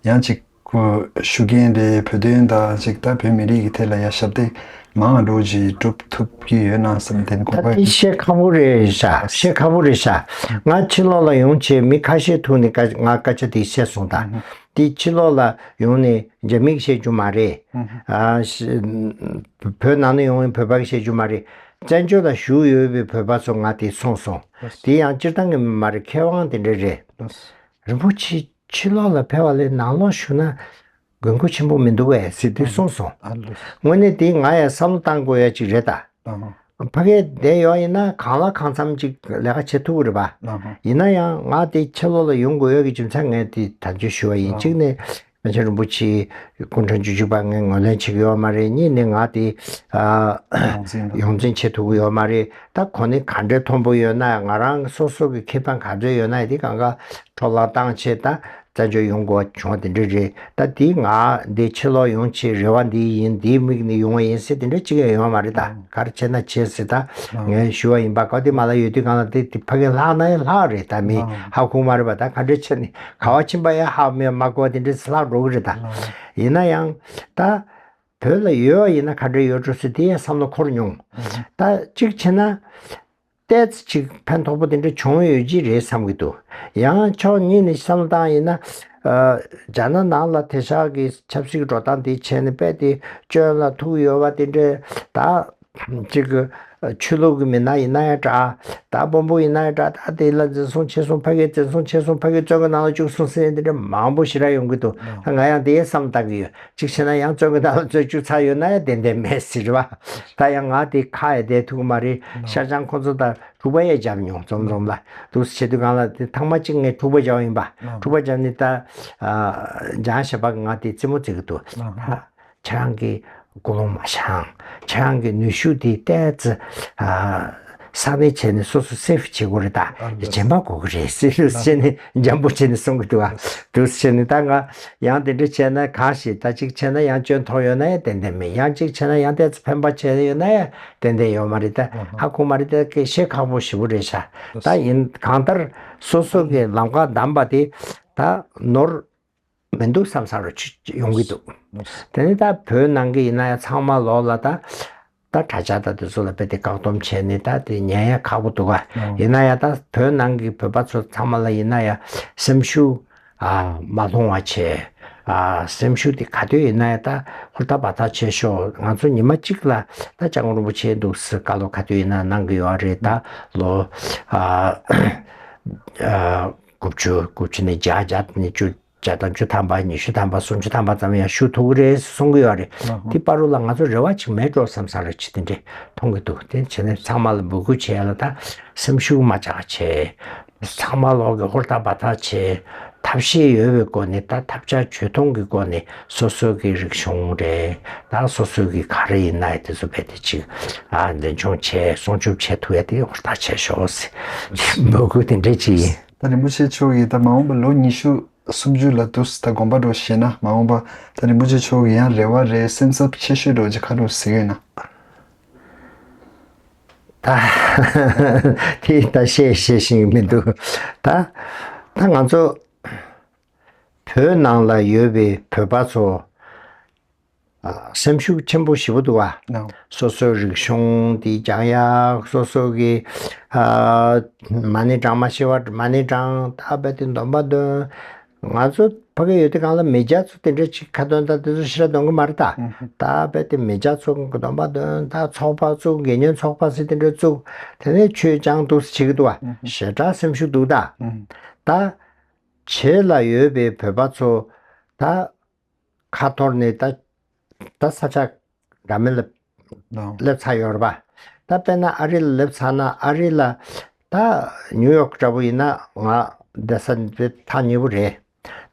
ཡང་ཅིག་ཁོ་ཤུགས་རྐྱེན་དེ་བོད་དོན་དང་ཅིག་ད་བོད་མི་རིགས་ཀྱི་ཐད་ལ་ཡ་ཞབས་འདེགས་མང་བ་འགྲོ་ཅིག་སྒྲུབ་ཐུབ་ཀྱི་ཡོད་ན་བསམ། དེ་ནི་ད་དགོངས་པ། དེ་བཤད་ཁག་པོ་རེད་ཤག་བཤད་ཁག་པོ་རེད་ཤག་ང་ཕྱི་ལོགས་ལ་ཡོང་བྱས་མི་ཁ་ཤས་ཐུག་ནས་ཀ་ང་སྐད་ཆ་དེ་བཤད་སོང་ད། ཨ་ཧུ། དེ་ཕྱི་ལོགས་ལ་ཡོང་ནས་རྒྱ་མིས་བཤད་རྒྱུ་མ་རེད། ཨ་ཧུ། ཤི། བོད་ནང་ནས་ཡོང་བའི་བོད་པ་གིས་བཤད་རྒྱུ་མ་རེད། བཙན་བྱོལ་ལ་བཞུགས་ཡོད་པའི་བོད་པ་ཚོ་ང་དེ་གསུངས་སོང་། ལགས་སོ། དེ་ཡང་སྤྱིར་བཏང་གི་མི་མ་རེད། མཁས་དབང་དེ་འདྲ་རེད། ལགས་སོ། རིན་པོ་ཆེ་ཕྱི་ལོགས་ལ་ཕེབས་པ་ལས་ནང་ལོགས་བཞུགས་ན་དགོས་མཁོ་ཆེན་པོ་མི་འདུག་གས་ཟེར་དུས་གསུངས་སོང་། ཨ་ལོ། དངོས་གནས་དེ་ང་ཡང་བསམ་བློ་བཏང་དགོས་ཡ་ཅིག་རེད་ད། ཨ་ཧ། ཕ་གིར་བསྡད་ཡོད་ཡིན་ན་གང་ལ་གང་འཚམ་ཅིག་ལས་ཀ་བྱེད་ཐུབ་ཀྱི་རེད་པ། ཨ་ཧ། ཡིན་ན་ཡང་ང་དེ་ཕྱི་ལོགས་ལ་ཡོང་དགོས་ཡོད་ཀྱི་རྒྱུ་མཚན་ངས་དེ་དམ་བཅའ་ཞུ་བ་ཡིན། ཨ་ཧ། གཅིག་ནས་པཎ་ཆེན་རིན་པོ་ཆེ་སྐུ་ཕྲེང་བཅུ་གཅིག་པ་ངས་ངོས་ལེན་བྱེད་ཀྱི་ཡོད་མ་རེད། གཉིས་ནས་ང་དེ། ཨ། ཡོངས་འཛིན་དང་། ཡོངས་འཛིན་བྱེད་ཐུབ་ཀྱི་ཡོད་མ་རེད། ད་གོ་གནས་ག་འདྲའི་མཐོན་པོ་ཡོད་ན་ཡང་། ང་རང་སོ་སོ་གི་ཁེ་ཕན་ག་ཚོད་ཡོད་ན་ཡང་དེ་གང་ག་འཕྲོ་བརླག་བཏང་བྱས་ད་བཙན་བྱོལ་ཡོང་དགོས་བྱུང་བ་དེ་འདྲ་རེད། ད་དེ་ང་འདི་ཕྱི་ལོགས་ཡོང་ཆེད་རེ་བ་འདི་ཡིན། འདིའི་དམིགས་ནས་ཡོང་བ་ཡིན་ཟེར་དེ་འདྲ་གཅིག་ཡང་ཡོད་མ་རེད་ད། ཨང་། ག་རེ་བྱས་ན་བྱས་ཟེར་ད། ཨང་། ངས་ཞུ་བ་ཡིན་པ། ག་དེ་མ་ལ་ཡོད་དུས་གང་ལ་དེ་དེ་ཕ་གི་ལྷག་ན་ཡང་ལྷག་རེད་ད། མི། ཨང་། ཧ་གོ་མ་རེད་པ། ད་ག་འདྲ་བྱས་ནས་ག་བ་ཕྱིན་པ་ཡང་ཧ་མི་མ་གོ་བ་དེ་འདྲ་ལྷག་འགྲོ་གི་རེད་ད། ཨང་། ཡིན་ན་ཡང་ད། བོད་ལ་ཡོད་ཡིན་ན་ག་འདྲ་ཡོད་འགྲོ་ཟེར་དེ་ཡང་བསམ་བློ་འཁོར་མྱོང་། ཨང་། ད་གཅིག་བྱས་ན། ཏོག་ཙམ་ཅིག་ཕན་ཐོགས་པོ་དེ་འདྲ་བྱུང་ཡོད་ཀྱི་རེད་བསམ་གྱི་འདུག་ཡང་ཕྱོགས་གཉིས་ནས་བསམ་བློ་བཏང་ཡིན་ན། ཨ། རྒྱ་ནག་ནང་ལ་དེང་སང་གི་ཆབ་སྲིད་འགྲོ་སྟངས་དེ་བྱས་ནས་དཔེ་དེ་སྐྱོན་ལ་ཐུག་ཡོད་པ་དེ་འདྲ། ད་ཅིག་ཆོས་ལུགས་ཀྱི་མི་སྣ་ཡིན་ན་ཡང་འདྲ། ད་དཔོན་པོ་ཡིན་ན་ཡང་འདྲ། ད་དེ་ལ་འཛིན་བཟུང་བྱས་སོང་། ཕ་གིར་འཛིན་བཟུང་བྱས་སོང་། ཕ་གིར་བཙོན་གྱི་ནང་ལ་བཅུག་སོང་ཟེར་དེ་འདྲ་མང་པོ་ཞེ་དྲག་ཡོང་གི་འདུག་ད་ང་ཡང་དེ་བསམ་བཏང་གི་ཡོད། གཅིག་བྱས་ན་ཡང་བཙོན་གྱི་ནང་ལ་བཙོན་བཅུག་ཚར་ཡོད་ན་ཡང་ཏན་ཏན་མེད་ཟེར་བ། ད་ཡང་ང་དེ་ཁ་ཡ་བསྡད་ཐུབ་ཀྱི་མ་རེད། ཤར་བྱང་ཁོང་ཚོ་དང་འཁྲུག་པ་ཡ་བརྒྱབ་མྱོང་། འཛོམས་འཛོམས་ལ་འདུག་སེ་བྱེད་དུས་སྒང་ལ་དེ་ཐེངས་མ་གཅིག་ངས་འཁྲུག་པ་བརྒྱབ་ཡིན་པ། འཁྲུག་པ་བརྒྱབ་ནས་ད། ཨ། འཇང་ཞབས་པ་གིས་ང་དེ་རྩེད་མོ་རྩེ་གི་འདུག་ཁྱེད་རང་གི་ཀུན་སློང་མ་བྱང་། ཁྱེད་རང་གི་ནུས་ཤུགས་དེ་ཏོག་ཙམ། ཨ། ས་གནས་བྱས་ནས་སོ་སོ་སེ་ཕི་བྱེད་དགོས་རེད་ད། ཨ་ལགས། རྗེས་མ་དགོས་ཀྱི་རེད་ཟེར་ཟེར་ནས་འཇམ་པོ་བྱས་ནས་གསུང་གི་འདུག་ཨ། འདུག་སེ་བྱས་ནས་ད་ང་ཡང་དེ་འདྲ་བྱས་ན་གང་ཞིག་ད་གཅིག་བྱས་ན་ཡང་སྐྱོན་མཐོང་ཡོད་ན་ཡང་ཏན་ཏན་མེད། ཡང་གཅིག་བྱས་ན་ཡང་ཏོག་ཙམ་ཕན་པ་བྱས་ཡོད་ན་ཡང་ཏན་ཏན་ཡོད་མ་རེད་ད། ཧ་གོ་མ་རེད་ད། སྐད་ཆ་ཁག་པོ་ཞེ་པོ་རེད་ཤག་ད་ཡིན་གང་ལྟར་སོ་སོ་གི་ལམ་ཁ་བདམས་པ་དེ་ད་ནོར་མི་འདུག་བསམ་བསམ་རུ་ཡོང་གི་འདུག་དེ་ནི་ད་བོད་ནང་གི་ཡིན་ན་ཡང་ཚང་མ་ལོག་ལ་ད། ད་དྲ་རྒྱ་དང་དེ་ཚོ་ལ་དཔེ་དེ་བཀག་སྡོམ་བྱས་ནས་ད་དེ་ཉན་ཡ་ཁག་པོ་འདུག་ག་ཨང་། ཡིན་ན་ཡང་ད་བོད་ནང་གི་བོད་པ་ཚོ་ཚང་མ་ལ་ཡིན་ན་ཡང་སེམས་ཤུགས། ཨ། མ་ལྷུང་བ་བྱས། ཨ། སེམས་ཤུགས་དེ་ག་དུས་ཡིན་ན་ཡང་ད་ཧུར་ཐག་འབད་ཐག་བྱེད་ཤོག་ང་ཚོ་ཉི་མ་གཅིག་ལ་ད་སྐྱབས་མགོན་རིན་པོ་ཆེ་འདུག་སེ་བཀའ་སློབ་ག་དུས་ཡིན་ན་གནང་གི་ཡོད་རེད་ད། ལོ། ཨ། ཨ། དགུ་བཅུ། དགུ་བཅུ་ནས་བརྒྱ། བརྒྱ་ནས་བཅུ། བརྒྱ་དང་བཅུ་ཐམ་པ། ཉི་ཤུ་ཐམ་པ། སུམ་ཅུ་ཐམ་པ་ཙམ་ཡང་བཞུགས་ཐུབ་ཀྱི་རེད་གསུང་གི་ཡོད་རེད། ཨ་ཧ། དེ་བར་དུ་ལ་ང་ཚོ་རེ་བ་ཅིག་མེད་འགྲོ་བསམ་བསམ་རེ་ཅིག་དེ་འདྲས་མཐོང་གི་འདུག་དེ་བྱས་ནས་ཚང་མ་ལ་འབོད་སྐུལ་བྱེད་ཡ་ལ་ད་སེམས་ཤུགས་མ་ཆག་བྱས། ཚང་མ་ལོག་གི་ཧུར་ཐག་འབད་ཐག་བྱས། ཐབས་ཤེས་ཡོད་པའི་སྒོ་ནས། ད་ཐབས་ཆག་ཇུས་གཏོང་གི་སྒོ་ནས་སོ་སོ་གི་རིག་གཞུང་རེད། ད་སོ་སོ་གི་ག་རེ་ཡིན་ན་དེ་ཚོ་རྦད་དེ་ཅིག་ཨ་འཛིན་སྐྱོང་བྱས། སྲུང་སྐྱོབ་བྱེད་ཐུབ་ཡ་དེ་ཧུར་ཐག་བྱས་ཤོག་ཟེར་འབོད་སྐུལ་དེ་འདྲས་ཅིག་ཡིན། ད་རིན་པོ་ཆེ་མཆོག་གིས་ད་མ་འོངས་པ་ལོ་ཉི་ཤུ་སུམ་ཅུ་ལ་འདུག་ད་དགོངས་པ་འདྲ་བཞེས་ན། མ་འོངས་པ་ད་རིན་པོ་ཆེ་མཆོག་གི་ཡང་རེ་བ་རེད། སེམས་འཚབ་ཆེ་ཤོས་འདྲ་བོ་ཅིག་ག་འདྲ་བོ་གཟིགས་ཡོད་ན། ད་དེ་ད་བཤད་བཤད་ཤེས་ཀྱི་མི་འདུག་ད་ད་ང་ཚོ་བོད་ནང་ལ་ཡོད་པའི་བོད་པ་ཚོ་ཨ་སེམས་ཤུགས་ཆེན་པོ་ཞེ་པོ་འདུག་བ། ནའོ། སོ་སོའི་རིག་གཞུང་འདི་སྦྱང་ཡག་སོ་སོ་གི་ཨ་མ་ཎི་བགྲང་མ་ཤེས་པ་མ་ཎི་བགྲང་། ད་རྦད་དེ་འདོན་པ་འདོན། ང་ཚོ་ཕ་གི་ཡོད་དུས་སྒང་ལ་མི་སྐྱ་ཚོ་དེ་འདྲ་ཅིག་ཁ་འདོན་ད་དེ་ཚོ་ཞེ་དྲག་འདོན་གི་མ་རེད་ད། ཨུ་ཧུ། ད་རྦད་དེ་མི་སྐྱ་ཚོ་འདོན་པ་འདོན། ད་ཚོགས་པ་བཙུགས། དགེ་བསྙེན་ཚོགས་པ་ཟེར་དེ་འདྲ་བཙུགས། དེ་ནས་ཆོས་སྦྱང་འདུག་སེ་བྱེད་ཀྱི་འདུག་བ། ཨུ་ཧུ། ཞེ་དྲག་སེམས་ཤུགས་འདུག་ད། ཨུ་ཧུ། ད་བྱེས་ལ་ཡོད་པའི་བོད་པ་ཚོ་ད་ཁ་འཐོར་ནས་ད་ད་ས་ཆ་འདྲ་མིན་ལ་ལའོ། སླེབས་ཚར་ཡོད་རེད་པ། ད་དཔེར་ན་ཨ་རི་ལ་སླེབས་ཚར་ན། ཨ་རི་ལ་ད་ནིའུ་ཡོག་འདྲ་པོ་ཡིན་ན་ང་བསྡད་ས་དེ་ཐག་ཉེ་པོ་རེད།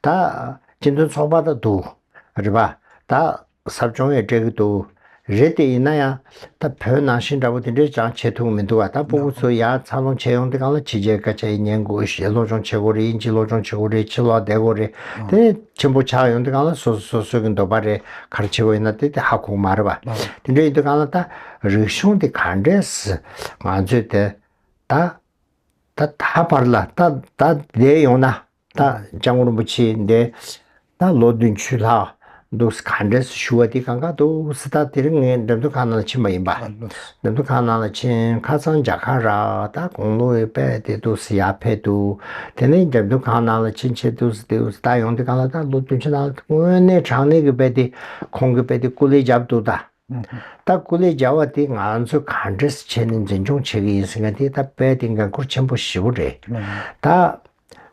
ད་སྤྱི་མཐུན་ཚོགས་པ་ད་འདུག་རེད་པ། ད་ཟབ་སྦྱོང་ཡང་སྤྲད་ཀྱི་འདུག་རེད་དེ་ཡིན་ན་ཡང་ད་བོད་ནང་བཞིན་འདྲ་པོ་དེ་འདྲའི་ཅང་བྱེད་ཐུབ་ཀྱི་མི་འདུག་བ། ད་སྤུ་གུ་ཚོ་ཡར་འཚར་ལོངས་བྱེད་ཡོང་དུས་སྒང་ལ་ཕྱི་རྒྱལ་སྐད་ཆ་ཡང་ཉན་དགོས་ཤེས། སློབ་སྦྱོང་བྱེད་དགོས་རེད། དབྱིན་ཇི་སློབ་སྦྱོང་བྱེད་དགོས་རེད། ཕྱི་ལོགས་བསྡད་དགོས་རེད། དེ་ཆེན་པོ་ཆགས་ཡོང་དུས་སྒང་ལ་སོ་སོ་སོ་སོ་གི་འདོད་པ་རེད། ག་རེ་བྱེད་དགོས་ཡིན་ན་དེ་དེ་ཧ་གོ་གི་མ་རེད་བ། དེ་འདྲ་ཡིན་དུས་སྒང་ལ་ད་རིག་གཞུང་དེ་ག་འདྲས་སེ་ང་ཚོས་དེ་ད་ད་ད་བར་ལ་ད་ད་བསྡད་ཡོང་ན། ད་སྐྱབས་མགོན་རིན་པོ་ཆེ་འདི་ད་ལོ་བདུན་ཅུ་ལྷག་འདུག་སེ་ག་འདྲས་སེ་བཞུགས་པ་དེ་གང་ག་འདུག་སེ། ད་དེ་རིང་ངས་འགྲེམས་སྟོན་ཁང་ནང་ལ་ཕྱིན་པ་ཡིན་པ། ཨ་ལོ། འགྲེམས་སྟོན་ཁང་ནང་ལ་ཕྱིན། ཁ་སང་མཇལ་ཁ་རག་ད་དགུང་ལོ་ཡི་དཔེ་དེ་འདུག་སེ་ཡར་ཕེབས་འདུག་དེ་ནས་འགྲེམས་སྟོན་ཁང་ནང་ལ་ཕྱིན་ཕྱིན་འདུག་སེ་འདུག་སེ་ད་ཡོང་དུས་སྒང་ལ། ད་ལོ་བདུན་ཅུ་ནང་ལ་དངོས་གནས་དྲང་གནས་ཀྱི་དཔེ་དེ་ཁོང་གི་དཔེ་དེ་སྐུ་ལས་བརྒྱབ་འདུག་ད། ད་སྐུ་ལས་བརྒྱབ་པ་དེ་ང་ཚོས་ག་འདྲས་བྱས་ནས་འཛིན་སྐྱོང་བྱེད་ཀྱི་ཡིན་ཟེར་མཁན་དེ་ད་དཔེ་དེ་འགན་ཁུར་ཆེན་པོ་ཞེ་པོ་རེད། ད་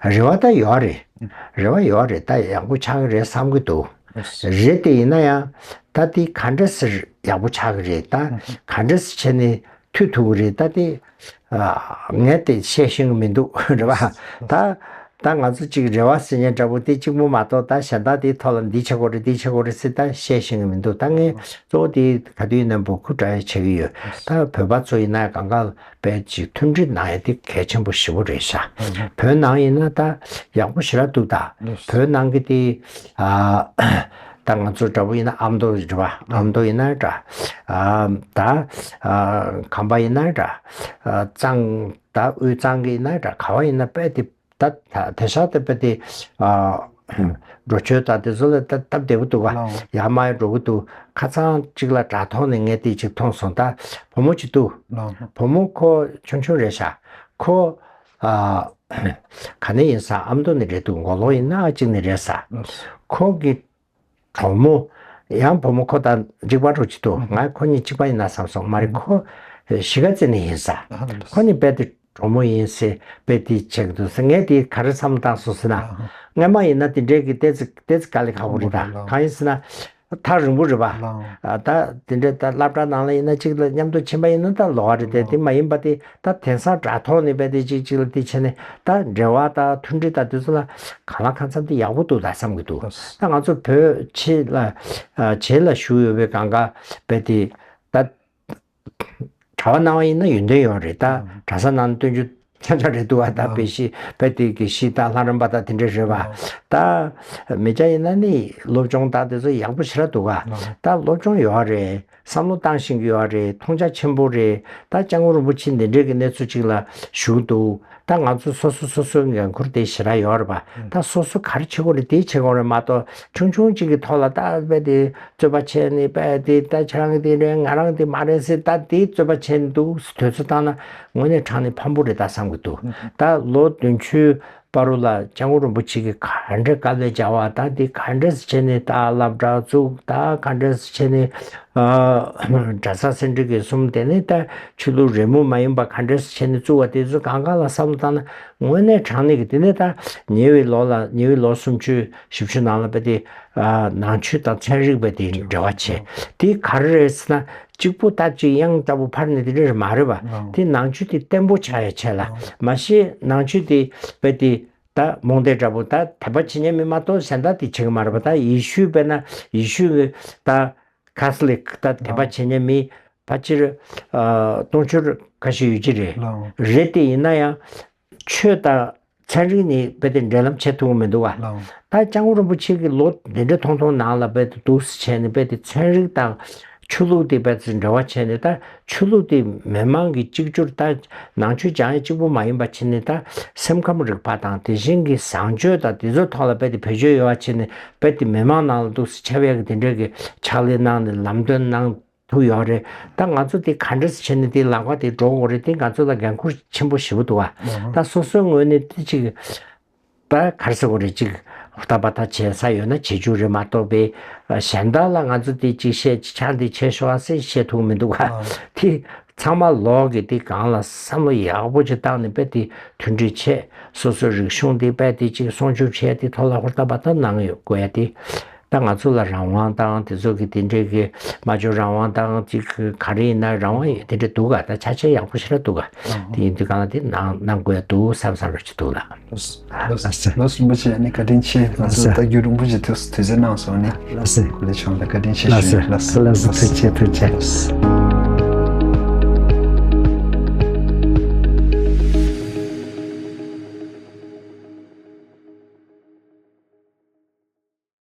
རེ་བ་ད་ཡོད་རེད། རེ་བ་ཡོད་རེད། ད་ཡག་པོ་ཆགས་ཀྱི་རེད་བསམ་གྱི་འདུག་རེད་དེ་ཡིན་ན་ཡང་ད་དེ་ག་འདྲས་སེ་ཡག་པོ་ཆགས་ཀྱི་རེད། ད་ག་འདྲས་སེ་བྱས་ནས་མཐུད་ཐུབ་ཀྱི་རེད། ད་དེ་ཨ་ངས་དེ་བཤད་ཤེས་ཀྱི་མི་འདུག་རེད་བ། ད་ད་ང་ཚོ་གཅིག་རེ་བ་ཟེར་མཁན་འདྲ་པོ་དེ་གཅིག་པོ་མ་གཏོགས། ད་གཞན་དག་དེའི་ཐོག་ལ་འདི་བྱེད་དགོས་རེད། འདི་བྱེད་དགོས་རེད་ཟེར་ད་བཤད་ཤེས་ཀྱི་མི་འདུག་ད་ངས་གཙོ་བོ་དེ་ག་དུས་ཡིན་ན་འབོད་སྐུལ་འདྲ་བྱེད་ཀྱི་ཡོད། ད་བོད་པ་ཚོ་ཡིན་ན་གང་ག་དཔེ་ཅིག་མཐུན་སྒྲིལ་གནང་ཡ་དེ་གལ་ཆེན་པོ་ཞེ་པོ་རེད་ཤག་བོད་ནང་ཡིན་ན་ད་ཡག་པོ་ཞེ་དྲག་འདུག་ད་བོད་ནང་གི་དེ་ཨ་ད་ང་ཚོ་འདྲ་པོ་ཡིན་ན་ཨ་མདོ་རེད་བ། ཨ་མདོ་ཡིན་ན་འདྲ། ཨ་ད་ཨ་ཁམས་པ་ཡིན་ན་འདྲ། ཨ་གཙང་ད་དབུས་གཙང་གི་ཡིན་ན་འདྲ། ག་བ་ཡིན་ན་དཔེ་དེ་ད་ད་དེང་སང་དེ་དཔེ་དེ་ཨ་འགྲོ་སྐྱོད་དང་དེ་ཚོ་ལ་ད་སྟབས་བདེ་པོ་འདུག་བ། ལའོ། ཡར་མར་འགྲོ་གི་འདུག་ཁ་སང་གཅིག་ལ་དྲ་ཐོག་ནས་ངས་དེ་གཅིག་མཐོང་སོང་། ད་བུ་མོ་གཅིག་འདུག་ལའོ། བུ་མོ་ཁོ་ཆུང་ཆུང་རེད་ཤག་ཁོ་ཨ་ག་ནས་ཡིན་ས། ཨ་མདོ་ནས་རེད་འདུག་མགོ་ལོག་ཡིན་ན་གཅིག་ནས་རེད་ས། ལའོ། ཁོ་གི་གྲོགས་མོ། ཡང་བུ་མོ་ཁོ་དང་འཇིགས་པ་འདྲ་ཅིག་འདུག་ང་ཁོ་གཉིས་གཅིག་པ་ཡིན་ན་བསམ་སོང་། མ་རེད། ཁོ་གཞིས་ཀ་རྩེ་ནས་ཡིན་ས། ཁོ་གཉིས་རྦད་དེ་གྲོགས་མོ་ཡིན་ཟེར་རྦད་དེ་བྱེད་ཀྱི་འདུག་ཟེར། ངས་དེ་ག་རེ་བསམ་བློ་བཏང་སོང་ཟེར་ན། སྔོན་མ་ཡིན་ན་དེ་འདྲའི་གི་ཏོག་ཙམ་ཏོག་ཙམ་དཀའ་ལས་ཁག་པོ་རེད་ད། གང་ཡིན་ཟེར་ན་ཐག་རིང་པོ་རེད་པ། ཨ་ད་དེ་འདྲའི་ད་སློབ་གྲྭ་ནང་ལ་ཡིན་ན་གཅིག་ལ་མཉམ་དུ་ཕྱིན་པ་ཡིན་ན་ད་ལོགས་ཀ་རེད་དེ། དེ་མ་ཡིན་པ་དེ། ད་དེང་སང་དྲ་ཐོག་ནས་རྦད་དེ་གཅིག་གཅིག་ལ་དེ་བྱས་ནས་ད་འབྲེལ་བ་དང་མཐུན་སྒྲིལ་དང་དེ་ཚོ་ལ་གང་ལ་གང་འཚམ་དེ་ཡག་པོ་འདུག་ད་བསམ་གྱི་འདུག་ད་ང་ཚོ་བོད་ཕྱི་ལ་ཨ་བྱེས་ལ་བཞུགས་ཡོད་པའི་གང་ག་རྦད་དེ་ད་གྲྭ་པ་གནང་བ་ཡིན་ན་ཡོན་ཏན་ཡོད་རེད། ད་གྲྭ་ས་ནང་སྟོན་རྒྱུ་ཆ་ཆ་རེད་འདུག་བ། ད་དཔེ་གཞི་དཔེ་དེ་གི་གཞི་ད་ལྷ་རམས་པ་ད་དེ་འདྲ་རེད་བ། ད་མི་སྐྱ་ཡིན་ན་ནི་སློབ་སྦྱོང་ད་དེ་ཚོ་ཡག་པོ་ཞེ་དྲག་འདུག་ག་ད་སློབ་སྦྱོང་ཡོད་རེད། བསམ་བློ་བཏང་ཤེས་ཀྱི་ཡོད་རེད། མཐོང་རྒྱ་ཆེན་པོ་རེད། ད་སྐྱབས་མགོན་རིན་པོ་ཆེ་འདི་འདྲའི་གི་གནས་ཚུལ་ཅིག་ལ་བཞུགས་འདུག་ད་ང་ཚོ་སོ་སོ་སོ་སོའི་འགན་ཁུར་དེ་ཞེ་དྲག་ཡོད་རེད་པ། ད་སོ་སོ་ག་རེ་བྱེད་དགོས་རེད་དེ་བྱེད་དགོས་རེད་མ་གཏོགས། ཆུང་ཆུང་གཅིག་གི་ཐོག་ལ་ད་རྦད་དེ་རྩོད་པ་བྱས་ནས་རྦད་དེ་ད་ཁྱེད་རང་གི་དེ་རེད། ང་རང་གི་དེ་མ་རེད་ཟེར་ད་དེ་རྩོད་པ་བྱས་ནས་འདུག་དུས་ཚོད་བཏང་ན་དངོས་གནས་དྲང་གནས་ཕངས་པོ་རེད་ད་བསམ་གྱི་འདུག་ད་ལོ་བདུན་ཅུའི་བར་དུ་ལ་སྐྱབས་མགོན་རིན་པོ་ཆེ་གིས་ག་འདྲ་དཀའ་ལས་བརྒྱབ་པ། ད་དེ་ག་འདྲ་བྱས་ནས་ད་སློབ་གྲྭ་བཙུགས། ད་ག་འདྲ་བྱས་ནས་ཨ་གྲྭ་ས་སེ་འབྲས་དགེ་གསུམ། དེ་ནས་ད་ཆོས་ལུགས་རེས་མོས་མ་ཡིན་པ་ག་འདྲ་བྱས་ནས་བཙུགས་པ་དེ་ཚོ་གང་ག་ལ་བསམ་བློ་བཏང་ན་དངོས་གནས་དྲང་གནས་ཀྱི། དེ་ནས་ད་ཉེ་བའི་ལོ་ལ་ཉེ་བའི་ལོ་སུམ་ཅུ་བཞི་བཅུ་ནང་ལ་རྦད་དེ་ཨ་ནང་ཆོས་དང་ཚན་རིག་རྦད་དེ་འབྲེལ་བ་བྱས། དེ་ག་རེ་རེད་ཟེར་ན། གཅིག་པུ་ད་ཅིག་གཡང་ལྟ་བུ་འཕར་ནས་དེ་འདྲ་རེད་མ་རེད་པ། ཨང་། དེ་ནང་ཆོས་དེ་བརྟན་པོ་ཆགས་ཡ་ཆེད་ལ། ཨང་། མ་གཞི་ནང་ཆོས་དེ་རྦད་དེ་ ད་རྨོངས་དད་འདྲ་པོ་ད་དད་པ་བྱེད་མཁན་མི་མ་གཏོགས་གཞན་དག་དེ་བྱེད་ཀྱི་མ་རེད་པ། ད་ཡེ་ཤུ་དཔེར་ན་ཡེ་ཤུ་གི་ད་ཁ་ཐོ་ལིག་ད་དད་པ་བྱེད་མཁན་མི་ཕལ་ཆེར་ཨ་སྟོང་ཕྲག་ཁ་ཤས་ཡོད་ཀྱི་རེད། ལགས། རེད་དེ་ཡིན་ན་ཡང་ཆོས་དང་ཚན་རིག་ནི་རྦད་དེ་འབྲེལ་ལམ་བྱེད་ཐུབ་ཀྱི་མི་འདུག་བ། ལགས། ད་སྐྱབས་མགོན་རིན་པོ་ཆེ་གིས་ལོ་འདི་འདྲ་ཐུང་ཐུང་ནང་ལ་རྦད་དེ་འདུག་སེ་བྱས་ནས་རྦད་དེ་ཚན་རིག་དང་ཆོས་ལུགས་དེ་རྦད་དེ་འབྲེལ་བ་བྱས་ནས། ད་ཆོས་ལུགས་དེ་མི་མང་གི་གཅིག་གྱུར། ད་ནང་ཆོས་སྦྱང་ཡ་གཅིག་པོ་མ་ཡིན་པ་བྱས་ནས། ད་སེམས་ཁམས་རིག་པ་དང་དེ་བཞིན་གྱི་བཟང་སྤྱོད་དང་དེ་ཚོའི་ཐོག་ལ་རྦད་དེ་བེད་སྤྱོད་ཡོད་པ་བྱས་ནས། རྦད་དེ་མི་མང་ནང་ལ་འདུག་སེ་ཁྱབ་ཡ་གི་དེ་འདྲ་གི་ཕྱག་ལས་གནང་ནས་ལམ་སྟོན་གནང་ཐུབ་ཡོད་རེད། ད་ང་ཚོ་དེ་ག་འདྲ་སེ་བྱས་ནས་དེ་ལམ་ཁ་དེ་འགྲོ་དགོས་རེད། དེ་ང་ཚོ་ལ་འགན་ཁུར་ཆེན་པོ་ཞེ་པོ་འདུག་བ། ད་སོ་སོའི་ངོས་ནས་དེ་ཅིག་ད་ག་རེ་ཟེར་དགོས་རེད། ཅིག་ཧུར་ཐག་འབད་ཐག་བྱེད་ས་ཡོད་ན་བྱེད་རྒྱུ་རེད་མ་གཏོགས་པའི་གཞན་དག་ལ་ང་ཚོ་དེ་ཅིག་བཤད། ཅིག་ཕྱག་འདི་བྱེད་ཤོག་ཨ་ཟེར་བཤད་ཐུབ་མི་འདུག་ག། དེ་ཚང་མ་ལོག་གི་དེ་སྒང་ལ་བསམ་བློ་ཡག་པོ་ཅིག་བཏང་ནས་རྦད་དེ་མཐུན་སྒྲིལ་བྱས། སོ་སོའི་རིག་གཞུང་དེ་རྦད་དེ་ཅིག་སྲུང་སྐྱོབ་བྱས། དེ་ཐོག་ལ་ཧུར་ཐག་འབད་ཐག་གནང་ཡོད་དགོས་ཡ་དེ། ད་ང་ཚོ་ལ་རང་དབང་དང་དེ་ཚོ་གི་དེ་འདྲའི་གི་སྨྲ་བརྗོད་རང་དབང་དང་ཅིག་ག་རེ་ཡིན་ན་རང་དབང་ཡོད་དེ་འདྲ་འདུག་ག། ད་ཆ་ཆེ་ཡག་པོ་ཞེ་དྲག་འདུག་ག། དེ་ཡིན་དུས་གང་ལ་དེ་གནང་གནང་དགོས་འདུག་བསམ་བསམ་རོགས་ཅིག་འདུག་ལགས། ལགས་སོ། ལགས་སོ། ལགས་སོ། རིན་པོ་ཆེ་ནི་བཀའ་དྲིན་ཆེ། ང་ཚོ་ལགས་སོ། ད་རྒྱུན་རིང་པོ་ཞིག་དུས་དུས་ཚོད་གནང་སོང་ནི། ལགས་སོ། གོ་ལེ་ཆང་ལ་བཀའ་དྲིན་ཆེ་ཞུ། ལགས་སོ། ལགས་སོ། ལགས་སོ། ཐུགས་རྗེ་ཆེ། ཐུགས་རྗེ་ཆེ། ལགས་སོ།